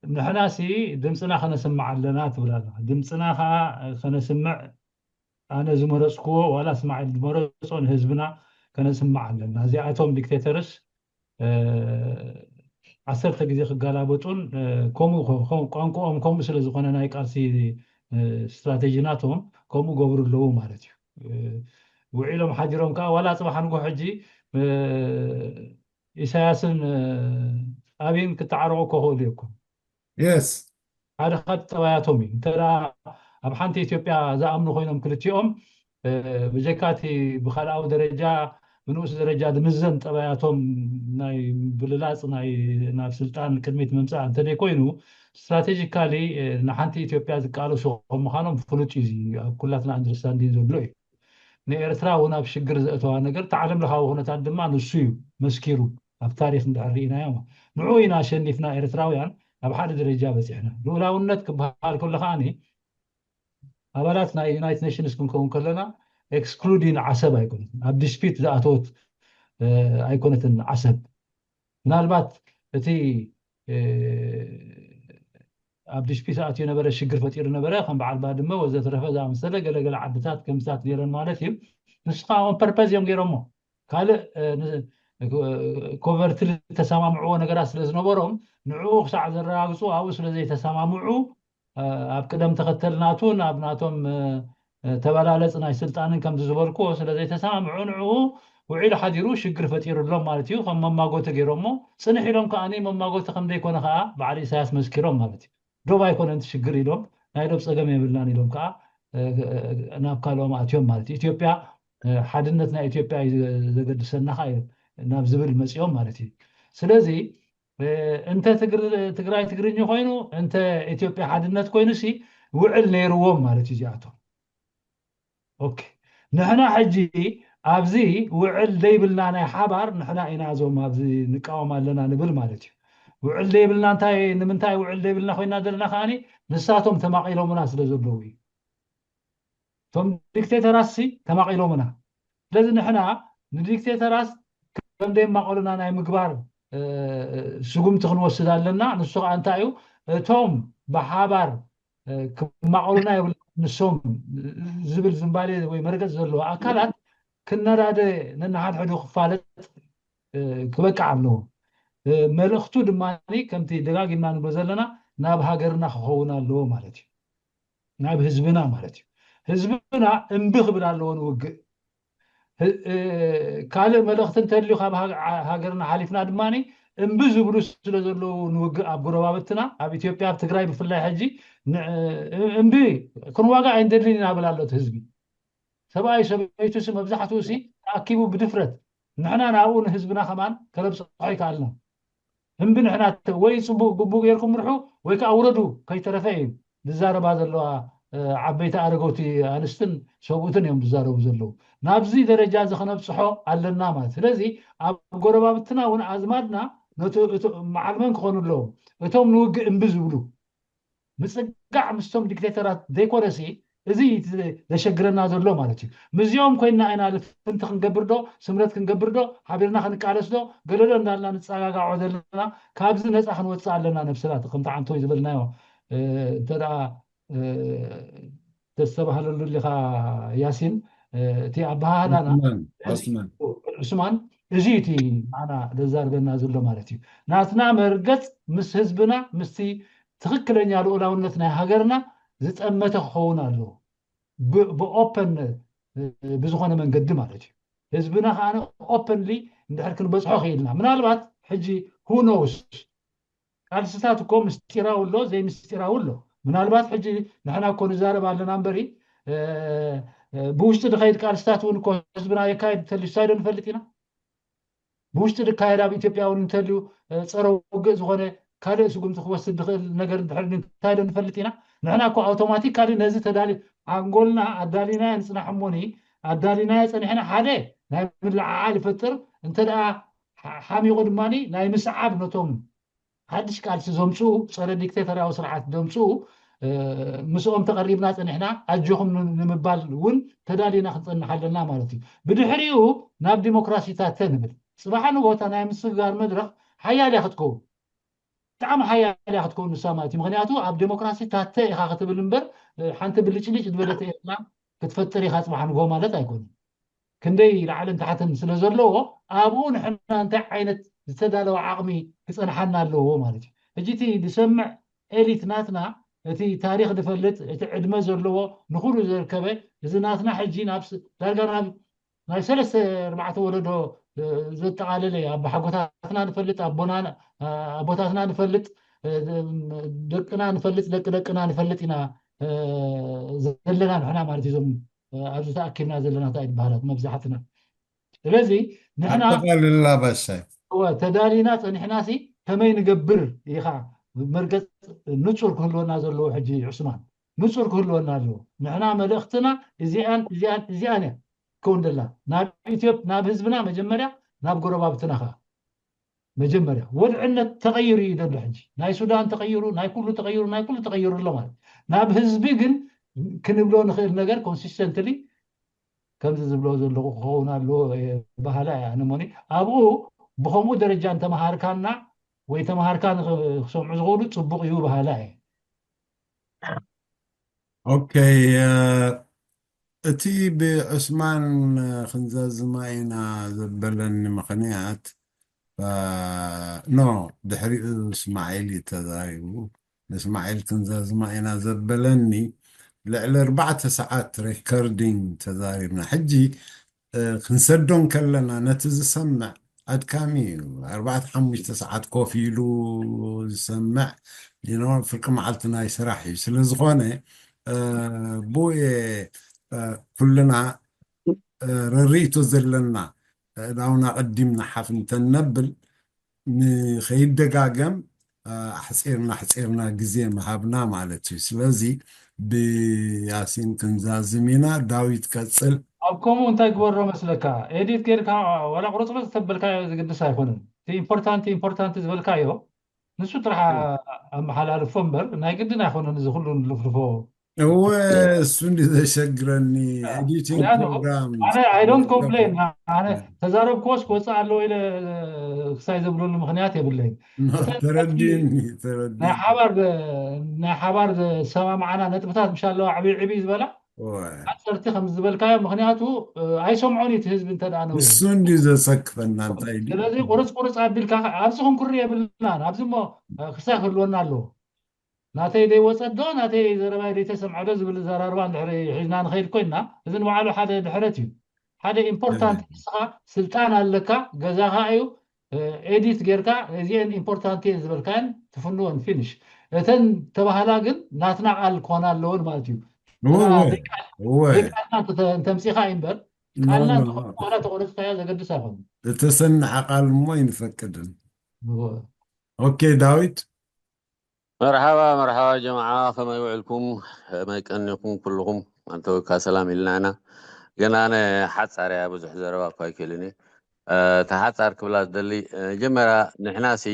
ንሕናሲ ድምፅና ከነስምዕ ኣለና ትብል ኣለኻ። ድምፅና ከዓ ከነስምዕ ኣነ ዝመረፅክዎ ዋላ እስማዒል ዝመረፆ ንህዝብና ከነስምዕ ኣለና። እዚኣቶም ዲክቴተርስ ዓሰርተ ግዜ ክጋላበጡን ከምኡ ቋንቋኦም ከምኡ ስለ ዝኾነ ናይ ቃልሲ ስትራቴጂ ናቶም ከምኡ ገብሩ ኣለዉ ማለት እዩ። ውዒሎም ሓዲሮም ከዓ ዋላ ፅባሕ ንጎ ሕጂ ኢሳያስን ኣብይን ክተዓረቑ ከኽእሉ እዮም። የስ ሓደ ካብ ጠባያቶም እዩ። እንተ ኣብ ሓንቲ ኢትዮጵያ ዝኣምኑ ኮይኖም ክልቲኦም ብጀካ እቲ ብካልኣዊ ደረጃ ብንኡስ ደረጃ ዝምዘን ጠባያቶም ናይ ብልላፅ ናይ ናብ ስልጣን ቅድሚት ምምፃእ እንተዘይ ኮይኑ ስትራቴጂካሊ ንሓንቲ ኢትዮጵያ ዝቃለሱ ከም ምዃኖም ፍሉጥ እዩ። ኣብ ኩላትና ኣንደርስታንዲን ዘሎ እዩ። ንኤርትራ እውን ኣብ ሽግር ዘእተዋ ነገር እቲ ዓለም ለኻዊ ኩነታት ድማ ንሱ እዩ መስኪሩ። ኣብ ታሪክ እንድሕር ርኢናዮ ንዑ ኢና ኣሸኒፍና ኤርትራውያን ኣብ ሓደ ደረጃ በፂሕና። ልኡላውነት ክበሃል ከሎ ከዓኒ ኣባላት ናይ ዩናይትድ ኔሽንስ ክንከውን ከለና ኤክስክሉዲን ዓሰብ ኣይኮነትን፣ ኣብ ዲስፒት ዝኣተወት ኣይኮነትን ዓሰብ። ምናልባት እቲ ኣብ ዲስፒት ኣትዩ ነበረ ሽግር ፈጢሩ ነበረ ከም በዓል ባድመ ወዘተረፈ ዝኣመሰለ ገለገለ ዓድታት ከምዚታት ነይረን ማለት እዩ። ንሱ ከዓ ኦን ፐርፐዝ እዮም ገይሮሞ። ካልእ ኮቨርትሊ ተሰማምዕዎ ነገራት ስለ ዝነበሮም ንዕኡ ክሳዕ ዘረጋግፁ ኣብኡ ስለ ዘይተሰማምዑ ኣብ ቅደም ተኸተል ናቱ ናብ ናቶም ተበላለፅ ናይ ስልጣንን ከምዚ ዝበልክዎ ስለ ዘይተሰማምዑ ንዕኡ ውዒሉ ሓዲሩ ሽግር ፈጢሩሎም ማለት እዩ። ከም መማጎተ ገይሮሞ ጽንሕ ኢሎም ከዓኒ መማጎተ ከም ዘይኮነ ከኣ በዓል ኢሳያስ መስኪሮም ማለት እዩ። ዶብ ኣይኮነን እቲ ሽግር ኢሎም ናይ ዶብ ጸገም የብልናን ኢሎም ከኣ ናብ ካልኦም ኣትዮም ማለት እዩ። ኢትዮጵያ ሓድነት ናይ ኢትዮጵያ እዩ ዘገድሰና ከኣ ናብ ዝብል መጺኦም ማለት እዩ። ስለዚ እንተ ትግራይ ትግርኝ ኮይኑ እንተ ኢትዮጵያ ሓድነት ኮይኑ ሲ ውዕል ነይርዎም ማለት እዩ እዚኣቶም። ኦኬ ንሕና ሕጂ ኣብዚ ውዕል ዘይብልና ናይ ሓባር ንሕና ኢና እዞም ኣብዚ ንቃወም ኣለና ንብል ማለት እዩ። ውዕል ዘይብልና እንታይ ንምንታይ ውዕል ዘይብልና ኮይና ዘለና ከዓኒ ንሳቶም ተማቒሎምና ስለ ዘለዉ እዩ። እቶም ዲክቴተራት ሲ ተማቒሎምና። ስለዚ ንሕና ንዲክቴተራት ከም ደየማቐሉና ናይ ምግባር ስጉምቲ ክንወስድ ኣለና። ንሱ ከዓ እንታይ እዩ? እቶም ብሓባር ክማቐሉና የብሉ ንሶም ዝብል ዝንባሌ ወይ መርገፅ ዘለዎ ኣካላት ክነዳደ ነናሓድሕዱ ክፋለጥ ክበቅዕ ኣለዎ። መልእኽቱ ድማ ከምቲ ደጋጊምና ንብሎ ዘለና ናብ ሃገርና ክኸውን ኣለዎ ማለት እዩ። ናብ ህዝብና ማለት እዩ። ህዝብና እምቢ ክብል ኣለዎ ንውግእ። ካልእ መልእኽቲ እንተልዩ ካብ ሃገርና ሓሊፍና ድማ እምቢ ዝብሉ ስለ ዘለዉ ንውግእ ኣብ ጎረባብትና ኣብ ኢትዮጵያ ኣብ ትግራይ ብፍላይ ሕጂ እምቢ ክንዋጋ ኣይንደልን ኢና ብል ኣሎ እቲ ህዝቢ። ሰብኣይ ሰበይቱ ሲ መብዛሕትኡ ሲ ተኣኪቡ ብድፍረት ንሕና ናብኡ ንህዝብና ከማን ከነብፅሖ ይከኣልና። እምቢ ንሕና ወይ ፅቡቅ ግቡእ ጌርኩም ምርሑ ወይ ከዓ ውረዱ ከይተረፈ እዩ ዝዛረባ ዘለዋ ዓበይቲ ኣረገውቲ ኣንስትን ሰብኡትን እዮም ዝዛረቡ ዘለዉ። ናብዚ ደረጃ እዚ ከነብፅሖ ኣለና ማለት ስለዚ ኣብ ጎረባብትና እውን ኣዝማድና ነቲ መዓልመን ክኾኑ ኣለዎም። እቶም ንውግእ እምቢ ዝብሉ ምፅጋዕ ምስቶም ዲክቴተራት ዘይኮነሲ እዚ ዘሸግረና ዘሎ ማለት እዩ። ምስዚኦም ኮይና ኢና ልፍንቲ ክንገብር ዶ ስምረት ክንገብር ዶ ሓቢርና ክንቃለስ ዶ ገለሎ እንዳልና ንፀጋጋዖ ዘለና ካብዚ ነፃ ክንወፅእ ኣለና ነብስና ከምቲ ዓንቶይ ዝበልናዮ እንተ ተስተባህለሉ ሊኻ ያሲን እቲ ኣበሃህላና ዑስማን እዚ እቲ ንዓና ዘዛርበና ዘሎ ማለት እዩ። ናትና መርገፅ ምስ ህዝብና ምስቲ ትኽክለኛ ልኡላውነት ናይ ሃገርና ዝጠመተ ክኸውን ኣለዎ ብኦፐን ብዝኾነ መንገዲ ማለት እዩ። ህዝብና ከዓ ኦፐንሊ እንድሕር ክንበፅሖ ክኢልና ምናልባት ሕጂ ሁኖውስ ቃልስታት እኮ ምስጢራዊ ኣሎ ዘይምስጢራዊ ኣሎ። ምናልባት ሕጂ ንሕና እኮ ንዛረብ ኣለና እምበሪ ብውሽጢ ድኸይድ ቃልስታት እውን እኮ ህዝብና የካየድ እንተልዩ ሳይዶ ንፈልጥ ኢና። ብውሽጢ ድካየድ ኣብ ኢትዮጵያ እውን እንተልዩ ፀረ ውግእ ዝኾነ ካልእ ስጉምቲ ክወስድ ዝኽእል ነገር እንድሕር እንታይ ዶ ንፈልጥ ኢና። ንሕና እኮ ኣውቶማቲካሊ ነዚ ተዳሊ ኣንጎልና ኣዳሊናዮ ንፅናሕ እሞኒ ኣዳሊናዮ ፀኒሕና ሓደ ናይ ምልዓዓል ይፈጥር እንተ ደኣ ሓሚቑ ድማ ናይ ምስዓብ ነቶም ሓድሽ ቃልሲ ዘምፅኡ ፀረ ዲክቴተርያዊ ስርዓት ዘምፅኡ ምስኦም ተቐሪብና ፀኒሕና ኣጆኹም ንምባል እውን ተዳሊና ክንፀንሕ ኣለና ማለት እዩ። ብድሕሪኡ ናብ ዲሞክራሲታተ ንብል ፅባሕ ንጎታ ናይ ምስግጋር መድረኽ ሓያል እያ ክትከውን ብጣዕሚ ሓያል እያ ክትከውን ንሳ ማለት እዩ። ምክንያቱ ኣብ ዲሞክራሲ ታተ ኢኻ ክትብል እምበር ሓንቲ ብልጭልጭ ዝበለት ኤርትራ ክትፈጥር ኢኻ ፅባሕ ንጎ ማለት ኣይኮነን። ክንደይ ላዕልን ታሕትን ስለ ዘለዎ ኣብኡ ንሕና እንታይ ዓይነት ዝተዳለወ ዓቕሚ ክፀንሓና ኣለዎ ማለት እዩ። ሕጂ እቲ ዝሰምዕ ኤሊት ናትና እቲ ታሪክ ዝፈልጥ እቲ ዕድመ ዘለዎ ንኩሉ ዘርከበ እዚ ናትና ሕጂ ናብ ዳርጋ ናብ ናይ ሰለስተ ኣርባዕተ ወለዶ ዘጠቓለለ ኣቦሓጎታትና ንፈልጥ ኣቦታትና ንፈልጥ ደቅና ንፈልጥ ደቂ ደቅና ንፈልጥ ኢና ዘለና ንሕና ማለት እዞም ኣብዚ ተኣኪብና ዘለና እንታይ ዝበሃላት መብዛሕትና ስለዚ ንሕና ኣጠቓልላ ባሻይ እወ ተዳሊና ፀኒሕና ሲ ከመይ ንገብር ኢኻ መርገፅ ንፁር ክህልወና ዘለዎ ሕጂ ዑስማን ንፁር ክህልወና ኣለዎ ንሕና መልእኽትና እዚኣን እዚኣን እዚኣን እያ ክውን ደላ ናብ ኢትዮጵ ናብ ህዝብና መጀመርያ ናብ ጎረባብትና ኸዓ መጀመርያ ወድዕነት ተቐይሩ እዩ ዘሎ ሕጂ ናይ ሱዳን ተቐይሩ ናይ ኩሉ ተቐይሩ ናይ ኩሉ ተቐይሩ ኣሎ ማለት ናብ ህዝቢ ግን ክንብሎ ንኽእል ነገር consistently ከምዚ ዝብሎ ዘለኹ ክኸውን ኣለዎ በሃላ እየ ኣነ ሞኒ ኣብኡ ብኸምኡ ደረጃ እንተመሃርካና ወይ ተምሃርካ ንክሰምዑ ዝኽእሉ ፅቡቕ እዩ በሃላ እየ ኦከይ እቲ ብዑስማን ክንዘዝማ ኢና ዘበለኒ ምኽንያት ኖ ድሕሪኡ እስማዒል እዩ ተዛሪቡ ንእስማዒል ክንዘዝማ ኢና ዘበለኒ ልዕሊ ኣርባዕተ ሰዓት ሪከርዲንግ ተዛሪብና ሕጂ ክንሰዶ እንከለና ነቲ ዝሰምዕ ኣድካሚ እዩ። ኣርባዕተ ሓሙሽተ ሰዓት ኮፍ ኢሉ ዝሰምዕ ፍርቂ መዓልቲ ናይ ስራሕ እዩ። ስለዝኾነ ብኡ ኩልና ርርኢቶ ዘለና ኣእዳውና ቀዲምና ሓፍ እንተነብል ንኸይደጋገም ኣሕፂርና ኣሕፂርና ግዜ ምሃብና ማለት እዩ። ስለዚ ብያሲን ክንዛዝም ኢና። ዳዊት ቀፅል። ኣብ ከምኡ እንታይ ግበሮ መስለካ? ኤዲት ጌርካ ዋላ ቁርፅርፅ ተበልካዮ ዝግድስ ኣይኮነን። ኢምፖርታንት ኢምፖርታንት ዝበልካዮ ንሱ ጥራሕ ኣመሓላልፎ እምበር ናይ ግድን ኣይኮነን። እዚ ኩሉ ንልፍልፎ እወ እሱ እንዲ ዘሸግረኒ ኤዲቲንግ ፕሮግራም I don't complain። ኣነ ተዛረብክዎስ ክወፅእ ኣለዎ ኢለ ክሳይ ዘብለሉ ምክንያት የብለይን። ተረዲኒ ተረዲ ናይ ሓባር ናይ ሓባር ዝሰማምዓና ነጥብታት ምሽ ኣለዋ ዕብይ ዕብይ ዝበላ ሓፀርቲ ከም ዝበልካዮ ምክንያቱ ኣይሰምዖን እዩ እቲ ህዝቢ እንተ ደኣ ነዊሑ። እሱ እንዲ ዘሰክፈና እንታይ ድዩ? ስለዚ ቁርፅ ቁርፅ ኣቢልካ ኣብዚ ክንኩሪ የብልናን። ኣብዚ እሞ ክሳይ ክህልወና ኣለዎ። ናተይ ደይወፀት ዶ ናተይ ዘረባይ ደይተሰምዐ ዶ ዝብል ዘራርባ እንድሕሪ ሒዝና ንኸይድ ኮይንና እዚ ንባዕሉ ሓደ ድሕረት እዩ። ሓደ ኢምፖርታንት ንስኻ ስልጣን ኣለካ፣ ገዛኻ እዩ፣ ኤዲት ጌርካ እዚአን ኢምፖርታንት እየን ዝበልካየን ትፍንወን ፊኒሽ። እተን ተባህላ ግን ናትና ቃል ክኾና ኣለወን ማለት እዩ። እወ ዘይቃልና እንተምፂኻ እዩ እምበር ቃልና ትኾና ተቆረፅካያ ዘገድስ ኣይኮኑ። እተሰንዐ ቃል እሞ ይንፈቅድን። ኦኬ ዳዊት መርሓባ መርሓባ ጀማዓ ከመይ ውዕልኩም ከመይ ቀኒኹም ኩልኹም ኣንተ ወካ ሰላም ኢልና ኢና። ግን ኣነ ሓፃር እያ ብዙሕ ዘረባ እኳ ኣይክእልን እየ። እታ ሓፃር ክብላ ዝደሊ መጀመርያ ንሕና ሲ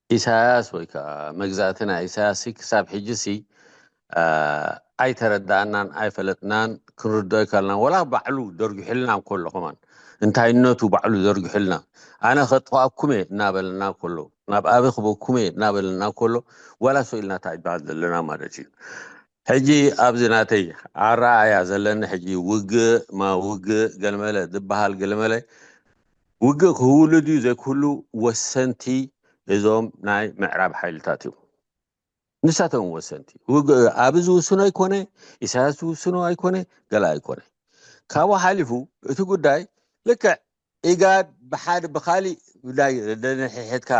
ኢሳያስ ወይ ከዓ መግዛእቲ ናይ ኢሳያስ ሲ ክሳብ ሕጂ ሲ ኣይተረዳእናን ኣይፈለጥናን ክንርድኦ ኣይከኣልናን። ዋላ ባዕሉ ደርጊሑልና እንከሎ ከማን እንታይነቱ ባዕሉ ዘርጊሑልና ኣነ ከጥፋኣኩም እየ እናበለና ከሎ ናብ ኣበይ ክበኩም እየ እናበለና ከሎ ዋላ ሰው ኢልና እንታይ ይበሃል ዘለና ማለት እዩ። ሕጂ ኣብዚ ናተይ ኣረኣእያ ዘለኒ ሕጂ ውግእ ማ ውግእ ገለመለ ዝበሃል ገለመለ ውግእ ክህውሉ ድዩ ዘይክህሉ ወሰንቲ እዞም ናይ ምዕራብ ሓይልታት እዮም። ንሳቶም ወሰንቲ ውግእ ኣብ ዝውስኖ ኣይኮነ ኢሳያስ ዝውስኖ ኣይኮነ ገላ ኣይኮነ። ካብኡ ሓሊፉ እቲ ጉዳይ ልክዕ ኢጋድ ብሓደ ብካሊእ ጉዳይ ደንሕሕትካ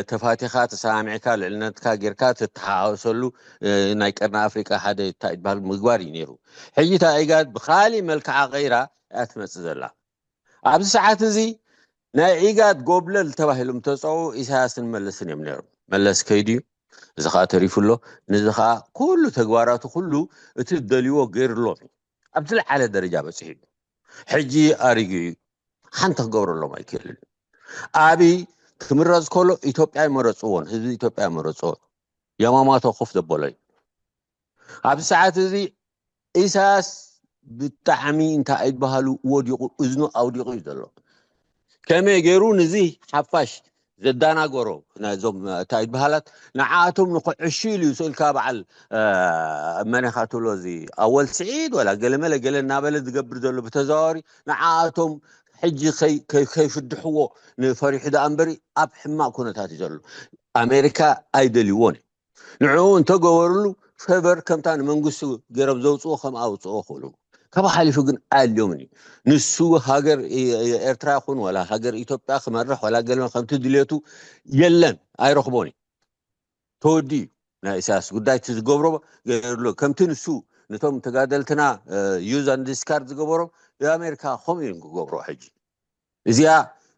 ተፋቲኻ ተሰማሚዕካ ልዕልነትካ ጌርካ ትተሓዋወሰሉ ናይ ቀርኒ ኣፍሪቃ ሓደ እንታይ ይበሃል ምግባር እዩ ነይሩ። ሕጂ እታ ኢጋድ ብካሊእ መልክዓ ቀይራ እያ ትመፅእ ዘላ። ኣብዚ ሰዓት እዚ ናይ ኢጋድ ጎብለል ተባሂሎም ተፀውዑ ኢሳያስን መለስን እዮም ነይሮም። መለስ ከይዱ እዩ። እዚ ከዓ ተሪፉ ኣሎ። ነዚ ከዓ ኩሉ ተግባራቱ ኩሉ እቲ ዝደልይዎ ገይሩሎም እዩ። ኣብ ዝለዓለ ደረጃ በፂሑ እዩ። ሕጂ ኣሪጉ እዩ። ሓንቲ ክገብረሎም ኣይክእልን። ኣብይ ክምረፅ ከሎ ኢትዮጵያ ኣይመረፅዎን፣ ህዝቢ ኢትዮጵያ ኣይመረፅዎን። ያማማቶ ኮፍ ዘበሎ እዩ። ኣብዚ ሰዓት እዚ ኢሳያስ ብጣዕሚ እንታይ ኣይበሃሉ ወዲቑ እዝኑ ኣውዲቑ እዩ ዘሎ። ከመይ ገይሩ ንዚ ሓፋሽ ዘዳናገሮ ናይዞም እንታይ ይበሃላት ንዓኣቶም ንክዕሹ ኢሉ እዩ ስእልካ በዓል መነኻ ትብሎ እዚ ኣወል ስዒድ ወላ ገለመለ ገለ እናበለ ዝገብር ዘሎ ብተዘዋወሪ ንዓኣቶም ሕጂ ከይፍድሕዎ ንፈሪሑ ደኣ እምበሪ ኣብ ሕማቕ ኩነታት እዩ ዘሎ። ኣሜሪካ ኣይደልይዎን እዩ። ንዕኡ እንተገበርሉ ፌቨር ከምታ ንመንግስቱ ገይሮም ዘውፅኦ ከም ኣውፅኦ ክእሉ ካብ ሓሊፉ ግን ኣልዮምን እዩ። ንሱ ሃገር ኤርትራ ይኹን ወላ ሃገር ኢትዮጵያ ክመርሕ ወላ ገለ ከምቲ ድልየቱ የለን ኣይረኽቦን እዩ። ተወዲ እዩ ናይ ኢሳያስ ጉዳይ እቲ ዝገብሮ ገይርሎ ከምቲ ንሱ ነቶም ተጋደልትና ዩዝ ኣንድ ዲስካርድ ዝገበሮም የኣሜሪካ ከምኡ እዮም ክገብሮ ሕጂ እዚኣ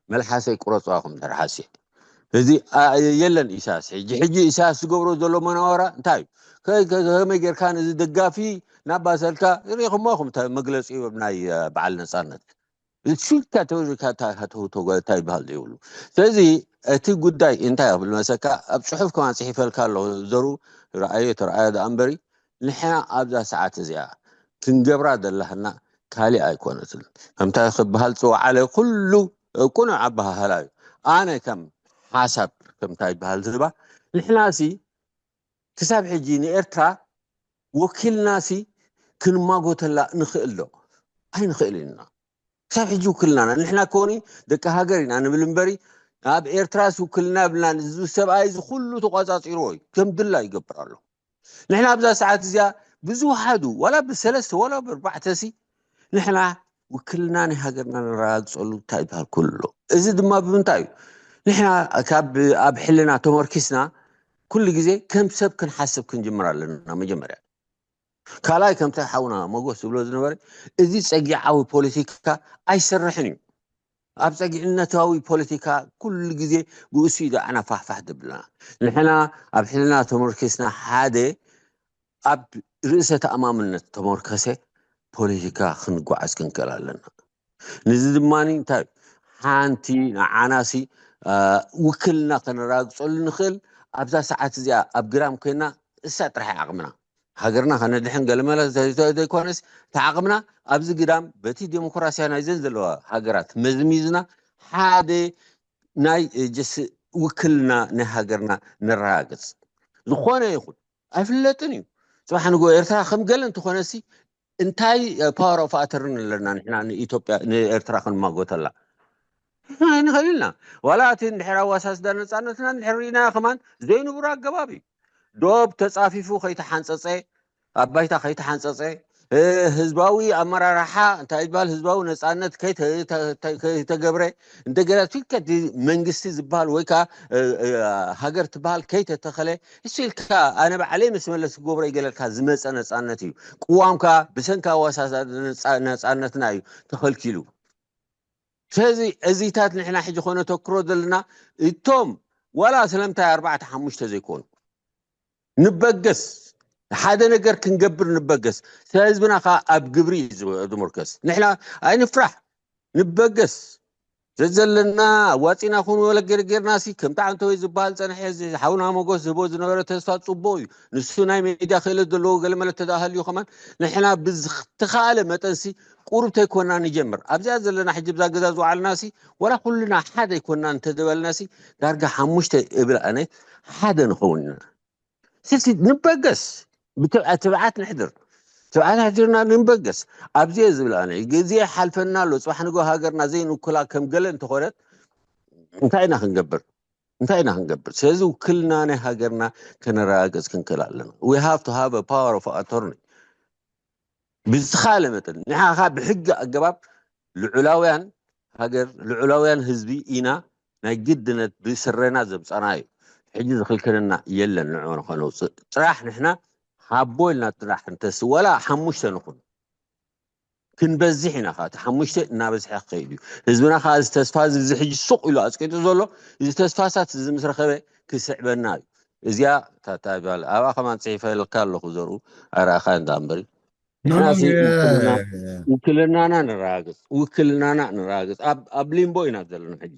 መልሓሰይ ቁረፅዋ ኹም ተረሓሲ እዚ የለን ኢሳያስ ሕጂ ሕጂ ኢሳያስ ዝገብሮ ዘሎ መናወራ እንታይ እዩ ከመይ ጌርካ ነዚ ደጋፊ ናባሰልካ ሪኢኹሞ ኹም መግለፂ ናይ በዓል ነፃነት ሽልካ ተወካ እንታይ ይበሃል ዘይብሉ ስለዚ እቲ ጉዳይ እንታይ ክብል መሰካ ኣብ ፅሑፍ ከማ ፅሒፈልካ ኣለኹ ዘሩ ረኣዮ ተረኣዮ ደኣ እምበሪ ንሕና ኣብዛ ሰዓት እዚኣ ክንገብራ ዘለህና ካሊእ ኣይኮነትን ከምታይ ክበሃል ፅዋዓለ ኩሉ ቁኑዕ ኣበሃህላ እዩ ኣነ ከም ሓሳብ ከምታይ ይበሃል ዝህባ ንሕና ሲ ክሳብ ሕጂ ንኤርትራ ወኪልና ሲ ክንማጎተላ ንኽእል ዶ ኣይንኽእል ኢና ክሳብ ሕጂ ውክልና ንሕና ከኒ ደቂ ሃገር ኢና ንብል እምበሪ ኣብ ኤርትራስ ውክልና ብልና እዚ ሰብኣይ እዚ ኩሉ ተቋፃፂርዎ እዩ ከም ድላ ይገብር ኣሎ ንሕና ኣብዛ ሰዓት እዚኣ ብዝውሓዱ ዋላ ብሰለስተ ዋላ ብኣርባዕተ ሲ ንሕና ውክልና ናይ ሃገርና ነረጋግፀሉ እንታይ ይበሃል ኩሉ ኣሎ። እዚ ድማ ብምንታይ እዩ? ንሕና ካብ ኣብ ሕልና ተመርኪስና ኩሉ ግዜ ከም ሰብ ክንሓስብ ክንጅምር ኣለና። መጀመርያ ካልኣይ ከምቲ ሓውና መጎስ ዝብሎ ዝነበረ እዚ ፀጊዓዊ ፖለቲካ ኣይሰርሕን እዩ። ኣብ ፀጊዕነታዊ ፖለቲካ ኩሉ ግዜ ብእሱ እዩ ደዓና ፋሕፋሕ ድብልና። ንሕና ኣብ ሕልና ተመርኪስና ሓደ ኣብ ርእሰ ተኣማምነት ተመርከሰ ፖለቲካ ክንጓዓዝ ክንክእል ኣለና። ንዚ ድማ እንታይ ሓንቲ ንዓናሲ ውክልና ከነራግፀሉ ንኽእል ኣብዛ ሰዓት እዚኣ ኣብ ግራም ኮይና እሳ ጥራሕ ዓቕምና ሃገርና ከነድሕን ገለመለ ዘይኮነስ ተዓቕምና ኣብዚ ግዳም በቲ ዴሞክራሲያ ናይዘን ዘለዋ ሃገራት መዝሚዝና ሓደ ናይ ጀስ ውክልና ናይ ሃገርና ነረጋግፅ። ዝኾነ ይኹን ኣይፍለጥን እዩ። ፅባሕ ንጎ ኤርትራ ከም ገለ እንተኾነሲ እንታይ ፓወር ኦፍ ኣተርን ኣለና ንሕና ንኢትዮጵያ ንኤርትራ ክንማጎተላ ኣይንኽእል ኢና። ዋላ እቲ እንድሕር ኣዋሳስዳ ነፃነትና እንድሕር ርኢናዮ ከማን ዘይንቡር ኣገባብ እዩ። ዶብ ተፃፊፉ ከይተሓንፀፀ ኣብ ባይታ ከይተሓንፀፀ ህዝባዊ ኣመራርሓ እንታይ ይበሃል ህዝባዊ ነፃነት ከይተገብረ እንደገና ትከዲ መንግስቲ ዝበሃል ወይ ከዓ ሃገር ትበሃል ከይተተኸለ እሱ ኢልካ ኣነ ባዕለይ ምስ መለስ ክገብሮ ይገለልካ ዝመፀ ነፃነት እዩ። ቅዋምካ ብሰንካ ኣዋሳሳ ነፃነትና እዩ ተኸልኪሉ። ስለዚ እዚታት ንሕና ሕጂ ኮነ ተክሮ ዘለና እቶም ዋላ ስለምንታይ ኣርባዕተ ሓሙሽተ ዘይኮኑ ንበገስ ሓደ ነገር ክንገብር ንበገስ ህዝብና ከዓ ኣብ ግብሪ እዩ ዝምርከስ። ንሕና ኣይንፍራሕ ንበገስ ዘዘለና ኣዋፂና ኹን ወለ ገርጌርና ሲ ከምቲ ዓንተወይ ዝበሃል ፀንሐ እዚ ሓውና መጎስ ዝህቦ ዝነበረ ተስፋ ፅቡቅ እዩ። ንሱ ናይ ሜድያ ክእለት ዘለዎ ገለመለ ተዳሃልዩ ከማን ንሕና ብዝተኻለ መጠን ሲ ቁሩብ ተይኮና ንጀምር ኣብዚኣ ዘለና ሕጂ ብዛ ገዛ ዝወዓልና ሲ ወላ ኩልና ሓደ ይኮና እንተደበልና ሲ ዳርጋ ሓሙሽተ እብል ኣነ ሓደ ንኸውን ኢና። ስለዚ ንበገስ ትብዓት ንሕድር ትብዓት ሕድርና ንበገስ ኣብዚ እየ ዝብል ኣነ ግዜ ሓልፈና ኣሎ። ፅባሕ ንጎ ሃገርና ዘይንኩላ ከም ገለ እንተኾነት እንታይ ኢና ክንገብር እንታይ ኢና ክንገብር? ስለዚ ውክልና ናይ ሃገርና ከነረጋገፅ ክንክእል ኣለና። We have to have a power of attorney ብዝተኻለ መጠን ንሓኻ ብሕጊ ኣገባብ ልዑላውያን ሃገር ልዑላውያን ህዝቢ ኢና ናይ ግድነት ብስረና ዘምፃና እዩ። ሕጂ ዝኽልክለና የለን ንዕኡ ንኸነውፅእ ጥራሕ ንሕና ሃቦ ኢልና ጥራሕ እንተስ ወላ ሓሙሽተ ንኹን ክንበዝሕ ኢና። ከ ሓሙሽተ እናበዝሐ ክኸይድ እዩ ህዝብና። ከ እዚ ተስፋ እዚ ሕጂ ሱቕ ኢሉ ኣፅቂጡ ዘሎ እዚ ተስፋሳት እዚ ምስ ረኸበ ክስዕበና እዩ። እዚኣ ታታባል ኣብኣ ከማን ፅሒፈ ኢልካ ኣለኹ ዘርኡ ኣረኣኻ እንዳ እምበሪ ንሕና ውክልናና ንረጋግፅ ውክልናና ንረጋግፅ ኣብ ሊምቦ ኢና ዘለና ሕጂ።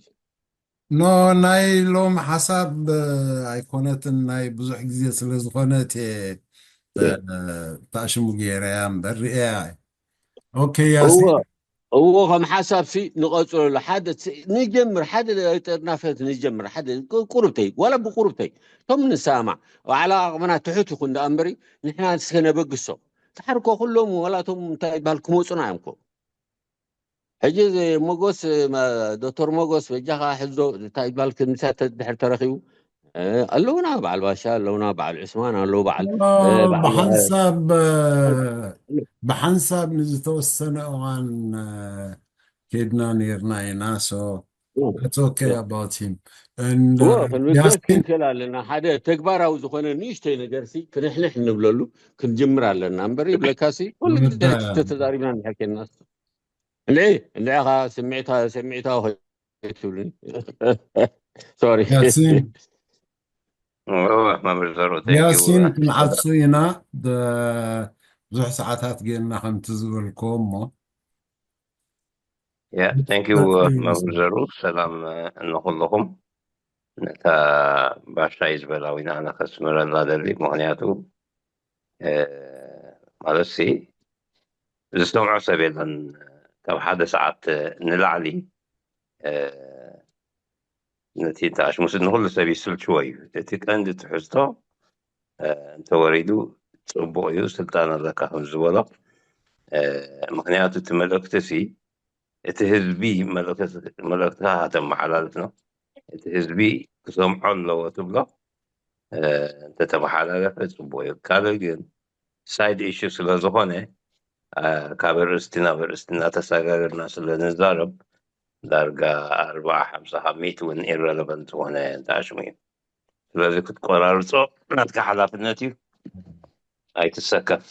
ኖ ናይ ሎም ሓሳብ ኣይኮነትን ናይ ብዙሕ ግዜ ስለ ዝኾነት ታሽሙ ገይረያ እምበር ርእያ። ኦኬ ያሲ እዎ ከም ሓሳብ ሲ ንቐፅለሉ ሓደ ንጀምር ሓደ ጠርናፈት ንጀምር ሓደ ቁርብተይ ዋላ ብቁርብተይ እቶም ንሰማዕ ዋዕላ ኣቕምና ትሑት ይኹን ደኣ እምበሪ ንሕና እስከ ነበግሶ ተሓርኮ ኩሎም ዋላ እቶም እንታይ ይበሃል ክመፁና እዮም ኮ ሕጂ ሞጎስ ዶክተር ሞጎስ በጃኻ ሕዞ እንታይ ይባል ክምሳተ ድሕር ተረኺቡ ኣለውና በዓል ባሻ ኣለውና በዓል ዑስማን ኣለዉ በዓል ብሓንሳብ ብሓንሳብ ንዝተወሰነ እዋን ከድና ነርና ኢና so it's okay about him ክንምስገን ክንክእል ኣለና ሓደ ተግባራዊ ዝኾነ ንእሽተይ ነገር ሲ ክንሕንሕ እንብለሉ ክንጅምር ኣለና እምበር ይብለካ ሲ ኩሉ ግዜ ተዛሪብና እንድሕር ኬድና እንድዒ እንድዒኻ ስምዒታ ስምዒታዊ ትብሉኒ ሶሪ ያሲን ክንዓጹ ኢና ብዙሕ ሰዓታት ጌርና ከምቲ ዝበልክዎ እሞ Yeah, thank you መምህር ዘሩ ሰላም ንኩልኹም። ነታ ባሻይ ዝበላ ዊና ኣነ ከስምረላ ደሊ ምክንያቱ ማለት ሲ ዝሰምዖ ሰብ የለን። ካብ ሓደ ሰዓት ንላዕሊ ነቲ ተኣሽሙስ ንኩሉ ሰብ ይስልችዎ እዩ። እቲ ቀንዲ ትሕዝቶ እንተወሪዱ ፅቡቅ እዩ ስልጣን ኣለካ ከም ዝበሎ ምክንያቱ እቲ መልእክቲ ሲ እቲ ህዝቢ መልእክትካ ከተመሓላልፍ ነው። እቲ ህዝቢ ክሰምዖ ኣለዎ ትብሎ እንተተመሓላለፈ ፅቡቅ እዩ። ካልእ ግን ሳይድ ኢሹ ስለዝኾነ ካብ ኣርእስቲ ናብ ኣርእስቲ እናተሰጋገርና ስለ ንዛረብ ዳርጋ ኣርባዓ ሓምሳ ካብ ሚእቲ እውን ኢረለቨንት ዝኾነ እንተኣሽሙ እዩ። ስለዚ ክትቆራርጾ ናትካ ሓላፍነት እዩ፣ ኣይትሰከፍ።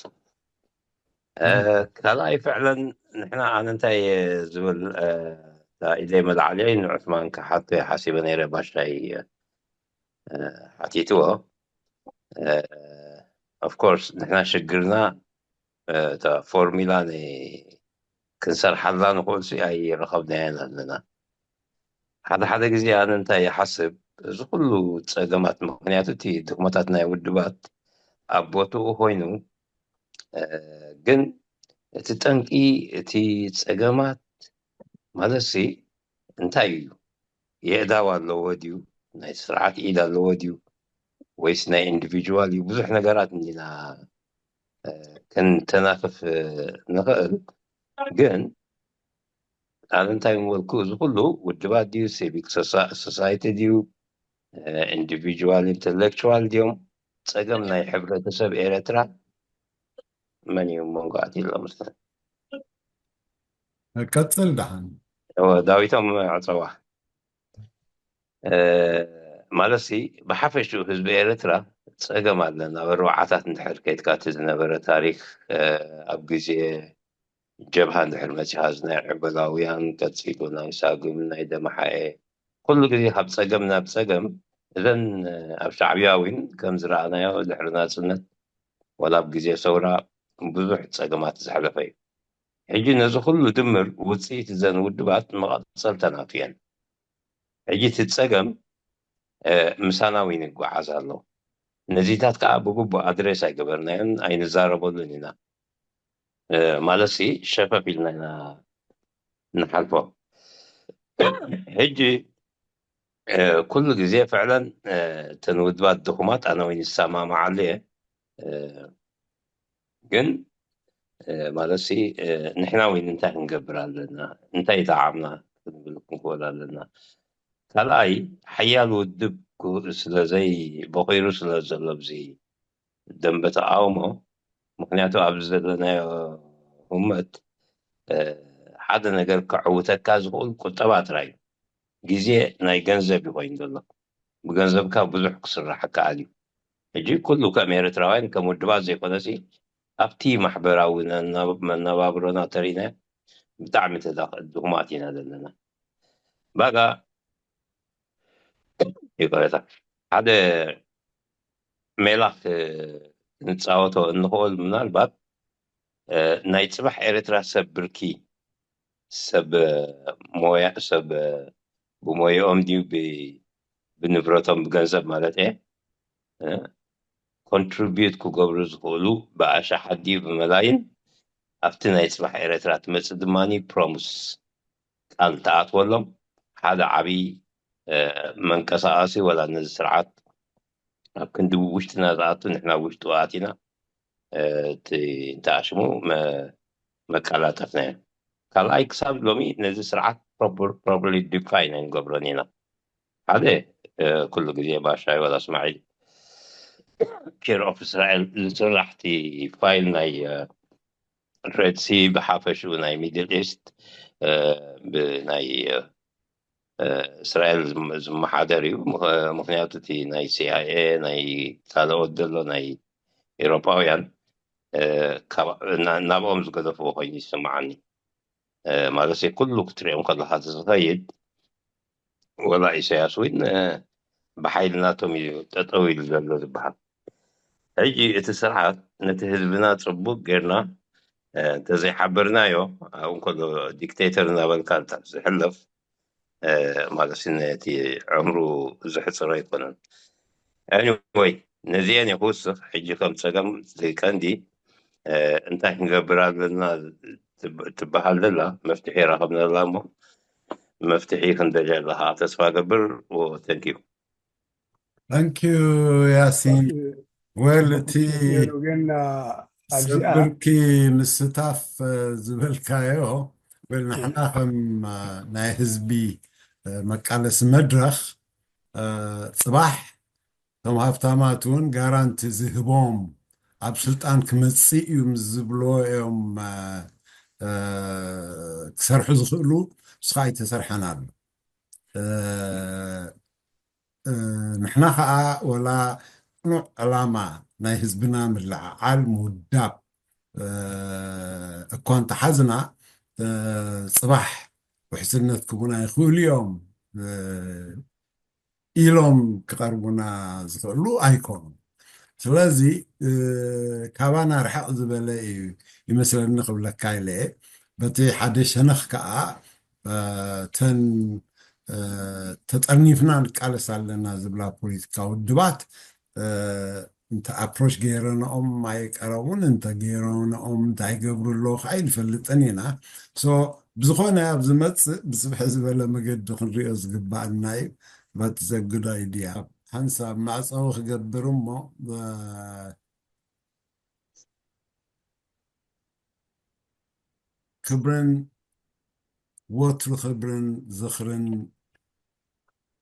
ካልኣይ ፍዕለን ንሕና ኣነ እንታይ ዝብል ኢደይ መልዓልየይ ንዑስማን ክሓቶ ሓሲበ ነይረ፣ ባሻይ ሓቲትዎ። ኦፍኮርስ ንሕና ሽግርና እታ ፎርሚላ ክንሰርሓላ ንኽእል ኣይረኸብናያን ኣለና። ሓደ ሓደ ግዜ ኣነ እንታይ ይሓስብ፣ እዚ ኩሉ ጸገማት፣ ምኽንያቱ እቲ ድኽመታት ናይ ውድባት ኣብ ቦትኡ ኮይኑ፣ ግን እቲ ጠንቂ እቲ ጸገማት ማለትሲ እንታይ እዩ? የእዳው ኣለዎ ድዩ? ናይ ስርዓት ኢድ ኣለዎ ድዩ? ወይስ ናይ ኢንዲቪጁዋል እዩ? ብዙሕ ነገራት እንዲና ክንተናፍፍ ንኽእል። ግን ኣነ እንታይ ምበልኩ፣ እዚ ኩሉ ውድባት ድዩ፣ ሲቪክ ሶሳይቲ ድዩ፣ ኢንዲቪጁዋል ኢንተሌክቹዋል ድዮም? ጸገም ናይ ሕብረተሰብ ኤረትራ መን እዩ መንጎ ኣትዩ ኣሎ መስለኒ። ቀጽል ደሓን። ዳዊቶም ዕጸዋ። ማለትሲ ብሓፈሽኡ ህዝቢ ኤረትራ ጸገም ኣለን። ኣብ ኣርባዓታት እንድሕር ከይድካ እቲ ዝነበረ ታሪኽ፣ ኣብ ግዜ ጀብሃ እንድሕር መጺኻ፣ እዚ ናይ ዕበላውያን፣ ቀጺሉ ናይ ሳግም፣ ናይ ደመሓኤ፣ ኩሉ ግዜ ካብ ጸገም ናብ ጸገም። እዘን ኣብ ሻዕብያ እውን ከም ዝረኣናዮ ድሕሪ ናጽነት ዋላ ኣብ ግዜ ሰውራ ብዙሕ ጸገማት ዘሕለፈ እዩ። ሕጂ ነዚ ኩሉ ድምር ውጽኢት እዘን ውድባት መቐጸልተን ኣትየን። ሕጂ እቲ ጸገም ምሳና እውን ይጓዓዝ ኣሎ። ነዚታት ከዓ ብግቡእ ኣድሬስ ኣይገበርናዮን ኣይንዛረበሉን ኢና። ማለትሲ ሸፈፍ ኢልና ኢና ንሓልፎ። ሕጂ ኩሉ ግዜ ፍዕለን እተን ውድባት ድኹማት ኣነ እውን ይሰማማዓሉ እየ። ግን ማለትሲ ንሕና እውን እንታይ ክንገብር ኣለና፣ እንታይ ይጠዓምና ክንብል ክንክእል ኣለና። ካልኣይ ሓያል ውድብ ስለዘይ በኺሩ ስለ ዘሎ ብዚ ደንበ ተቃውሞ፣ ምክንያቱ ኣብዚ ዘለናዮ ህመት ሓደ ነገር ከዕውተካ ዝኽእል ቁጠባ ጥራይ እዩ። ግዜ ናይ ገንዘብ እዩ ኮይኑ ዘሎ። ብገንዘብካ ብዙሕ ክስራሕ ይከኣል እዩ። ሕጂ ኩሉ ከም ኤርትራውያን ከም ውድባት ዘይኮነሲ ኣብቲ ማሕበራዊ መነባብሮና ተሪእና ብጣዕሚ ድኹማት ኢና ዘለና። ባጋ ይቅረታ ሓደ ሜላ ክንፃወቶ እንኽእል ምናልባት ናይ ፅባሕ ኤርትራ ሰብ ብርኪ ሰብ ሞያ ሰብ ብሞያኦም ድዩ ብንብረቶም ብገንዘብ ማለት እየ ኮንትሪቢዩት ክገብሩ ዝኽእሉ ብኣሻሓት ድዩ ብመላይን ኣብቲ ናይ ፅባሕ ኤርትራ ትመፅእ ድማ ፕሮምስ ቃል ተኣትወሎም ሓደ ዓብዪ መንቀሳቐሲ ወላ ነዚ ስርዓት ኣብ ክንዲ ውሽጥና ዝኣቱ ንሕና ውሽጡ ኣቲና እቲ እንተኣሽሙ መቀላጠፍናዮ። ካልኣይ ክሳብ ሎሚ ነዚ ስርዓት ፕሮፐርሊ ዲፋይን ኣይንገብሮን ኢና። ሓደ ኩሉ ግዜ ባሻይ ወላ እስማዒል ኬር ኦፍ እስራኤል ዝስራሕ እቲ ፋይል ናይ ሬድ ሲ ብሓፈሽኡ ናይ ሚድል ኢስት ብናይ እስራኤል ዝመሓደር እዩ። ምክንያቱ እቲ ናይ ሲኣይኤ ናይ ካልኦት ዘሎ ናይ ኤሮፓውያን ናብኦም ዝገደፍዎ ኮይኑ ይስምዓኒ። ማለት ኩሉ ክትሪኦም ከለካ ዝኸይድ ወላ ኢሳያስ እውን ብሓይሊ ናቶም እዩ ጠጠው ኢሉ ዘሎ ዝበሃል። ሕጂ እቲ ስርዓት ነቲ ህዝብና ፅቡቅ ጌርና እንተዘይሓበርናዮ ኣብኡ እንከሎ ዲክቴተር እናበልካ ዝሕለፍ ማለት ነቲ ዕምሩ ዘሕፅሮ ኣይኮነን። Anyway ነዚአን ክውስኽ ሕጂ ከም ፀገም ቀንዲ እንታይ ክንገብር ኣለና ትበሃል ዘላ መፍትሒ ረኸብና ዘላ እሞ መፍትሒ ክንደልያ ኣለካ ተስፋ ገብር። Thank you። Thank you ያሲን። ወል እቲ ግን ሰብርኪ ምስታፍ ዝበልካዮ ወል ንሕና ከም ናይ ህዝቢ መቃለሲ መድረኽ ፅባሕ እቶም ሃፍታማት እውን ጋራንቲ ዝህቦም ኣብ ስልጣን ክመጽእ እዩ ምስ ዝብሎ እዮም ክሰርሑ ዝኽእሉ። ንስኻ ኣይተሰርሐን ኣሎ። ንሕና ከዓ ወላ ቅኑዕ ዕላማ ናይ ህዝብና ምልዕዓል ምውዳብ እኳ እንተሓዝና፣ ፅባሕ ውሕስነት ክቡና ይኽእሉ እዮም ኢሎም ክቐርቡና ዝኽእሉ ኣይኮኑን። ስለዚ ካባና ርሕቕ ዝበለ እዩ ይመስለኒ ክብለካ ኢለ። በቲ ሓደ ሸነኽ ከዓ እተን ተጠርኒፍና ንቃለስ ኣለና ዝብላ ፖለቲካ ውድባት እንተ ኣፕሮች ገይረንኦም ኣይቀረቡን፣ እንተ ገይረንኦም እንታይ ይገብሩ ኣለዉ ከዓ ኣይንፈልጥን ኢና። ብዝኾነ ኣብ ዝመፅእ ብፅብሒ ዝበለ መገዲ ክንሪኦ ዝግባኣና እዩ። But it's a good idea። ሓንሳብ ማዕፀዊ ክገብር እሞ ክብርን ወትሩ ክብርን ዝኽርን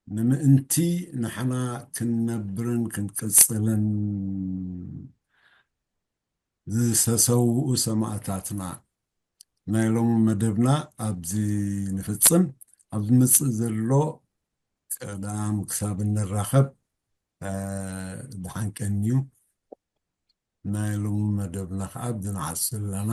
ንምእንቲ ንሕና ክንነብርን ክንቅጽልን ዝተሰውኡ ሰማእታትና። ናይ ሎሚ መደብና ኣብዚ ንፍጽም። ኣብ ዝመጽእ ዘሎ ቀዳም ክሳብ እንራኸብ ደሓን ቀንዩ። ናይ ሎሚ መደብና ከዓ ኣብዚ ንዓጽ ኣለና።